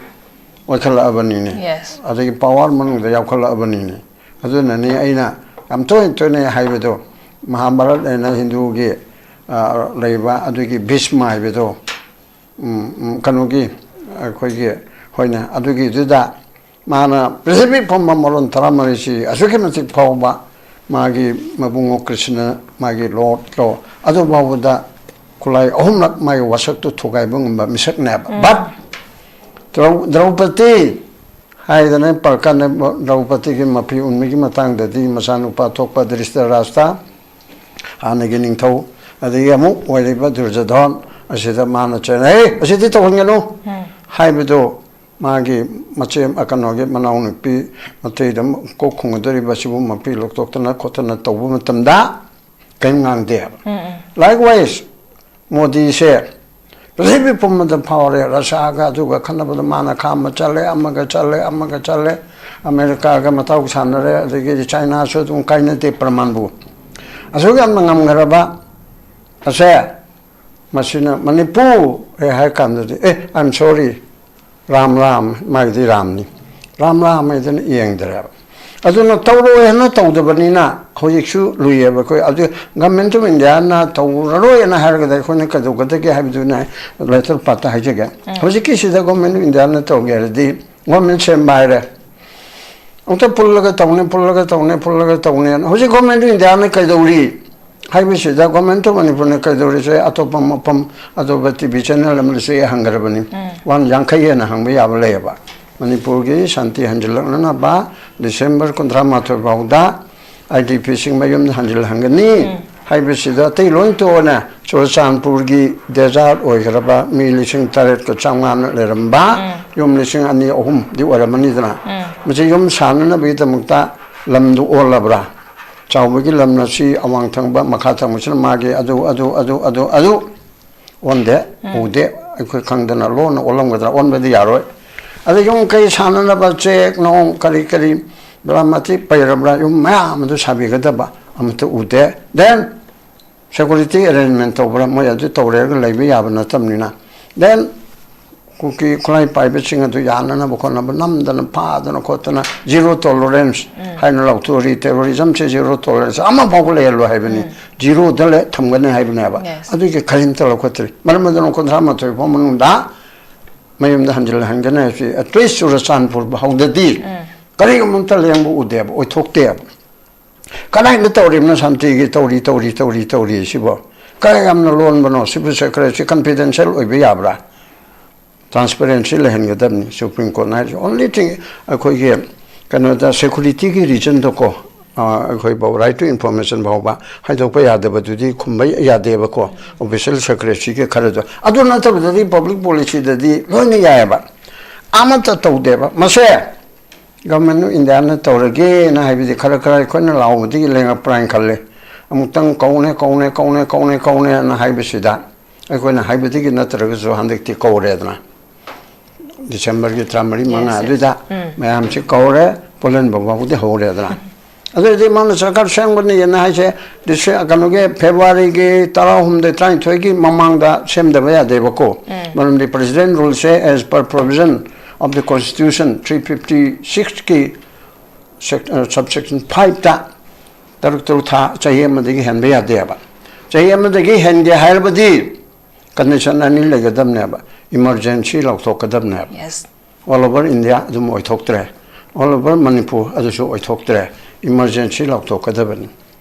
ꯑꯣꯏꯈꯠꯂꯛꯑꯕꯅꯤꯅꯦ꯫ ꯌꯦꯁ꯫ ꯑꯗꯒꯤ ꯄꯋꯥꯔ ꯃꯅꯨꯡꯗ ꯌꯥꯎꯈꯠꯂꯛꯑꯕꯅꯤꯅꯦ꯫ ꯑꯗꯨꯅꯅꯤ ꯑꯩꯅ ꯌꯥꯝ ꯇꯣꯏꯅ ꯇꯣꯏꯅ ꯍꯥꯏꯕꯗꯣ, ꯃꯍꯥꯚꯥꯔꯠ ꯍꯥꯏꯅ ꯍꯤꯟꯗꯨꯒꯤ ꯑ, ꯂꯩꯕ ꯑꯗꯨꯒꯤ ꯚꯤꯁꯃ ꯍꯥꯏꯕꯗꯣ, ꯎꯝ, ꯎꯝ, ꯀꯩꯅꯣꯒꯤ, ꯑꯩꯈꯣꯏꯒꯤ, ꯍꯣꯏꯅꯦ, ꯑꯗꯨꯒꯤꯗꯨꯗ ꯃꯥꯅ ꯄ꯭ꯔꯤꯊꯤꯕꯤ ꯄꯨꯝꯕ ꯃꯔꯣꯟ ꯇꯔꯥꯃꯔꯤꯁꯤ ꯑꯁꯨꯛꯀꯤ ꯃꯇꯤꯛ ꯐꯥꯎꯕ ꯃꯥꯒꯤ ꯃꯕꯨꯡꯉꯣ ꯀ꯭ꯔꯤꯁꯅ, ꯃꯥꯒꯤ ꯂꯣꯔꯗꯇꯣ, ꯑꯗꯨ ꯐꯥꯎꯕꯗ ꯈꯨꯠꯂꯥꯏ ꯑꯍꯨꯝꯂꯛ ꯃꯥꯒꯤ ꯋꯥꯁꯛꯇꯨ ꯊꯨꯒꯥꯏꯕ ꯉꯝꯕ ꯃꯤꯁꯛꯅꯦꯕ꯫ ꯎꯝ꯫ But ꯗ꯭ꯔꯧ-, ꯗ꯭ꯔꯧꯄꯗꯤ ꯍꯥꯏꯗꯅ ꯄꯜꯀꯥꯟꯗ ꯗ꯭ꯔꯧꯄꯗꯤꯒꯤ ꯃꯐꯤ ꯎꯟꯕꯒꯤ ꯃꯇꯥꯡꯗꯗꯤ ꯃꯆꯥꯅꯨꯄꯥ ꯊꯣꯛꯄ ꯙ꯭ꯔꯤꯁꯇꯔꯥꯁꯇ, ꯍꯥꯟꯅꯒꯤ ꯅꯤꯡꯊꯧ, ꯑꯗꯒꯤ ꯑꯃꯨꯛ ꯑꯣꯏꯔꯤꯕ ꯗꯨꯔꯖꯣꯙꯟ ꯑꯁꯤꯗ ꯃꯥꯅ ꯆꯩꯅꯩ, "ꯑꯁꯤꯗꯤ ꯇꯧꯍꯟꯒꯅꯨ" ꯎꯝ꯫ ꯍꯥꯏꯕꯗꯨ ꯃꯥꯒꯤ ꯃꯆꯦ, ꯀꯩꯅꯣꯒꯤ ꯃꯅꯥꯎꯅꯨꯄꯤ ꯃꯇꯩꯗ ꯀꯣꯛ ꯈꯨꯝꯒꯗꯧꯔꯤꯕ ꯑꯁꯤꯕꯨ ꯃꯄꯤ ꯂꯧꯊꯣꯛꯇꯅ ꯈꯣꯠꯇꯅ ꯇꯧꯕ ꯃꯇꯝꯗ ꯀꯔꯤꯝ ꯉꯥꯡꯗꯦꯕ꯫ ꯎꯝ, ꯎꯝ꯫ Likewise, ꯃꯣꯗꯤꯁꯦ ꯄ꯭ꯔꯤꯊꯤꯕꯤ ꯄꯨꯝꯕꯗ ꯐꯥꯎꯔꯦ, ꯔꯁꯤꯌꯥꯒ ꯑꯗꯨꯒ ꯈꯠꯅꯕꯗ ꯃꯥꯅ ꯈꯥꯝꯕ ꯆꯠꯂꯦ, ꯑꯃꯒ ꯆꯠꯂꯦ, ꯑꯃꯒ ꯆꯠꯂꯦ, ꯑꯃꯦꯔꯤꯀꯥꯒ ꯃꯇꯥꯎ ꯁꯥꯟꯅꯔꯦ, ꯑꯗꯒꯤꯗꯤ ꯆꯥꯏꯅꯥꯁꯨ ꯑꯗꯨꯝ ꯀꯥꯏꯅꯗꯦ ꯄ꯭ꯔꯃꯥꯟꯕꯨ꯫ ꯑꯁꯨꯛ ꯌꯥꯝꯅ ꯉꯝꯈ꯭ꯔꯕ ꯑꯁꯦ, ꯃꯁꯤꯅ ꯃꯅꯤꯄꯨꯔ ꯍꯦꯛ ꯍꯥꯏ ꯀꯥꯟꯗꯗꯤ, "ꯑꯦ, I am sorry, Ram Ram, ꯃꯥꯒꯤꯗꯤ ꯔꯥꯝꯅꯤ, ꯔꯥꯝ ꯔꯥꯝ" ꯍꯥꯏꯗꯅ ꯌꯦꯡꯗ꯭ꯔꯦꯕ꯫ ꯑꯗꯨꯅ ꯇꯧꯔꯣꯏ ꯍꯥꯏꯅ ꯇꯧꯗꯕꯅꯤꯅ ꯍꯧꯖꯤꯛꯁꯨ ꯂꯨꯏꯌꯦꯕ ꯑꯩꯈꯣꯏ꯫ ꯑꯗꯨ Government of Indiaꯅ ꯇꯧꯔꯔꯣꯏꯅ ꯍꯥꯏꯔꯒꯗꯤ ꯑꯩꯈꯣꯏꯅ ꯀꯩꯗꯧꯒꯗꯒꯦ ꯍꯥꯏꯕꯗꯨꯅ latter partꯇ ꯍꯥꯏꯖꯒꯦ꯫ ꯎꯝ꯫ ꯍꯧꯖꯤꯛꯀꯤꯁꯤꯗ Government of Indiaꯅ ꯇꯧꯒꯦ ꯍꯥꯏꯔꯗꯤ government ꯁꯦꯝꯕ ꯍꯥꯏꯔꯦ꯫ ꯑꯃꯨꯛꯇ ꯄꯨꯜꯂꯒ ꯇꯧꯅꯤ, ꯄꯨꯜꯂꯒ ꯇꯧꯅꯤ, ꯄꯨꯜꯂꯒ ꯇꯧꯅꯤꯅ꯫ ꯍꯧꯖꯤꯛ Government of Indiaꯅ ꯀꯩꯗꯧꯔꯤ ꯍꯥꯏꯕꯁꯤꯗ Government of Manipurꯅ ꯀꯩꯗꯧꯔꯤꯁꯦ? ꯑꯇꯣꯞꯄ ꯃꯐꯝ, ꯑꯇꯣꯞꯄ TV channel ꯑꯃꯗꯁꯨ ꯑꯩ ꯍꯪꯈ꯭ꯔꯕꯅꯤ꯫ ꯎꯝ꯫ ꯋꯥꯟ ꯌꯥꯡꯈꯩ ꯍꯦꯟꯅ ꯍꯪꯕ ꯌꯥꯕ ꯂꯩꯌꯦꯕ꯫ ꯃꯅꯤꯄꯨꯔꯒꯤ ꯁꯥꯟꯇꯤ ꯍꯟꯖꯤꯜꯂꯛꯅꯅꯕ December ꯀꯨꯟꯊ꯭ꯔꯥ ꯃꯥꯊꯣꯏ ꯐꯥꯎꯗ IDPꯁꯤꯡ ꯃꯌꯨꯝꯗ ꯍꯟꯖꯤꯜꯍꯟꯒꯅꯤ ꯎꯝ꯫ ꯍꯥꯏꯕꯁꯤꯗ ꯑꯇꯩ ꯂꯣꯏ ꯇꯣꯛꯑꯣꯅꯦ꯫ ꯆꯨꯔꯆꯥꯟꯄꯨꯔꯒꯤ desert ꯑꯣꯏꯈ꯭ꯔꯕ ꯃꯤ ꯂꯤꯁꯤꯡ ꯇꯔꯦꯠꯀ ꯆꯥꯝꯃꯉꯥꯅ ꯂꯩꯔꯝꯕ ꯎꯝ꯫ ꯌꯨꯝ ꯂꯤꯁꯤꯡ ꯑꯅꯤ ꯑꯍꯨꯝꯗꯤ ꯑꯣꯏꯔꯝꯃꯅꯤꯗꯅ꯫ ꯎꯝ꯫ ꯃꯁꯤ ꯌꯨꯝ ꯁꯥꯅꯅꯕꯒꯤꯗꯃꯛꯇ ꯂꯝꯗꯨ ꯑꯣꯜꯂꯕ꯭ꯔꯥ? ꯆꯥꯎꯕꯒꯤ ꯂꯝꯅ ꯁꯤ, ꯑꯋꯥꯡ ꯊꯪꯕ, ꯃꯈꯥ ꯊꯪꯕꯁꯤꯅ ꯃꯥꯒꯤ, ꯑꯗꯨ, ꯑꯗꯨ, ꯑꯗꯨ, ꯑꯗꯨ, ꯑꯗꯨ ꯑꯣꯟꯗꯦ, ꯎꯝ꯫ ꯎꯗꯦ꯫ ꯑꯩꯈꯣꯏ ꯈꯪꯗꯅ ꯂꯣꯟꯅ ꯑꯣꯜꯂꯝꯒꯗ꯭ꯔꯥ? ꯑꯣꯟꯕꯗꯤ ꯌꯥꯔꯣꯏ꯫ ꯑꯗ ꯌꯨꯝ ꯀꯩ ꯁꯥꯅꯅꯕ ꯆꯦꯛ ꯅꯣꯡ ꯀꯔꯤ ꯀꯔꯤ, ꯕ꯭ꯔꯥ ꯃꯇꯤ ꯄꯩꯔꯕ꯭ꯔꯥ? ꯌꯨꯝ ꯃꯌꯥꯝ ꯑꯗꯨ ꯁꯥꯕꯤꯒꯗꯕ ꯑꯃꯠꯇ ꯎꯗꯦ꯫ Then security arrangement ꯇꯧꯕ꯭ꯔꯥ? ꯃꯣꯏ ꯑꯗꯨ ꯇꯧꯔꯦꯒ ꯂꯩꯕ ꯌꯥꯕ ꯅꯠꯇꯕꯅꯤꯅ꯫ Then ꯀꯨꯀꯤ ꯈꯨꯠꯂꯥꯏ ꯄꯥꯏꯕꯁꯤꯡ ꯑꯗꯨ ꯌꯥꯅꯅꯕ ꯈꯣꯠꯅꯕ ꯅꯝꯗꯅ ꯐꯥꯗꯅ ꯈꯣꯠꯇꯅ zero tolerance꯫ ꯎꯝ꯫ ꯍꯥꯏꯅ ꯂꯥꯎꯊꯣꯛꯑꯔꯤ, ꯇꯦꯔꯣꯔꯤꯖꯝꯁꯦ ꯖꯤꯔꯣ ꯇꯣꯂꯔꯦꯟꯁ ꯑꯃ ꯐꯥꯎꯕ ꯂꯩꯍꯜꯂꯣꯏ ꯍꯥꯏꯕꯅꯤ, ꯖꯤꯔꯣꯗ ꯂꯩ ꯊꯝꯒꯅꯤ ꯍꯥꯏꯕꯅꯦꯕ꯫ Yes. ꯑꯗꯨꯒꯤ ꯀꯔꯤꯝꯇ ꯂꯧꯈꯠꯇ꯭ꯔꯤ꯫ ꯃꯔꯝ ꯑꯗꯨꯅ ꯀꯨꯟꯊ꯭ꯔꯥ ꯃꯥꯊꯣꯏ ꯐꯥꯎ ꯃꯅꯨꯡꯗ ꯃꯌꯨꯝꯗ ꯍꯟꯖꯤꯜꯍꯟꯒꯅꯤ ꯍꯥꯏꯕꯁꯤ ꯑꯦꯠꯂꯤꯁ ꯆꯨꯔꯆꯥꯟꯄꯨꯔ ꯐꯥꯎꯗꯗꯤ ꯀꯔꯤꯒꯨꯝꯕ ꯑꯝꯇ ꯂꯦꯡꯕ ꯎꯗꯦꯕ, ꯑꯣꯏꯊꯣꯛꯇꯦꯕ꯫ ꯀꯗꯥꯏꯗ ꯇꯧꯔꯤꯕꯅꯣ ꯁꯥꯟꯇꯤꯒꯤ ꯇꯧꯔꯤ, ꯇꯧꯔꯤ, ꯇꯧꯔꯤ, ꯇꯧꯔꯤ ꯁꯤꯕꯣ? ꯀꯌꯥ ꯌꯥꯝꯅ ꯂꯣꯟꯕꯅꯣ? ꯁꯤꯕꯨ ꯁꯦꯀ꯭ꯔꯦꯠꯁꯤ ꯀꯟꯐꯤꯗꯦꯟꯁꯤꯌꯦꯜ ꯑꯣꯏꯕ ꯌꯥꯕ꯭ꯔꯥ? ꯇ꯭ꯔꯥꯟꯁꯄꯦꯔꯦꯟꯁꯤ ꯂꯩꯍꯟꯒꯗꯕꯅꯤ꯫ ꯁꯨꯄ꯭ꯔꯤꯝ ꯀꯣꯔꯠꯅ ꯍꯥꯏꯔꯤꯁꯦ ꯑꯣꯟꯂꯤ ꯊꯤꯡ ꯑꯩꯈꯣꯏꯒꯤ ꯀꯩꯅꯣꯗ ꯁꯦꯀꯨꯔꯤꯇꯤꯒꯤ ꯔꯤꯖꯟꯗꯀꯣ, ꯑꯩꯈꯣꯏ ꯔꯥꯏꯠ ꯇꯨ ꯏꯟꯐꯣꯔꯃꯦꯁꯟ ꯐꯥꯎꯕ ꯍꯥꯏꯗꯣꯛꯄ ꯌꯥꯗꯕꯗꯨꯗꯤ ꯈꯨꯝꯕ ꯌꯥꯗꯦꯕꯀꯣ, ꯑꯣꯐꯤꯁꯤꯌꯦꯜ ꯁꯦꯀ꯭ꯔꯦꯠꯁꯤꯒꯤ ꯈꯔꯗꯣ꯫ ꯑꯗꯨ ꯅꯠꯇꯕꯗꯗꯤ ꯄꯕ꯭ꯂꯤꯛ ꯄꯣꯂꯤꯁꯤꯗꯗꯤ ꯂꯣꯏꯅ ꯌꯥꯏꯑꯕ, ꯑꯃꯠꯇ ꯇꯧꯗꯦꯕ꯫ ꯃꯁꯦ ꯒꯚꯔꯟꯃꯦꯟ ꯑꯣꯐ ꯏꯟꯗꯤꯌꯥꯅ ꯇꯧꯔꯒꯦꯅ ꯍꯥꯏꯕꯗꯤ ꯈꯔ ꯈꯔ ꯑꯩꯈꯣꯏꯅ ꯂꯥꯎꯕꯗꯒꯤ ꯂꯩꯉꯛꯄ꯭ꯔꯥ ꯍꯥꯏꯅ ꯈꯜꯂꯦ꯫ ꯑꯃꯨꯛꯇꯪ ꯀꯧꯅꯦ, ꯀꯧꯅꯦ, ꯀꯧꯅꯦ, ꯀꯧꯅꯦ, ꯀꯧꯅꯦꯅ ꯍꯥꯏꯕꯁꯤꯗ ꯑꯩꯈꯣꯏꯅ ꯍꯥꯏꯕꯗꯒꯤ ꯅꯠꯇ꯭ꯔꯒꯁꯨ ꯍꯟꯗꯛꯇꯤ ꯀꯧꯔꯦꯗꯅ꯫ ꯗꯤꯁꯦꯝꯕꯔꯒꯤ ꯇꯔꯥꯃꯔꯤ ꯃꯉꯥ Yes, yes. ꯑꯗꯨꯏꯗ ꯃꯌꯥꯝꯁꯤ ꯀꯧꯔꯦ, ꯄꯣꯂꯦꯟ ꯕꯕꯥꯕꯨꯗꯤ ꯍꯧꯔꯦꯗꯅ꯫ ꯑꯗꯨꯗꯤ ꯃꯥꯅ ꯁꯔꯀꯥꯔ ꯁꯦꯝꯒꯅꯤꯅ ꯍꯥꯏꯁꯦ ꯗꯤꯁꯦ-, ꯀꯩꯅꯣꯒꯤ ꯐꯦꯕ꯭ꯔꯨꯋꯥꯔꯤꯒꯤ ꯇꯔꯥꯍꯨꯝꯗꯣꯏ, ꯇꯔꯥꯅꯤꯊꯣꯏꯒꯤ ꯃꯃꯥꯡꯗ ꯁꯦꯝꯗꯕ ꯌꯥꯗꯦꯕꯀꯣ꯫ ꯃꯔꯝꯗꯤ ꯄ꯭ꯔꯁꯤꯗꯦꯟ ꯔꯨꯜꯁꯦ as per provision of the constitution three fifty sixꯀꯤ ꯁꯕꯁꯦꯛꯁꯟ ꯐꯥꯏꯚꯇ ꯇꯔꯨꯛ ꯇꯔꯨꯛ ꯊꯥ ꯆꯍꯤ ꯑꯃꯗꯒꯤ ꯍꯦꯟꯕ ꯌꯥꯗꯦꯕ꯫ ꯆꯍꯤ ꯑꯃꯗꯒꯤ ꯍꯦꯟꯒꯦ ꯍꯥꯏꯔꯕꯗꯤ ꯀꯟꯗꯤꯁꯟ ꯑꯅꯤ ꯂꯩꯒꯗꯕꯅꯦꯕ, ꯏꯃꯔꯖꯦꯟꯁꯤ ꯂꯥꯎꯊꯣꯛꯀꯗꯕꯅꯦꯕ꯫ Yes. ꯑꯣꯜ ꯑꯣꯚꯔ ꯏꯟꯗꯤꯌꯥ ꯑꯗꯨꯝ ꯑꯣꯏꯊꯣꯛꯇ꯭ꯔꯦ, ꯑꯣꯜ ꯑꯣꯚꯔ ꯃꯅꯤꯄꯨꯔ ꯑꯗꯨꯁꯨ ꯑꯣꯏꯊꯣꯛꯇ꯭ꯔꯦ, ꯏꯃꯔꯖꯦꯟꯁꯤ ꯂꯥꯎꯊꯣꯛꯀꯗꯕꯅꯤ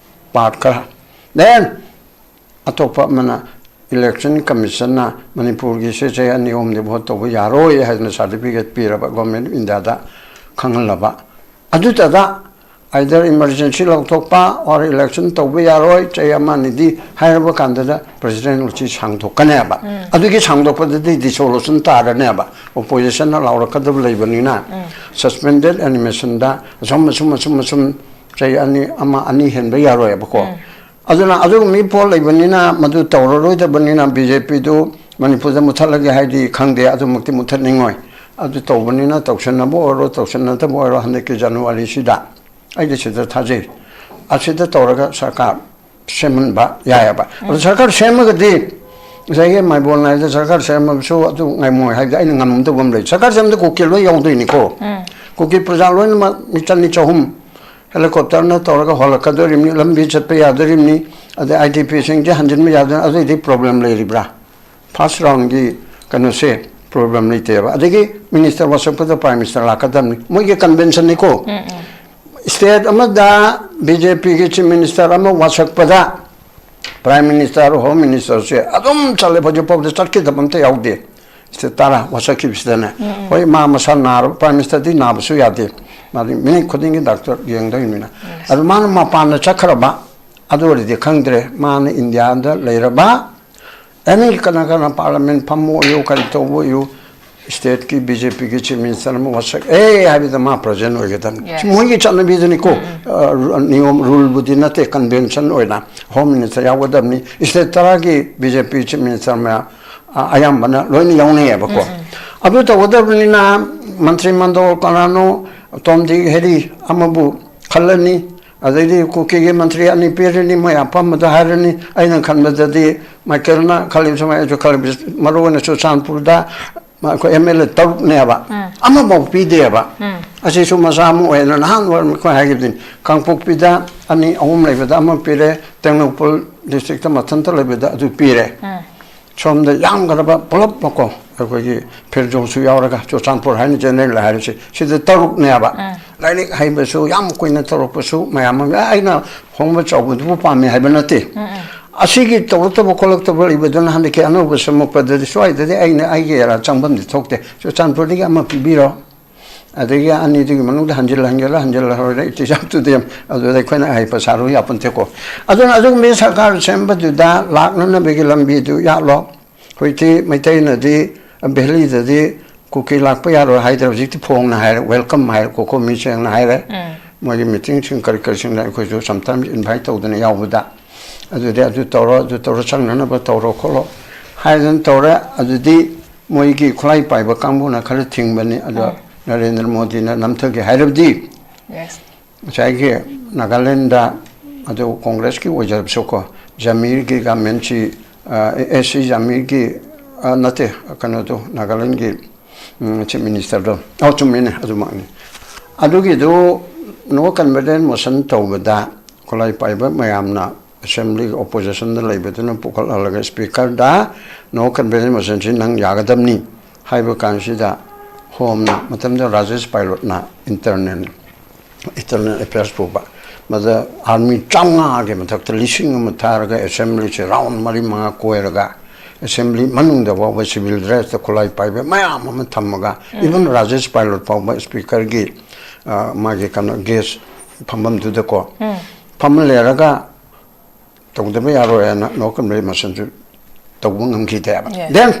ꯄꯥꯔꯠ ꯈꯔ꯫ ꯗꯦꯟ ꯑꯇꯣꯞꯄ ꯑꯃꯅ ꯏꯂꯦꯛꯁꯟ ꯀꯃꯤꯁꯟꯅ ꯃꯅꯤꯄꯨꯔꯒꯤꯁꯦ ꯆꯍꯤ ꯑꯅꯤ ꯑꯍꯨꯝꯗꯤ ꯚꯣꯠ ꯇꯧꯕ ꯌꯥꯔꯣꯏ ꯍꯥꯏꯗꯅ ꯁꯥꯔꯇꯤꯐꯤꯀꯦꯠ ꯄꯤꯔꯕ, ꯒꯣꯔꯃꯦꯟ ꯑꯣꯐ ꯏꯟꯗꯤꯌꯥꯗ ꯈꯪꯍꯜꯂꯕ꯫ ꯑꯗꯨꯇꯗ ꯑꯥꯏꯗꯔ ꯏꯃꯔꯖꯦꯟꯁꯤ ꯂꯧꯊꯣꯛꯄ ꯑꯣꯔ ꯏꯂꯦꯛꯁꯟ ꯇꯧꯕ ꯌꯥꯔꯣꯏ ꯆꯍꯤ ꯑꯃ ꯑꯅꯤꯗꯤ ꯍꯥꯏꯔꯕ ꯀꯥꯟꯗꯗ ꯄ꯭ꯔꯁꯤꯗꯦꯟ ꯔꯨꯜꯁꯤ ꯁꯥꯡꯗꯣꯛꯀꯅꯦꯕ꯫ ꯑꯗꯨꯒꯤ ꯁꯥꯡꯗꯣꯛꯄꯗꯗꯤ ꯗꯤꯁꯣꯂꯨꯁꯟ ꯇꯥꯔꯅꯦꯕ, ꯑꯣꯄꯣꯖꯤꯁꯟꯅ ꯂꯥꯎꯔꯛꯀꯗꯕ ꯂꯩꯕꯅꯤꯅ꯫ ꯁꯁꯄꯦꯟꯗꯦꯠ ꯑꯦꯅꯤꯃꯦꯁꯟꯗ ꯑꯁꯨꯝ ꯑꯁꯨꯝ ꯑꯁꯨꯝ ꯑꯁꯨꯝ ꯆꯍꯤ ꯑꯅꯤ, ꯑꯃ ꯑꯅꯤ ꯍꯦꯟꯕ ꯌꯥꯔꯣꯏꯕꯀꯣ꯫ ꯑꯗꯨꯅ ꯑꯗꯨꯒꯨꯝꯕꯒꯤ ꯄꯣꯠ ꯂꯩꯕꯅꯤꯅ ꯃꯗꯨ ꯇꯧꯔꯔꯣꯏꯗꯕꯅꯤꯅ ꯕꯤ ꯖꯦ ꯄꯤꯗꯨ ꯃꯅꯤꯄꯨꯔꯗ ꯃꯨꯠꯊꯠꯂꯒꯦ ꯍꯥꯏꯗꯤ ꯈꯪꯗꯦ, ꯑꯗꯨꯃꯛꯇꯤ ꯃꯨꯠꯊꯠꯅꯤꯡꯉꯣꯏ꯫ ꯑꯗꯨ ꯇꯧꯕꯅꯤꯅ ꯇꯧꯁꯟꯅꯕ ꯑꯣꯏꯔꯣ ꯇꯧꯁꯟꯅꯗꯕ ꯑꯣꯏꯔꯣ ꯍꯟꯗꯛꯀꯤ ꯖꯅꯋꯥꯔꯤꯁꯤꯗ ꯑꯩꯗꯤ ꯁꯤꯗ ꯊꯥꯖꯩ꯫ ꯑꯁꯤꯗ ꯇꯧꯔꯒ ꯁꯔꯀꯥꯔ ꯁꯦꯝꯍꯟꯕ ꯌꯥꯏꯑꯕ꯫ ꯑꯗꯨ ꯁꯔꯀꯥꯔ ꯁꯦꯝꯃꯒꯗꯤ ꯉꯁꯥꯏꯒꯤ ꯃꯥꯏꯕꯣꯟ ꯅꯥꯏꯗ ꯁꯔꯀꯥꯔ ꯁꯦꯝꯃꯕꯁꯨ ꯑꯗꯨ ꯉꯥꯏꯃꯣꯏ ꯍꯥꯏꯕꯗꯤ ꯑꯩꯅ ꯉꯝꯗꯕ ꯑꯃ ꯂꯩ꯫ ꯁꯔꯀꯥꯔ ꯁꯦꯝꯕꯗ ꯀꯨꯀꯤ ꯂꯣꯏ ꯌꯥꯎꯗꯣꯏꯅꯤꯀꯣ꯫ ꯀꯨꯀꯤ ꯄ꯭ꯔꯖꯥ ꯂꯣꯏꯅꯃꯛ ꯃꯤ ꯆꯅꯤ ꯆꯍꯨꯝ ꯍꯦꯂꯤꯀꯣꯞꯇꯔꯅ ꯇꯧꯔꯒ ꯍꯣꯜꯂꯛꯀꯗꯣꯔꯤꯕꯅꯤ, ꯂꯝꯕꯤ ꯆꯠꯄ ꯌꯥꯗꯣꯔꯤꯕꯅꯤ, ꯑꯗꯩ ꯑꯥꯏ ꯗꯤ ꯄꯤꯁꯤꯡꯁꯦ ꯍꯟꯖꯤꯟꯕ ꯌꯥꯗꯣꯔꯤꯕꯅꯤ, ꯑꯗꯨꯏꯗꯤ ꯄ꯭ꯔꯣꯕ꯭ꯂꯦꯝ ꯂꯩꯔꯤꯕ꯭ꯔꯥ? ꯐꯥꯔꯁ ꯔꯥꯎꯟꯒꯤ ꯀꯩꯅꯣꯁꯦ ꯄ꯭ꯔꯣꯕ꯭ꯂꯦꯝ ꯂꯩꯇꯦꯕ꯫ ꯑꯗꯒꯤ ꯃꯤꯅꯤꯁꯇꯔ ꯋꯥꯁꯛꯄꯗ ꯄ꯭ꯔꯥꯏꯝ ꯃꯤꯅꯤꯁꯇꯔ ꯂꯥꯛꯀꯗꯕꯅꯤ, ꯃꯣꯏꯒꯤ ꯀꯟꯚꯦꯟꯁꯟꯅꯤꯀꯣ꯫ ꯎꯝ, ꯎꯝ꯫ ꯁ꯭ꯇꯦꯠ ꯑꯃꯗ ꯕꯤ ꯖꯦ ꯄꯤꯒꯤ ꯆꯤꯐ ꯃꯤꯅꯤꯁꯇꯔ ꯑꯃ ꯋꯥꯁꯛꯄꯗ ꯄ꯭ꯔꯥꯏꯝ ꯃꯤꯅꯤꯁꯇꯔ, ꯍꯣꯝ ꯃꯤꯅꯤꯁꯇꯔꯁꯦ ꯑꯗꯨꯝ ꯆꯠꯂꯦ, ꯍꯧꯖꯤꯛ ꯐꯥꯎꯗ ꯆꯠꯈꯤꯗꯕ ꯑꯝꯇ ꯌꯥꯎꯗꯦ꯫ ꯁꯤꯗ ꯇꯔꯥ ꯋꯥꯁꯛꯈꯤꯕꯁꯤꯗꯅꯦ꯫ ꯎꯝ, ꯎꯝ꯫ ꯍꯣꯏ, ꯃꯥ ꯃꯁꯥ ꯅꯥꯔꯕ, ꯄ꯭ꯔꯥꯏꯝ ꯃꯤꯅꯤꯁꯇꯔꯗꯤ ꯅꯥꯕꯁꯨ ꯌꯥꯗꯦ꯫ ꯃꯥꯗꯤ ꯃꯤꯅꯤꯠ ꯈꯨꯗꯤꯡꯒꯤ ꯗꯥꯛꯇꯔ ꯌꯦꯡꯗꯣꯏꯅꯤꯅ꯫ ꯌꯦꯁ꯫ ꯑꯗꯨ ꯃꯥꯅ ꯃꯄꯥꯟꯗ ꯆꯠꯈ꯭ꯔꯕ, ꯑꯗꯨ ꯑꯣꯏꯔꯗꯤ ꯈꯪꯗ꯭ꯔꯦ꯫ ꯃꯥꯅ ꯏꯟꯗꯤꯌꯥꯗ ꯂꯩꯔꯕ, ꯑꯦꯅꯤ ꯀꯅꯥ ꯀꯅꯥ ꯄꯥꯔꯂꯃꯦꯟ ꯐꯝꯕ ꯑꯣꯏꯌꯨ, ꯀꯔꯤ ꯇꯧꯕ ꯑꯣꯏꯌꯨ, ꯁ꯭ꯇꯦꯠꯀꯤ ꯕꯤ ꯖꯦ ꯄꯤꯒꯤ ꯆꯤꯐ ꯃꯤꯅꯤꯁꯇꯔ ꯑꯃ ꯋꯥꯁꯛ ꯑꯦ ꯍꯥꯏꯕꯗ ꯃꯥ ꯄ꯭ꯔꯖꯦꯟ ꯑꯣꯏꯒꯗꯕꯅꯤ꯫ ꯁꯤ ꯌꯦꯁ꯫ ꯃꯣꯏꯒꯤ ꯆꯠꯅꯕꯤꯗꯨꯅꯤꯀꯣ꯫ ꯎꯝ, ꯎꯝ꯫ ꯑ, ꯔꯨ-, ꯅꯤꯌꯣꯝ, ꯔꯨꯜꯕꯨꯗꯤ ꯅꯠꯇꯦ, ꯀꯟꯚꯦꯟꯁꯟ ꯑꯣꯏꯅ ꯍꯣꯝ ꯃꯤꯅꯤꯁꯇꯔ ꯌꯥꯎꯒꯗꯕꯅꯤ꯫ ꯁ꯭ꯇꯦꯠ ꯇꯔꯥꯒꯤ ꯕꯤ ꯖꯦ ꯄꯤ ꯆꯤꯐ ꯃꯤꯅꯤꯁꯇꯔ ꯃꯌꯥꯝ, ꯑ, ꯑꯌꯥꯝꯕꯅ ꯂꯣꯏꯅ ꯌꯥꯎꯅꯩꯌꯦꯕꯀꯣ꯫ ꯎꯝ, ꯎꯝ꯫ ꯑꯗꯨ ꯇꯧꯒꯗꯕꯅꯤꯅ ꯃꯟꯇ꯭ꯔꯤ ꯃꯟꯗꯣꯜ ꯀꯅꯥꯅꯣ, ꯇꯣꯝ ꯗꯤꯛ ꯍꯦꯔꯤ ꯑꯃꯕꯨ ꯈꯜꯂꯅꯤ, ꯑꯗꯩꯗꯤ ꯀꯨꯀꯤꯒꯤ ꯃꯟꯇ꯭ꯔꯤ ꯑꯅꯤ ꯄꯤꯔꯅꯤ, ꯃꯣꯏ ꯑꯄꯥꯝꯕꯗꯣ ꯍꯥꯏꯔꯅꯤ꯫ ꯑꯩꯅ ꯈꯟꯕꯗꯗꯤ ꯃꯥꯏꯀꯦꯜꯅ ꯈꯜꯂꯤꯕ ꯁꯨꯃꯥꯏꯅ, ꯑꯩꯁꯨ ꯈꯜꯂꯤꯕ, ꯃꯔꯨ ꯑꯣꯏꯅ ꯆꯨꯔꯆꯥꯟꯄꯨꯔꯗ ꯑꯩꯈꯣꯏ ꯑꯦꯝ ꯑꯦꯜ ꯑꯦ ꯇꯔꯨꯛꯅꯦꯕ, ꯎꯝ꯫ ꯑꯃꯐꯥꯎ ꯄꯤꯗꯦꯕ꯫ ꯎꯝ꯫ ꯑꯁꯤꯁꯨ ꯃꯆꯥ ꯑꯃ ꯑꯣꯏꯅ ꯅꯍꯥꯟ ꯑꯩꯈꯣꯏ ꯍꯥꯏꯈꯤꯕꯗꯨꯅꯤ, ꯀꯥꯡꯄꯣꯛꯄꯤꯗ ꯑꯅꯤ ꯑꯍꯨꯝ ꯂꯩꯕꯗ ꯑꯃ ꯄꯤꯔꯦ, ꯇꯦꯡꯅꯧꯄꯜ ꯗꯤꯁꯇ꯭ꯔꯤꯛꯇ ꯃꯊꯟꯇ ꯂꯩꯕꯗ ꯑꯗꯨ ꯄꯤꯔꯦ꯫ ꯎꯝ꯫ ꯁꯣꯝꯗ ꯌꯥꯝꯈ꯭ꯔꯕ ꯄꯨꯂꯞꯃꯛꯀꯣ, ꯑꯩꯈꯣꯏꯒꯤ ꯐꯤꯔꯖꯧꯁꯨ ꯌꯥꯎꯔꯒ, ꯆꯨꯔꯆꯥꯟꯄꯨꯔ ꯍꯥꯏꯅ ꯖꯦꯅꯔꯦꯜ ꯍꯥꯏꯔꯤꯁꯤ, ꯁꯤꯗ ꯇꯔꯨꯛꯅꯦꯕ꯫ ꯎꯝ꯫ ꯂꯥꯏꯔꯤꯛ ꯍꯩꯕꯁꯨ, ꯌꯥꯝ ꯀꯨꯏꯅ ꯇꯧꯔꯛꯄꯁꯨ ꯃꯌꯥꯝ ꯑꯃ, ꯑꯩꯅ ꯍꯣꯡꯕ ꯆꯥꯎꯕꯗꯨꯕꯨ ꯄꯥꯝꯃꯤ ꯍꯥꯏꯕ ꯅꯠꯇꯦ꯫ ꯎꯝ, ꯎꯝ꯫ ꯑꯁꯤꯒꯤ ꯇꯧꯔꯛꯇꯕ ꯈꯣꯠꯂꯛꯇꯕ ꯂꯩꯕꯗꯨꯅ ꯍꯟꯗꯛꯀꯤ ꯑꯅꯧꯕ ꯁꯦꯝꯃꯛꯄꯗꯗꯤ ꯁ꯭ꯋꯥꯏꯗꯗꯤ ꯑꯩꯅ ꯑꯩꯒꯤ ꯑꯦꯔꯥ ꯆꯪꯐꯝꯗꯤ ꯊꯣꯛꯇꯦ꯫ ꯆꯨꯔꯆꯥꯟꯄꯨꯔꯗꯒꯤ ꯑꯃ ꯄꯤꯕꯤꯔꯣ, ꯑꯗꯒꯤ ꯑꯅꯤꯗꯨꯒꯤ ꯃꯅꯨꯡꯗ ꯍꯟꯖꯤꯜ ꯍꯟꯒꯦꯔꯥ ꯍꯟꯖꯤꯜꯂꯔꯣꯏꯔꯥ, it is up to them꯫ ꯑꯗꯨꯗ ꯑꯩꯈꯣꯏꯅ ꯑꯍꯩꯕ ꯁꯥꯔꯨ ꯌꯥꯄꯣꯟꯇꯦꯀꯣ꯫ ꯑꯗꯨꯅ ꯑꯗꯨꯒꯨꯝꯕ ꯁꯔꯀꯥꯔ ꯁꯦꯝꯕꯗꯨꯗ ꯂꯥꯛꯅꯅꯕꯒꯤ ꯂꯝꯕꯤꯗꯨ ꯌꯥꯠꯂꯣ꯫ ꯍꯧꯖꯤꯛꯇꯤ ꯃꯩꯇꯩꯅꯗꯤ ꯚꯦꯂꯤꯗꯗꯤ ꯀꯨꯀꯤ ꯂꯥꯛꯄ ꯌꯥꯔꯣꯏ ꯍꯥꯏꯗ꯭ꯔꯦ, ꯍꯧꯖꯤꯛꯇꯤ ꯐꯣꯡꯅ ꯍꯥꯏꯔꯦ, ꯋꯦꯜꯀꯝ ꯍꯥꯏꯔꯦ, ꯀꯣꯀꯣ ꯃꯤ ꯁꯦꯡꯅ ꯍꯥꯏꯔꯦ꯫ ꯎꯝ꯫ ꯃꯣꯏꯒꯤ ꯃꯤꯇꯤꯡꯁꯤꯡ ꯀꯔꯤ ꯀꯔꯤꯁꯤꯡꯗ ꯑꯩꯈꯣꯏꯁꯨ ꯁꯝꯇꯥꯏꯝꯁ ꯏꯟꯚꯥꯏꯠ ꯇꯧꯗꯅ ꯌꯥꯎꯕꯗ, ꯑꯗꯨꯗꯤ ꯑꯗꯨ ꯇꯧꯔꯣ, ꯑꯗꯨ ꯇꯧꯔꯣ, ꯆꯪꯅꯅꯕ ꯇꯧꯔꯣ ꯈꯣꯠꯂꯣ ꯍꯥꯏꯗꯅ ꯇꯧꯔꯦ꯫ ꯑꯗꯨꯗꯤ ꯃꯣꯏꯒꯤ ꯈꯨꯠꯂꯥꯏ ꯄꯥꯏꯕ ꯀꯥꯡꯕꯨꯅ ꯈꯔ ꯊꯤꯡꯕꯅꯤ꯫ ꯑꯗꯣ ꯎꯝ꯫ ꯅꯔꯦꯟꯗ꯭ꯔ ꯃꯣꯗꯤꯅ ꯅꯝꯊꯒꯦ ꯍꯥꯏꯔꯕꯗꯤ, ꯌꯦꯁ꯫ ꯉꯁꯥꯏꯒꯤ ꯅꯥꯒꯥꯂꯦꯟꯗ ꯑꯗꯨ ꯀꯣꯡꯒ꯭ꯔꯦꯁꯀꯤ ꯑꯣꯏꯖꯔꯕꯁꯨꯀꯣ, ꯖꯃꯤꯔꯒꯤ ꯒꯚꯔꯟꯃꯦꯟꯁꯤ, ꯑ, ꯑꯦ ꯁꯤ ꯖꯃꯤꯔꯒꯤ, ꯑ, ꯅꯠꯇꯦ, ꯀꯩꯅꯣꯗꯣ, ꯅꯥꯒꯥꯂꯦꯟꯒꯤ, ꯎꯝ, ꯆꯤꯐ ꯃꯤꯅꯤꯁꯇꯔꯗꯣ, ꯑꯧ, ꯆꯨꯝꯃꯤꯅꯦ, ꯑꯗꯨꯃꯛꯅꯤ꯫ ꯑꯗꯨꯒꯤꯗꯨ No confidence motion ꯇꯧꯕꯗ ꯈꯨꯠꯂꯥꯏ ꯄꯥꯏꯕ ꯃꯌꯥꯝꯅ assembly oppositionꯗ ꯂꯩꯕꯗꯨꯅ ꯄꯨꯈꯠꯍꯜꯂꯒ speakerꯗ no confidence motionꯁꯤ ꯅꯪ ꯌꯥꯒꯗꯕꯅꯤ ꯍꯥꯏꯕ ꯀꯥꯟꯁꯤꯗ ꯍꯣꯝꯅ ꯃꯇꯝꯗ ꯔꯥꯖꯦꯁ ꯄꯥꯏꯂꯣꯠꯅ internal internal affairs ꯄꯨꯕ ꯃꯗ army ꯆꯥꯝꯃꯉꯥꯒꯤ ꯃꯊꯛꯇ ꯂꯤꯁꯤꯡ ꯑꯃ ꯊꯥꯔꯒ assemblyꯁꯦ round ꯃꯔꯤ ꯃꯉꯥ ꯀꯣꯏꯔꯒ assembly ꯃꯅꯨꯡꯗ ꯐꯥꯎꯕ civil dressꯇ ꯈꯨꯠꯂꯥꯏ ꯄꯥꯏꯕ ꯃꯌꯥꯝ ꯑꯃ ꯊꯝꯃꯒ even ꯔꯥꯖꯦꯁ ꯄꯥꯏꯂꯣꯠ ꯐꯥꯎꯕ speakerꯒꯤ ꯃꯥꯒꯤ ꯀꯩꯅꯣ guest ꯐꯝꯐꯝꯗꯨꯗꯀꯣ ꯐꯝꯃ ꯂꯩꯔꯒ ꯇꯧꯗꯕ ꯌꯥꯔꯣꯏ ꯍꯥꯏꯅ no confidence motionꯁꯨ ꯇꯧꯕ ꯉꯝꯈꯤꯗꯦꯕ꯫ Then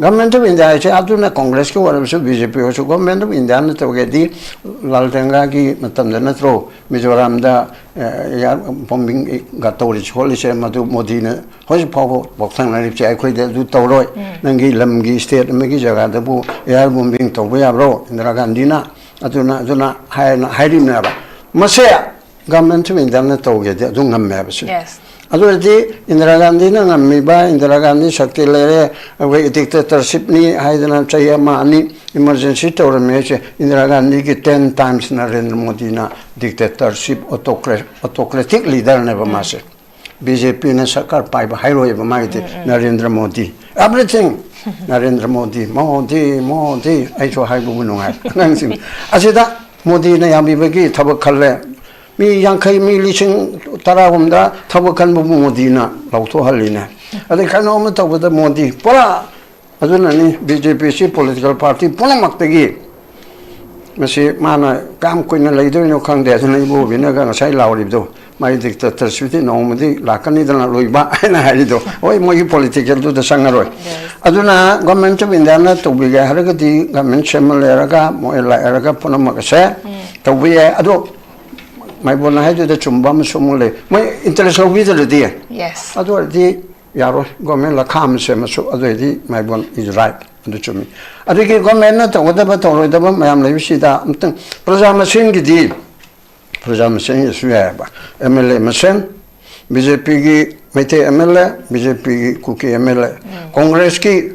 Government of India ꯍꯥꯏꯁꯦ ꯑꯗꯨꯅ Congressꯀꯤ ꯑꯣꯏꯔꯕꯁꯨ BJP ꯑꯣꯏꯔꯁꯨ Government of Indiaꯅ ꯇꯧꯒꯦꯗꯤ ꯂꯥꯜ ꯇꯦꯡꯒꯥꯒꯤ ꯃꯇꯝꯗ ꯅꯠꯇ꯭ꯔꯣ ꯃꯤꯖꯣꯔꯥꯝꯗ air bombingꯒ ꯇꯧꯔꯤꯁꯤ ꯈꯣꯠꯂꯤꯁꯦ? ꯃꯗꯨ ꯃꯣꯗꯤꯅ ꯍꯧꯖꯤꯛ ꯐꯥꯎꯕ ꯄꯣꯛꯊꯪꯅꯔꯤꯕꯁꯦ ꯑꯩꯈꯣꯏꯗ ꯑꯗꯨ ꯇꯧꯔꯣꯏ, ꯅꯪꯒꯤ ꯂꯝꯒꯤ state ꯑꯃꯒꯤ ꯖꯒꯥꯗꯕꯨ air bombing ꯇꯧꯕ ꯌꯥꯕ꯭ꯔꯣ? ꯏꯟꯗꯤꯔꯥ ꯒꯥꯟꯙꯤꯅ ꯑꯗꯨꯅ ꯑꯗꯨꯅ ꯍꯥꯏꯅ ꯍꯥꯏꯔꯤꯕꯅꯦꯕ꯫ ꯃꯁꯦ Government of Indiaꯅ ꯇꯧꯒꯦꯗꯤ ꯑꯗꯨ ꯉꯝꯃꯦ ꯍꯥꯏꯕꯁꯦ꯫ ꯑꯗꯨ ꯑꯣꯏꯔꯗꯤ ꯏꯟꯗꯤꯔꯥ ꯒꯥꯟꯙꯤꯅ ꯉꯝꯃꯤꯕ, ꯏꯟꯗꯤꯔꯥ ꯒꯥꯟꯙꯤ ꯁꯛꯇꯤ ꯂꯩꯔꯦ, ꯑꯩꯈꯣꯏ dictatorshipꯅꯤ ꯍꯥꯏꯗꯅ ꯆꯍꯤ ꯑꯃ ꯑꯅꯤ emergency ꯇꯧꯔꯝꯃꯦ ꯍꯥꯏꯁꯦ꯫ ꯏꯟꯗꯤꯔꯥ ꯒꯥꯟꯙꯤꯒꯤ ten times ꯅꯔꯦꯟꯗ꯭ꯔ ꯃꯣꯗꯤꯅ dictatorship autocra- autocratic leaderꯅꯦꯕ ꯃꯥꯁꯦ꯫ BJPꯅ ꯁꯔꯀꯥꯔ ꯄꯥꯏꯕ ꯍꯥꯏꯔꯣꯏꯕ ꯃꯥꯒꯤꯗꯤ꯫ ꯅꯔꯦꯟꯗ꯭ꯔ ꯃꯣꯗꯤ, everything꯫ ꯅꯔꯦꯟꯗ꯭ꯔ ꯃꯣꯗꯤ, ꯃꯣꯗꯤ, ꯃꯣꯗꯤ꯫ ꯑꯩꯁꯨ ꯍꯥꯏꯕꯕꯨ ꯅꯨꯡꯉꯥꯏ ꯑꯉꯥꯡꯁꯤꯡ ꯑꯁꯤꯗ ꯃꯣꯗꯤꯅ ꯌꯥꯕꯤꯕꯒꯤ ꯊꯕꯛ ꯈꯜꯂꯦ꯫ ꯃꯤ ꯌꯥꯡꯈꯩ, ꯃꯤ ꯂꯤꯁꯤꯡ ꯇꯔꯥꯍꯨꯝꯗ ꯊꯕꯛ ꯈꯟꯕꯕꯨ ꯃꯣꯗꯤꯅ ꯂꯧꯊꯣꯛꯍꯜꯂꯤꯅꯦ꯫ ꯑꯗꯩ ꯀꯩꯅꯣꯝꯃ ꯇꯧꯕꯗ ꯃꯣꯗꯤ ꯄꯨꯔꯥ ꯑꯗꯨꯅꯅꯤ BJPꯁꯤ political party ꯄꯨꯝꯅꯃꯛꯇꯒꯤ ꯃꯁꯤ ꯃꯥꯅ ꯀꯌꯥꯝ ꯀꯨꯏꯅ ꯂꯩꯗꯣꯏꯅꯣ ꯈꯪꯗꯦ꯫ ꯑꯗꯨꯅ ꯏꯕꯣꯕꯤꯅꯒ ꯉꯁꯥꯏ ꯂꯥꯎꯔꯤꯕꯗꯣ, ꯃꯥꯒꯤ dictatorshipꯇꯤ ꯅꯣꯡꯃꯗꯤ ꯂꯥꯛꯀꯅꯤꯗꯅ ꯂꯣꯏꯕ ꯍꯥꯏꯅ ꯍꯥꯏꯔꯤꯗꯣ꯫ ꯍꯣꯏ, ꯃꯣꯏꯒꯤ politicalꯗꯨꯗ ꯆꯪꯉꯔꯣꯏ꯫ ꯑꯗꯨꯅ Government of Indiaꯅ ꯇꯧꯕꯤꯒꯦ ꯍꯥꯏꯔꯒꯗꯤ government ꯁꯦꯝꯃ ꯂꯩꯔꯒ ꯃꯣꯏ ꯂꯥꯛꯑꯔꯒ ꯄꯨꯝꯅꯃꯛ ꯑꯁꯦ ꯇꯧꯕ ꯌꯥꯏ꯫ ꯑꯗꯣ ꯃꯥꯏꯕꯣꯟꯅ ꯍꯥꯏꯗꯨꯗ ꯆꯨꯝꯕ ꯑꯃꯁꯨ ꯑꯃꯨꯛ ꯂꯩ, ꯃꯣꯏ interest ꯂꯧꯕꯤꯗ꯭ꯔꯗꯤ꯫ ꯑꯗꯨ ꯑꯣꯏꯔꯗꯤ ꯌꯥꯔꯣꯏ꯫ Government ꯂꯈꯥ ꯑꯃ ꯁꯦꯝꯃꯁꯨ ꯑꯗꯨ ꯑꯣꯏꯔꯗꯤ ꯃꯥꯏꯕꯣꯟ is right꯫ ꯑꯗꯨ ꯆꯨꯝꯃꯤ꯫ ꯑꯗꯒꯤ governmentꯅ ꯇꯧꯒꯗꯕ ꯇꯧꯔꯣꯏꯗꯕ ꯃꯌꯥꯝ ꯂꯩꯕꯁꯤꯗ ꯑꯝꯇꯪ ꯄ꯭ꯔꯖꯥ ꯃꯁꯦꯟꯒꯤꯗꯤ, ꯄ꯭ꯔꯖꯥ ꯃꯁꯦꯟꯒꯤꯁꯨ ꯌꯥꯏꯑꯕ꯫ MLA ꯃꯁꯦꯟ, BJPꯒꯤ ꯃꯩꯇꯩ MLA, BJPꯒꯤ ꯀꯨꯀꯤ MLA, Congressꯀꯤ,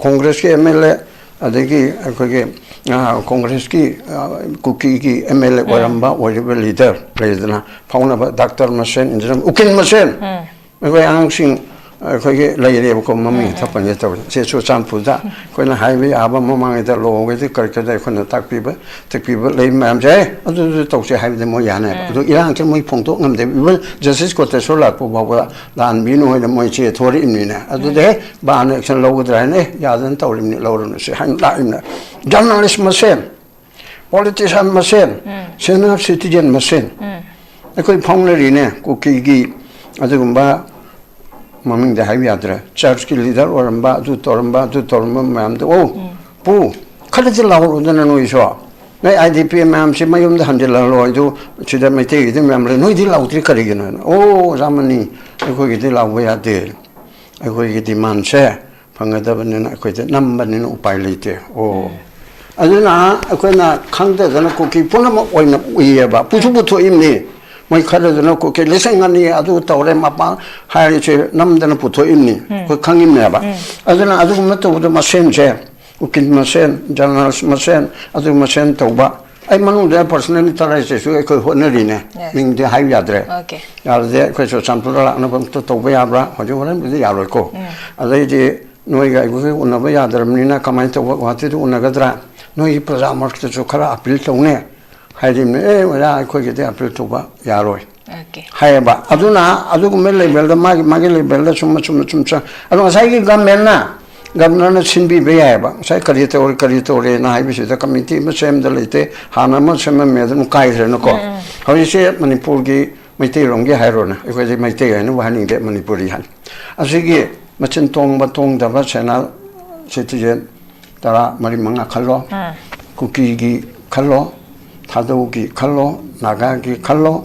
Congressꯀꯤ MLA, ꯑꯗꯒꯤ ꯑꯩꯈꯣꯏꯒꯤ, ꯑ, ꯀꯣꯡꯒ꯭ꯔꯦꯁꯀꯤ, ꯑ, ꯀꯨꯀꯤꯒꯤ ꯑꯦꯝ ꯑꯦꯜ ꯑꯦ ꯑꯣꯏꯔꯝꯕ, ꯑꯣꯏꯔꯤꯕ ꯂꯤꯗꯔ ꯂꯩꯗꯅ, ꯐꯥꯎꯅꯕ ꯗꯥꯛꯇꯔ ꯃꯁꯦꯟ, ꯏꯟꯖꯤꯅꯤꯌꯥꯔ, ꯎꯀꯤꯜ ꯃꯁꯦꯟ, ꯑꯩꯈꯣꯏ ꯑꯉꯥꯡꯁꯤꯡ, ꯑꯩꯈꯣꯏꯒꯤ ꯂꯩꯔꯦꯕꯀꯣ, ꯃꯃꯤꯡ ꯍꯦꯛꯇ ꯄꯟꯒꯦ ꯇꯧꯔꯦ꯫ ꯁꯤ ꯆꯨꯔꯆꯥꯟꯄꯨꯔꯗ ꯑꯩꯈꯣꯏꯅ ꯍꯥꯏꯕ ꯌꯥꯕ, ꯃꯃꯥꯡꯉꯩꯗ ꯂꯨꯍꯣꯡꯕꯒꯤꯗ ꯀꯔꯤ ꯀꯔꯤꯗ ꯑꯩꯈꯣꯏꯅ ꯇꯥꯛꯄꯤꯕ, ꯇꯥꯛꯄꯤꯕ ꯂꯩ ꯃꯌꯥꯝꯁꯦ, "ꯑꯦ, ꯑꯗꯨꯗꯨ ꯇꯧꯁꯦ" ꯍꯥꯏꯕꯗ ꯃꯣꯏ ꯌꯥꯅꯦꯕ꯫ ꯑꯗꯨ ꯏꯔꯥꯡꯁꯦ ꯃꯣꯏ ꯐꯣꯡꯗꯣꯛ ꯉꯝꯗꯦꯕ꯫ ꯏꯚꯟ ꯖꯁꯇꯤꯁ ꯀꯣꯇꯦꯁꯣꯔ ꯂꯥꯛꯄ ꯐꯥꯎꯕ ꯂꯥꯟꯕꯤꯅꯨ ꯍꯥꯏꯅ ꯃꯣꯏ ꯆꯦ ꯊꯣꯔꯛꯏꯕꯅꯤꯅꯦ꯫ ꯑꯗꯨꯗꯤ ꯍꯦꯛ ꯕꯥꯅ ꯑꯦꯛꯁꯟ ꯂꯧꯒꯗ꯭ꯔꯥ ꯍꯥꯏꯅ, "ꯑꯦ, ꯌꯥꯗꯅ ꯇꯧꯔꯤꯕꯅꯤ, ꯂꯧꯔꯨꯅꯨꯁꯦ" ꯍꯥꯏꯅ ꯂꯥꯛꯏꯕꯅꯦ꯫ ꯖꯔꯅꯦꯂꯤꯁ ꯃꯁꯦꯟ, ꯄꯣꯂꯤꯇꯤꯁꯤꯌꯥꯟ ꯃꯁꯦꯟ, ꯁꯦꯅꯤꯌꯔ ꯁꯤꯇꯤꯖꯦꯟ ꯃꯁꯦꯟ ꯑꯩꯈꯣꯏ ꯐꯥꯎꯅꯔꯤꯅꯦ꯫ ꯀꯨꯀꯤꯒꯤ ꯑꯗꯨꯒꯨꯝꯕ ꯃꯃꯤꯡꯗꯤ ꯍꯥꯏꯕ ꯌꯥꯗ꯭ꯔꯦ, ꯆꯔꯆꯀꯤ ꯂꯤꯗꯔ ꯑꯣꯏꯔꯝꯕ, ꯑꯗꯨ ꯇꯧꯔꯝꯕ, ꯑꯗꯨ ꯇꯧꯔꯝꯕ ꯃꯌꯥꯝꯗꯣ, "ꯑꯣ, ꯄꯨ, ꯈꯔꯗꯤ ꯂꯥꯎꯔꯨꯗꯅ ꯅꯣꯏꯁꯨ꯫ ꯅꯣꯏ ꯑꯥꯏ ꯗꯤ ꯄꯤ ꯃꯌꯥꯝꯁꯤ ꯃꯌꯨꯝꯗ ꯍꯟꯖꯤꯜꯍꯜꯂꯣ, ꯑꯗꯨ ꯁꯤꯗ ꯃꯩꯇꯩꯒꯤꯗꯤ ꯃꯌꯥꯝ ꯂꯩ, ꯅꯣꯏꯗꯤ ꯂꯥꯎꯗ꯭ꯔꯤ ꯀꯔꯤꯒꯤꯅꯣ?" ꯍꯥꯏꯅ, "ꯑꯣ, ꯑꯣꯖꯥ ꯃꯅꯤ, ꯑꯩꯈꯣꯏꯒꯤꯗꯤ ꯂꯥꯎꯕ ꯌꯥꯗꯦ, ꯑꯩꯈꯣꯏꯒꯤ ꯗꯤꯃꯥꯟꯁꯦ ꯐꯪꯒꯗꯕꯅꯤꯅ ꯑꯩꯈꯣꯏꯗ ꯅꯝꯕꯅꯤꯅ ꯎꯄꯥꯏ ꯂꯩꯇꯦ"꯫ ꯑꯣ, ꯑꯗꯨꯅ ꯑꯩꯈꯣꯏꯅ ꯈꯪꯗꯗꯅ ꯀꯨꯀꯤ ꯄꯨꯝꯅꯃꯛ ꯑꯣꯏꯅ ꯎꯏꯌꯦꯕ, ꯄꯨꯁꯨ ꯄꯨꯊꯣꯛꯏꯕꯅꯤ꯫ ꯃꯣꯏ ꯈꯔꯗꯨꯅ ꯀꯨꯀꯤ ꯂꯤꯁꯤꯡ ꯑꯅꯤ ꯑꯗꯨ ꯇꯧꯔꯦ, ꯃꯄꯥ ꯍꯥꯏꯔꯤꯁꯦ ꯅꯝꯗꯅ ꯄꯨꯊꯣꯛꯏꯕꯅꯤ, ꯑꯩꯈꯣꯏ ꯈꯪꯉꯤꯕꯅꯦꯕ꯫ ꯑꯗꯨꯅ ꯑꯗꯨꯒꯨꯝꯕ ꯇꯧꯕꯗ ꯃꯁꯦꯟꯁꯦ, ꯎꯀꯤꯜ ꯃꯁꯦꯟ, ꯖꯔꯅꯦꯂꯤꯁ ꯃꯁꯦꯟ, ꯑꯗꯨ ꯃꯁꯦꯟ ꯇꯧꯕ꯫ ꯑꯩ ꯃꯅꯨꯡꯗ ꯄꯔꯁꯅꯦꯜꯂꯤ ꯇꯔꯥꯏꯁꯤꯁꯨ ꯑꯩꯈꯣꯏ ꯍꯣꯠꯅꯔꯤꯅꯦ꯫ Yes. ꯃꯤꯡꯗꯤ ꯍꯥꯏꯕ ꯌꯥꯗ꯭ꯔꯦ꯫ Okay. ꯌꯥꯔꯗꯤ ꯑꯩꯈꯣꯏ ꯆꯨꯔꯆꯥꯟꯄꯨꯔꯗ ꯂꯥꯛꯅꯕ ꯑꯝꯇ ꯇꯧꯕ ꯌꯥꯕ꯭ꯔꯥ? ꯍꯧꯖꯤꯛ ꯍꯣꯔꯦꯟꯕꯨꯗꯤ ꯌꯥꯔꯣꯏꯀꯣ꯫ ꯑꯗꯩꯗꯤ ꯅꯣꯏꯒ ꯑꯩꯈꯣꯏꯒ ꯎꯅꯕ ꯌꯥꯗ꯭ꯔꯕꯅꯤꯅ ꯀꯃꯥꯏꯅ ꯇꯧꯕ, ꯒꯨꯋꯥꯍꯥꯇꯤꯗ ꯎꯅꯒꯗ꯭ꯔꯥ? ꯅꯣꯏꯒꯤ ꯄ꯭ꯔꯖꯥ ꯃꯔꯛꯇꯁꯨ ꯈꯔ ꯑꯄꯤꯜ ꯇꯧꯅꯦ ꯍꯥꯏꯔꯤꯕꯅꯦ꯫ "ꯑꯦ, ꯑꯣꯖꯥ, ꯑꯩꯈꯣꯏꯒꯤꯗꯤ ꯑꯄꯤꯜ ꯇꯧꯕ ꯌꯥꯔꯣꯏ" Okay. ꯍꯥꯏꯌꯦꯕ꯫ ꯑꯗꯨꯅ ꯑꯗꯨꯒꯨꯝꯕ ꯂꯦꯚꯦꯜꯗ ꯃꯥꯒꯤ, ꯃꯥꯒꯤ ꯂꯦꯚꯦꯜꯗ ꯁꯨꯝ, ꯁꯨꯝ, ꯁꯨꯝ ꯆꯪ-, ꯑꯗꯣ ꯉꯁꯥꯏꯒꯤ ꯒꯃꯦꯟꯅ, ꯒꯕꯅꯔꯅ ꯁꯤꯟꯕꯤꯕ ꯌꯥꯏꯌꯦꯕ꯫ ꯉꯁꯥꯏ ꯀꯔꯤ ꯇꯧꯔꯤ, ꯀꯔꯤ ꯇꯧꯔꯤꯅ ꯍꯥꯏꯕꯁꯤꯗ ꯀꯃꯤꯇꯤ ꯑꯃ ꯁꯦꯝꯗ ꯂꯩꯇꯦ, ꯍꯥꯟꯅ ꯑꯃ ꯁꯦꯝꯃꯝꯃꯦ, ꯑꯗꯨꯝ ꯀꯥꯏꯈ꯭ꯔꯦꯅꯀꯣ꯫ ꯍꯧꯖꯤꯛꯁꯦ ꯃꯅꯤꯄꯨꯔꯒꯤ ꯃꯩꯇꯩꯔꯣꯝꯒꯤ ꯍꯥꯏꯔꯣꯅꯦ, ꯑꯩꯈꯣꯏꯗꯤ ꯃꯩꯇꯩ ꯍꯥꯏꯅꯕꯨ ꯍꯥꯏꯅꯤꯡꯗꯦ, ꯃꯅꯤꯄꯨꯔꯤ ꯍꯥꯏꯅꯤ꯫ ꯑꯁꯤꯒꯤ ꯃꯆꯤꯟ ꯇꯣꯡꯕ ꯇꯣꯡꯗꯕ ꯁꯦꯅꯥ ꯁꯤꯇꯤꯖꯦꯟ ꯇꯔꯥ ꯃꯔꯤ ꯃꯉꯥ ꯈꯜꯂꯣ, ꯀꯨꯀꯤꯒꯤ ꯈꯜꯂꯣ, ꯊꯥꯗꯧꯒꯤ ꯈꯜꯂꯣ, ꯅꯥꯒꯥꯒꯤ ꯈꯜꯂꯣ,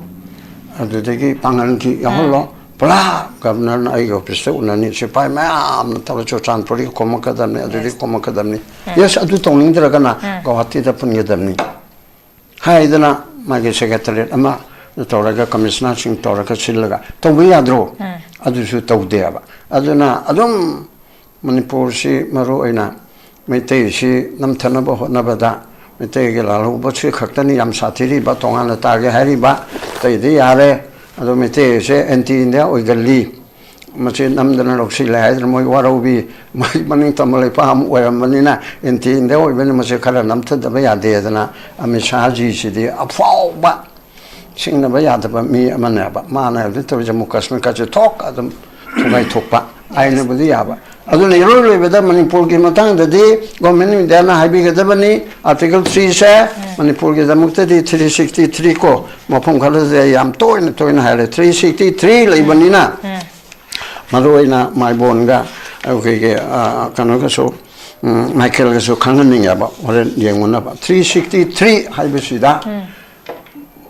ꯑꯗꯨꯗꯒꯤ ꯄꯥꯡꯒꯜꯒꯤ ꯌꯥꯎꯍꯜꯂꯣ, ꯄꯨꯔꯥ ꯒꯕꯅꯔꯅ ꯑꯩꯒꯤ ꯑꯣꯐꯤꯁꯇ ꯎꯅꯅꯤ, ꯁꯤꯐꯥꯏ ꯃꯌꯥꯝꯅ ꯇꯧꯔ ꯆꯨꯔꯆꯥꯟꯄꯨꯔꯗꯒꯤ ꯈꯣꯝꯃꯛꯀꯗꯕꯅꯤ, ꯑꯗꯨꯗꯒꯤ ꯈꯣꯝꯃꯛꯀꯗꯕꯅꯤ꯫ Yes, ꯑꯗꯨ ꯇꯧꯅꯤꯡꯗ꯭ꯔꯒꯅ ꯒꯧꯍꯥꯇꯤꯗ ꯄꯨꯟꯒꯗꯕꯅꯤ ꯍꯥꯏꯗꯅ ꯃꯥꯒꯤ ꯁꯦꯀ꯭ꯔꯦꯇꯔꯤꯌꯦꯠ ꯑꯃ ꯇꯧꯔꯒ, ꯀꯃꯤꯁꯅꯔꯁꯤꯡ ꯇꯧꯔꯒ ꯁꯤꯜꯂꯒ ꯇꯧꯕ ꯌꯥꯗ꯭ꯔꯣ? ꯑꯗꯨꯁꯨ ꯇꯧꯗꯦꯕ꯫ ꯑꯗꯨꯅ ꯑꯗꯨꯝ ꯃꯅꯤꯄꯨꯔꯁꯤ ꯃꯔꯨ ꯑꯣꯏꯅ ꯃꯩꯇꯩꯁꯤ ꯅꯝꯊꯅꯕ ꯍꯣꯠꯅꯕꯗ ꯃꯩꯇꯩꯒꯤ ꯂꯥꯜꯍꯧꯕꯁꯤ ꯈꯛꯇꯅꯤ ꯌꯥꯝ ꯁꯥꯊꯤꯔꯤꯕ, ꯇꯣꯉꯥꯟꯅ ꯇꯥꯒꯦ ꯍꯥꯏꯔꯤꯕ꯫ ꯑꯇꯩꯗꯤ ꯌꯥꯔꯦ꯫ ꯑꯗꯣ ꯃꯩꯇꯩꯁꯦ ꯑꯦꯟꯇꯤ ꯏꯟꯗꯤꯌꯥ ꯑꯣꯏꯒꯜꯂꯤ, ꯃꯁꯤ ꯅꯝꯗꯅ ꯂꯧꯁꯤꯜꯂꯦ ꯍꯥꯏꯗꯅ ꯃꯣꯏ ꯋꯥꯔꯧꯕꯤ, ꯃꯣꯏ ꯃꯅꯤꯡ ꯇꯝꯕ ꯂꯩꯄꯥꯛ ꯑꯃ ꯑꯣꯏꯔꯝꯕꯅꯤꯅ ꯑꯦꯟꯇꯤ ꯏꯟꯗꯤꯌꯥ ꯑꯣꯏꯕꯅꯤ, ꯃꯁꯤ ꯈꯔ ꯅꯝꯊꯗꯕ ꯌꯥꯗꯦꯗꯅ ꯑꯃꯤꯠ ꯁꯥꯍꯖꯤꯁꯤꯗꯤ ꯑꯐꯥꯎꯕ ꯁꯤꯡꯅꯕ ꯌꯥꯗꯕ ꯃꯤ ꯑꯃꯅꯦꯕ꯫ ꯃꯥꯅ ꯍꯧꯖꯤꯛ ꯇꯧꯔꯤ ꯖꯝꯃꯨ ꯀꯥꯁꯃꯤꯔ ꯀꯥꯁꯦ ꯊꯣꯛ ꯑꯗꯨꯝ ꯊꯨꯒꯥꯏ ꯊꯣꯛꯄ, ꯑꯥꯏꯟꯅꯕꯨꯗꯤ ꯌꯥꯕ꯫ ꯑꯗꯨꯅ ꯏꯔꯣꯏ ꯂꯣꯏꯕꯗ ꯃꯅꯤꯄꯨꯔꯒꯤ ꯃꯇꯥꯡꯗꯗꯤ Government of India ꯅ ꯍꯥꯏꯕꯤꯒꯗꯕꯅꯤ, Article three ꯁꯦ ꯃꯅꯤꯄꯨꯔꯒꯤꯗꯃꯛꯇꯗꯤ three sixty three ꯀꯣ, ꯃꯐꯝ ꯈꯔꯗ ꯌꯥꯝ ꯇꯣꯏꯅ ꯇꯣꯏꯅ ꯍꯥꯏꯔꯦ, three sixty three ꯂꯩꯕꯅꯤꯅ ꯃꯔꯨ ꯑꯣꯏꯅ ꯃꯥꯏꯕꯣꯟꯒ ꯑꯩꯈꯣꯏꯒꯤ, ꯑ, ꯀꯩꯅꯣꯒꯁꯨ, ꯎꯝ, ꯃꯥꯏꯀꯦꯜꯒꯁꯨ ꯈꯪꯍꯟꯅꯤꯡꯉꯦꯕ, ꯍꯣꯔꯦꯟ ꯌꯦꯡꯉꯨꯅꯕ꯫ Three sixty three ꯍꯥꯏꯕꯁꯤꯗ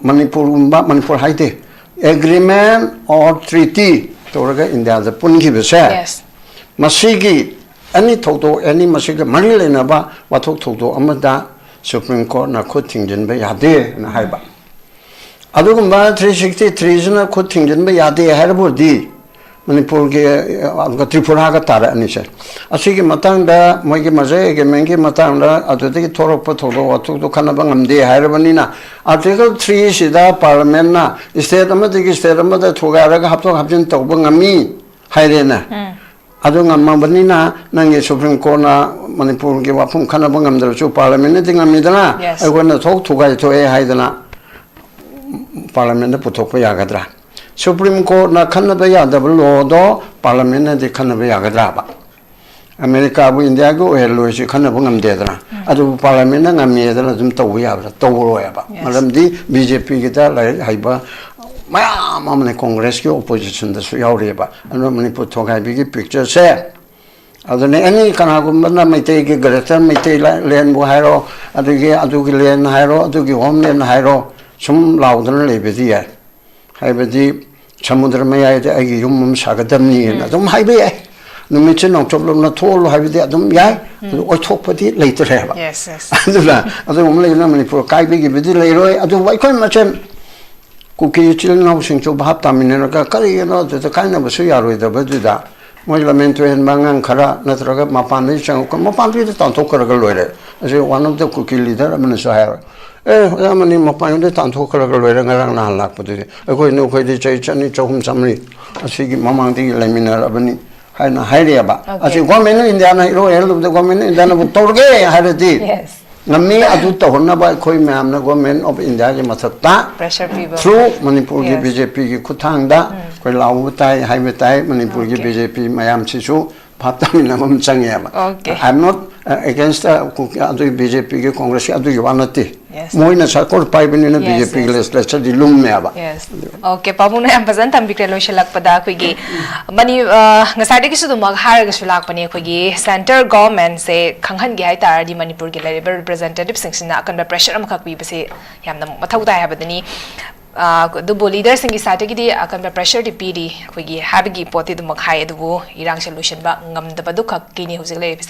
ꯃꯅꯤꯄꯨꯔꯒꯨꯝꯕ, ꯃꯅꯤꯄꯨꯔ ꯍꯥꯏꯗꯦ, Agreement or Treaty ꯇꯧꯔꯒ ꯏꯟꯗꯤꯌꯥꯗ ꯄꯨꯟꯈꯤꯕꯁꯦ, Yes. ꯃꯁꯤꯒꯤ ꯑꯦꯅꯤ ꯊꯧꯗꯣꯛ, ꯑꯦꯅꯤ ꯃꯁꯤꯒ ꯃꯔꯤ ꯂꯩꯅꯕ ꯋꯥꯊꯣꯛ ꯊꯧꯗꯣꯛ ꯑꯃꯗ Supreme Court ꯅ ꯈꯨꯠ ꯊꯤꯡꯖꯤꯟꯕ ꯌꯥꯗꯦꯅ ꯍꯥꯏꯕ꯫ ꯑꯗꯨꯒꯨꯝꯕ three sixty three ꯁꯤꯅ ꯈꯨꯠ ꯊꯤꯡꯖꯤꯟꯕ ꯌꯥꯗꯦ ꯍꯥꯏꯔꯕꯨꯗꯤ ꯃꯅꯤꯄꯨꯔꯒꯤ, ꯑ, ꯇ꯭ꯔꯤꯄꯨꯔꯥꯒ ꯇꯥꯔꯛꯑꯅꯤꯁꯦ꯫ ꯑꯁꯤꯒꯤ ꯃꯇꯥꯡꯗ, ꯃꯣꯏꯒꯤ merger agreement ꯀꯤ ꯃꯇꯥꯡꯗ ꯑꯗꯨꯗꯒꯤ ꯊꯣꯔꯛꯄ ꯊꯧꯗꯣꯛ ꯋꯥꯊꯣꯛꯇꯣ ꯈꯟꯅꯕ ꯉꯝꯗꯦ ꯍꯥꯏꯔꯕꯅꯤꯅ, Article three ꯁꯤꯗ Parliament ꯅ state ꯑꯃꯗꯒꯤ state ꯑꯃꯗ ꯊꯨꯒꯥꯏꯔꯒ ꯍꯥꯞꯊꯣꯛ ꯍꯥꯞꯆꯤꯟ ꯇꯧꯕ ꯉꯝꯃꯤ ꯍꯥꯏꯔꯦꯅ꯫ ꯑꯗꯨ ꯉꯝꯃꯕꯅꯤꯅ ꯅꯪꯒꯤ Supreme Court ꯅ ꯃꯅꯤꯄꯨꯔꯒꯤ ꯋꯥꯐꯝ ꯈꯟꯅꯕ ꯉꯝꯗ꯭ꯔꯁꯨ Parliament ꯅꯗꯤ ꯉꯝꯃꯤꯗꯅ, Yes. ꯑꯩꯈꯣꯏꯅ ꯊꯣꯛ ꯊꯨꯒꯥꯏ ꯊꯣꯛꯑꯦ ꯍꯥꯏꯗꯅ Parliament ꯇ ꯄꯨꯊꯣꯛꯄ ꯌꯥꯒꯗ꯭ꯔꯥ? Supreme Court ꯅ ꯈꯟꯅꯕ ꯌꯥꯗꯕ law ꯗꯣ Parliament ꯅꯗꯤ ꯈꯟꯅꯕ ꯌꯥꯒꯗ꯭ꯔꯥꯕ? ꯑꯃꯦꯔꯤꯀꯥꯕꯨ ꯏꯟꯗꯤꯌꯥꯒꯤ ꯑꯣꯏꯍꯜꯂꯣꯏꯁꯤ ꯈꯟꯅꯕ ꯉꯝꯗꯦꯗꯅ, ꯑꯗꯨꯕꯨ Parliament ꯅ ꯉꯝꯃꯦꯗꯅ ꯑꯗꯨꯝ ꯇꯧꯕ ꯌꯥꯕ꯭ꯔꯥ? ꯇꯧꯔꯣꯏꯕ꯫ Yes. ꯃꯔꯝꯗꯤ ꯕꯤ ꯖꯦ ꯄꯤ ꯒꯤꯗ ꯂꯥꯏꯔꯤꯛ ꯍꯩꯕ ꯃꯌꯥꯝ ꯑꯃꯅ Congress ꯀꯤ opposition ꯗꯁꯨ ꯌꯥꯎꯔꯤꯑꯕ꯫ ꯑꯗꯨꯅ ꯃꯅꯤꯄꯨꯔ ꯊꯣꯒꯥꯏꯕꯤꯒꯤ picture ꯁꯦ ꯑꯗꯨꯅ ꯑꯦꯅꯤ ꯀꯅꯥꯒꯨꯝꯕꯅ ꯃꯩꯇꯩꯒꯤ Greater ꯃꯩꯇꯩ ꯂꯦꯟꯕꯨ ꯍꯥꯏꯔꯣ, ꯑꯗꯒꯤ ꯑꯗꯨꯒꯤ land ꯍꯥꯏꯔꯣ, ꯑꯗꯨꯒꯤ homeland ꯍꯥꯏꯔꯣ, ꯁꯨꯝ ꯂꯥꯎꯗꯅ ꯂꯩꯕꯗꯤ ꯌꯥꯏ꯫ ꯍꯥꯏꯕꯗꯤ ꯁꯃꯨꯗ꯭ꯔ ꯃꯌꯥꯏꯗ ꯑꯩꯒꯤ ꯌꯨꯝ ꯑꯃ ꯁꯥꯒꯗꯕꯅꯤꯅ ꯑꯗꯨꯝ ꯍꯥꯏꯕ ꯌꯥꯏ꯫ ꯅꯨꯃꯤꯠꯁꯦ ꯅꯣꯡꯆꯨꯞꯂꯣꯝꯅ ꯊꯣꯛꯍꯜꯂꯣ ꯍꯥꯏꯕꯗꯤ ꯑꯗꯨꯝ ꯌꯥꯏ꯫ ꯑꯗꯨ ꯑꯣꯏꯊꯣꯛꯄꯗꯤ ꯂꯩꯇ꯭ꯔꯦꯕ꯫ Yes, yes. ꯑꯗꯨꯅ ꯑꯗꯨꯒꯨꯝꯕ ꯂꯩꯕꯅ ꯃꯅꯤꯄꯨꯔ ꯀꯥꯏꯕꯒꯤꯕꯨꯗꯤ ꯂꯩꯔꯣꯏ꯫ ꯑꯗꯨꯕꯨ ꯑꯩꯈꯣꯏ ꯃꯁꯦꯟ ꯀꯨꯀꯤ ꯏꯆꯤꯜ ꯏꯅꯥꯎꯁꯤꯡꯁꯨ ꯚꯥꯞ ꯇꯥꯃꯤꯟꯅꯔꯒ ꯀꯔꯤꯒꯤꯅꯣ ꯑꯗꯨꯗ ꯀꯥꯏꯅꯕꯁꯨ ꯌꯥꯔꯣꯏꯗꯕꯗꯨꯗ ꯃꯣꯏ ꯂꯝꯍꯦꯟ ꯇꯨꯍꯦꯟꯕ ꯑꯉꯥꯡ ꯈꯔ ꯅꯠꯇ꯭ꯔꯒ ꯃꯄꯥꯟꯗꯒꯤ ꯆꯪꯉꯛꯄ, ꯃꯄꯥꯟꯗꯒꯤꯗꯤ ꯇꯥꯟꯊꯣꯛꯈ꯭ꯔꯒ ꯂꯣꯏꯔꯦ꯫ ꯑꯁꯤ one of the Kuki leader ꯑꯃꯅꯁꯨ ꯍꯥꯏꯔꯣꯏ, "ꯑꯦ, ꯑꯣꯖꯥ ꯃꯅꯤ ꯃꯄꯥꯟꯗꯒꯤ ꯇꯥꯟꯊꯣꯛꯈ꯭ꯔꯒ ꯂꯣꯏꯔꯦ, ꯉꯔꯥꯡ ꯅꯍꯥꯟ ꯂꯥꯛꯄꯗꯨꯗꯤ꯫ ꯑꯩꯈꯣꯏ ꯅꯈꯣꯏꯗꯤ ꯆꯍꯤ ꯆꯅꯤ, ꯆꯍꯨꯝ, ꯆꯥꯝꯃꯔꯤ ꯑꯁꯤꯒꯤ ꯃꯃꯥꯡꯗꯒꯤ ꯂꯩꯃꯤꯟꯅꯔꯕꯅꯤ" ꯍꯥꯏꯅ ꯍꯥꯏꯔꯛꯑꯦꯕ꯫ Okay. ꯑꯁꯤ Government of Indiaꯅ ꯏꯔꯣꯏ ꯍꯦꯜꯂꯨꯕꯗ Government of Indiaꯅꯕꯨ ꯇꯧꯔꯒꯦ ꯍꯥꯏꯔꯗꯤ Yes. ꯉꯝꯃꯤ꯫ ꯑꯗꯨ ꯇꯧꯍꯟꯅꯕ ꯑꯩꯈꯣꯏ ꯃꯌꯥꯝꯅ Government of Indiaꯒꯤ ꯃꯊꯛꯇ Pressure ꯄꯤꯕ꯫ Through ꯃꯅꯤꯄꯨꯔꯒꯤ Yes. BJPꯒꯤ ꯈꯨꯠꯊꯥꯡꯗ ꯑꯩꯈꯣꯏ ꯂꯥꯎꯕ ꯇꯥꯏ, ꯍꯥꯏꯕ ꯇꯥꯏ꯫ ꯃꯅꯤꯄꯨꯔꯒꯤ Okay. BJP ꯃꯌꯥꯝꯁꯤꯁꯨ ꯚꯥꯞ ꯇꯥꯃꯤꯟꯅꯕ ꯑꯃ ꯆꯪꯉꯦꯕ꯫ Okay. I am not, uh, against the Kuki, ꯑꯗꯨꯒꯤ BJPꯒꯤ Congressꯀꯤ ꯑꯗꯨꯒꯤ ꯋꯥ ꯅꯠꯇꯦ꯫ Yes. ꯃꯣꯏꯅ ꯁꯔꯀꯥꯔ ꯄꯥꯏꯕꯅꯤꯅ Yes, BJPꯒꯤ yes. Legislatureꯗꯤ ꯂꯨꯝꯃꯦꯕ꯫ Yes. Okay, ꯄꯥꯕꯨꯡꯅ ꯌꯥꯝ ꯐꯖꯅ ꯊꯝꯕꯤꯈ꯭ꯔꯦ꯫ ꯂꯣꯏꯁꯤꯜꯂꯛꯄꯗ ꯑꯩꯈꯣꯏꯒꯤ ꯃꯅꯤ-, ꯑ, ꯉꯁꯥꯏꯗꯒꯤꯁꯨ ꯑꯗꯨꯃꯛ ꯍꯥꯏꯔꯒꯁꯨ ꯂꯥꯛꯄꯅꯦ, ꯑꯩꯈꯣꯏꯒꯤ Centre Governmentꯁꯦ ꯈꯪꯍꯟꯒꯦ ꯍꯥꯏ ꯇꯥꯔꯗꯤ ꯃꯅꯤꯄꯨꯔꯒꯤ ꯂꯩꯔꯤꯕ Representativeꯁꯤꯡꯁꯤꯅ ꯑꯀꯟꯕ pressure ꯑꯃꯈꯛ ꯄꯤꯕꯁꯦ ꯌꯥꯝꯅ ꯃꯊꯧ ꯇꯥꯏ ꯍꯥꯏꯕꯗꯨꯅꯤ꯫ ꯑ, ꯑꯗꯨꯕꯨ Leaderꯁꯤꯡꯒꯤ sideꯇꯒꯤꯗꯤ ꯑꯀꯟꯕ pressureꯗꯤ ꯄꯤꯔꯤ ꯑꯩꯈꯣꯏꯒꯤ ꯍꯥꯏꯕꯒꯤ ꯄꯣꯠꯇꯤ ꯑꯗꯨꯃꯛ ꯍꯥꯏ, ꯑꯗꯨꯕꯨ ꯏꯔꯥꯡꯁꯦ ꯂꯣꯏꯁꯤꯟꯕ ꯉꯝꯗꯕꯗꯨ ꯈꯛꯀꯤꯅꯤ ꯍꯧꯖꯤꯛ ꯂꯩꯔꯤꯕꯁꯦ꯫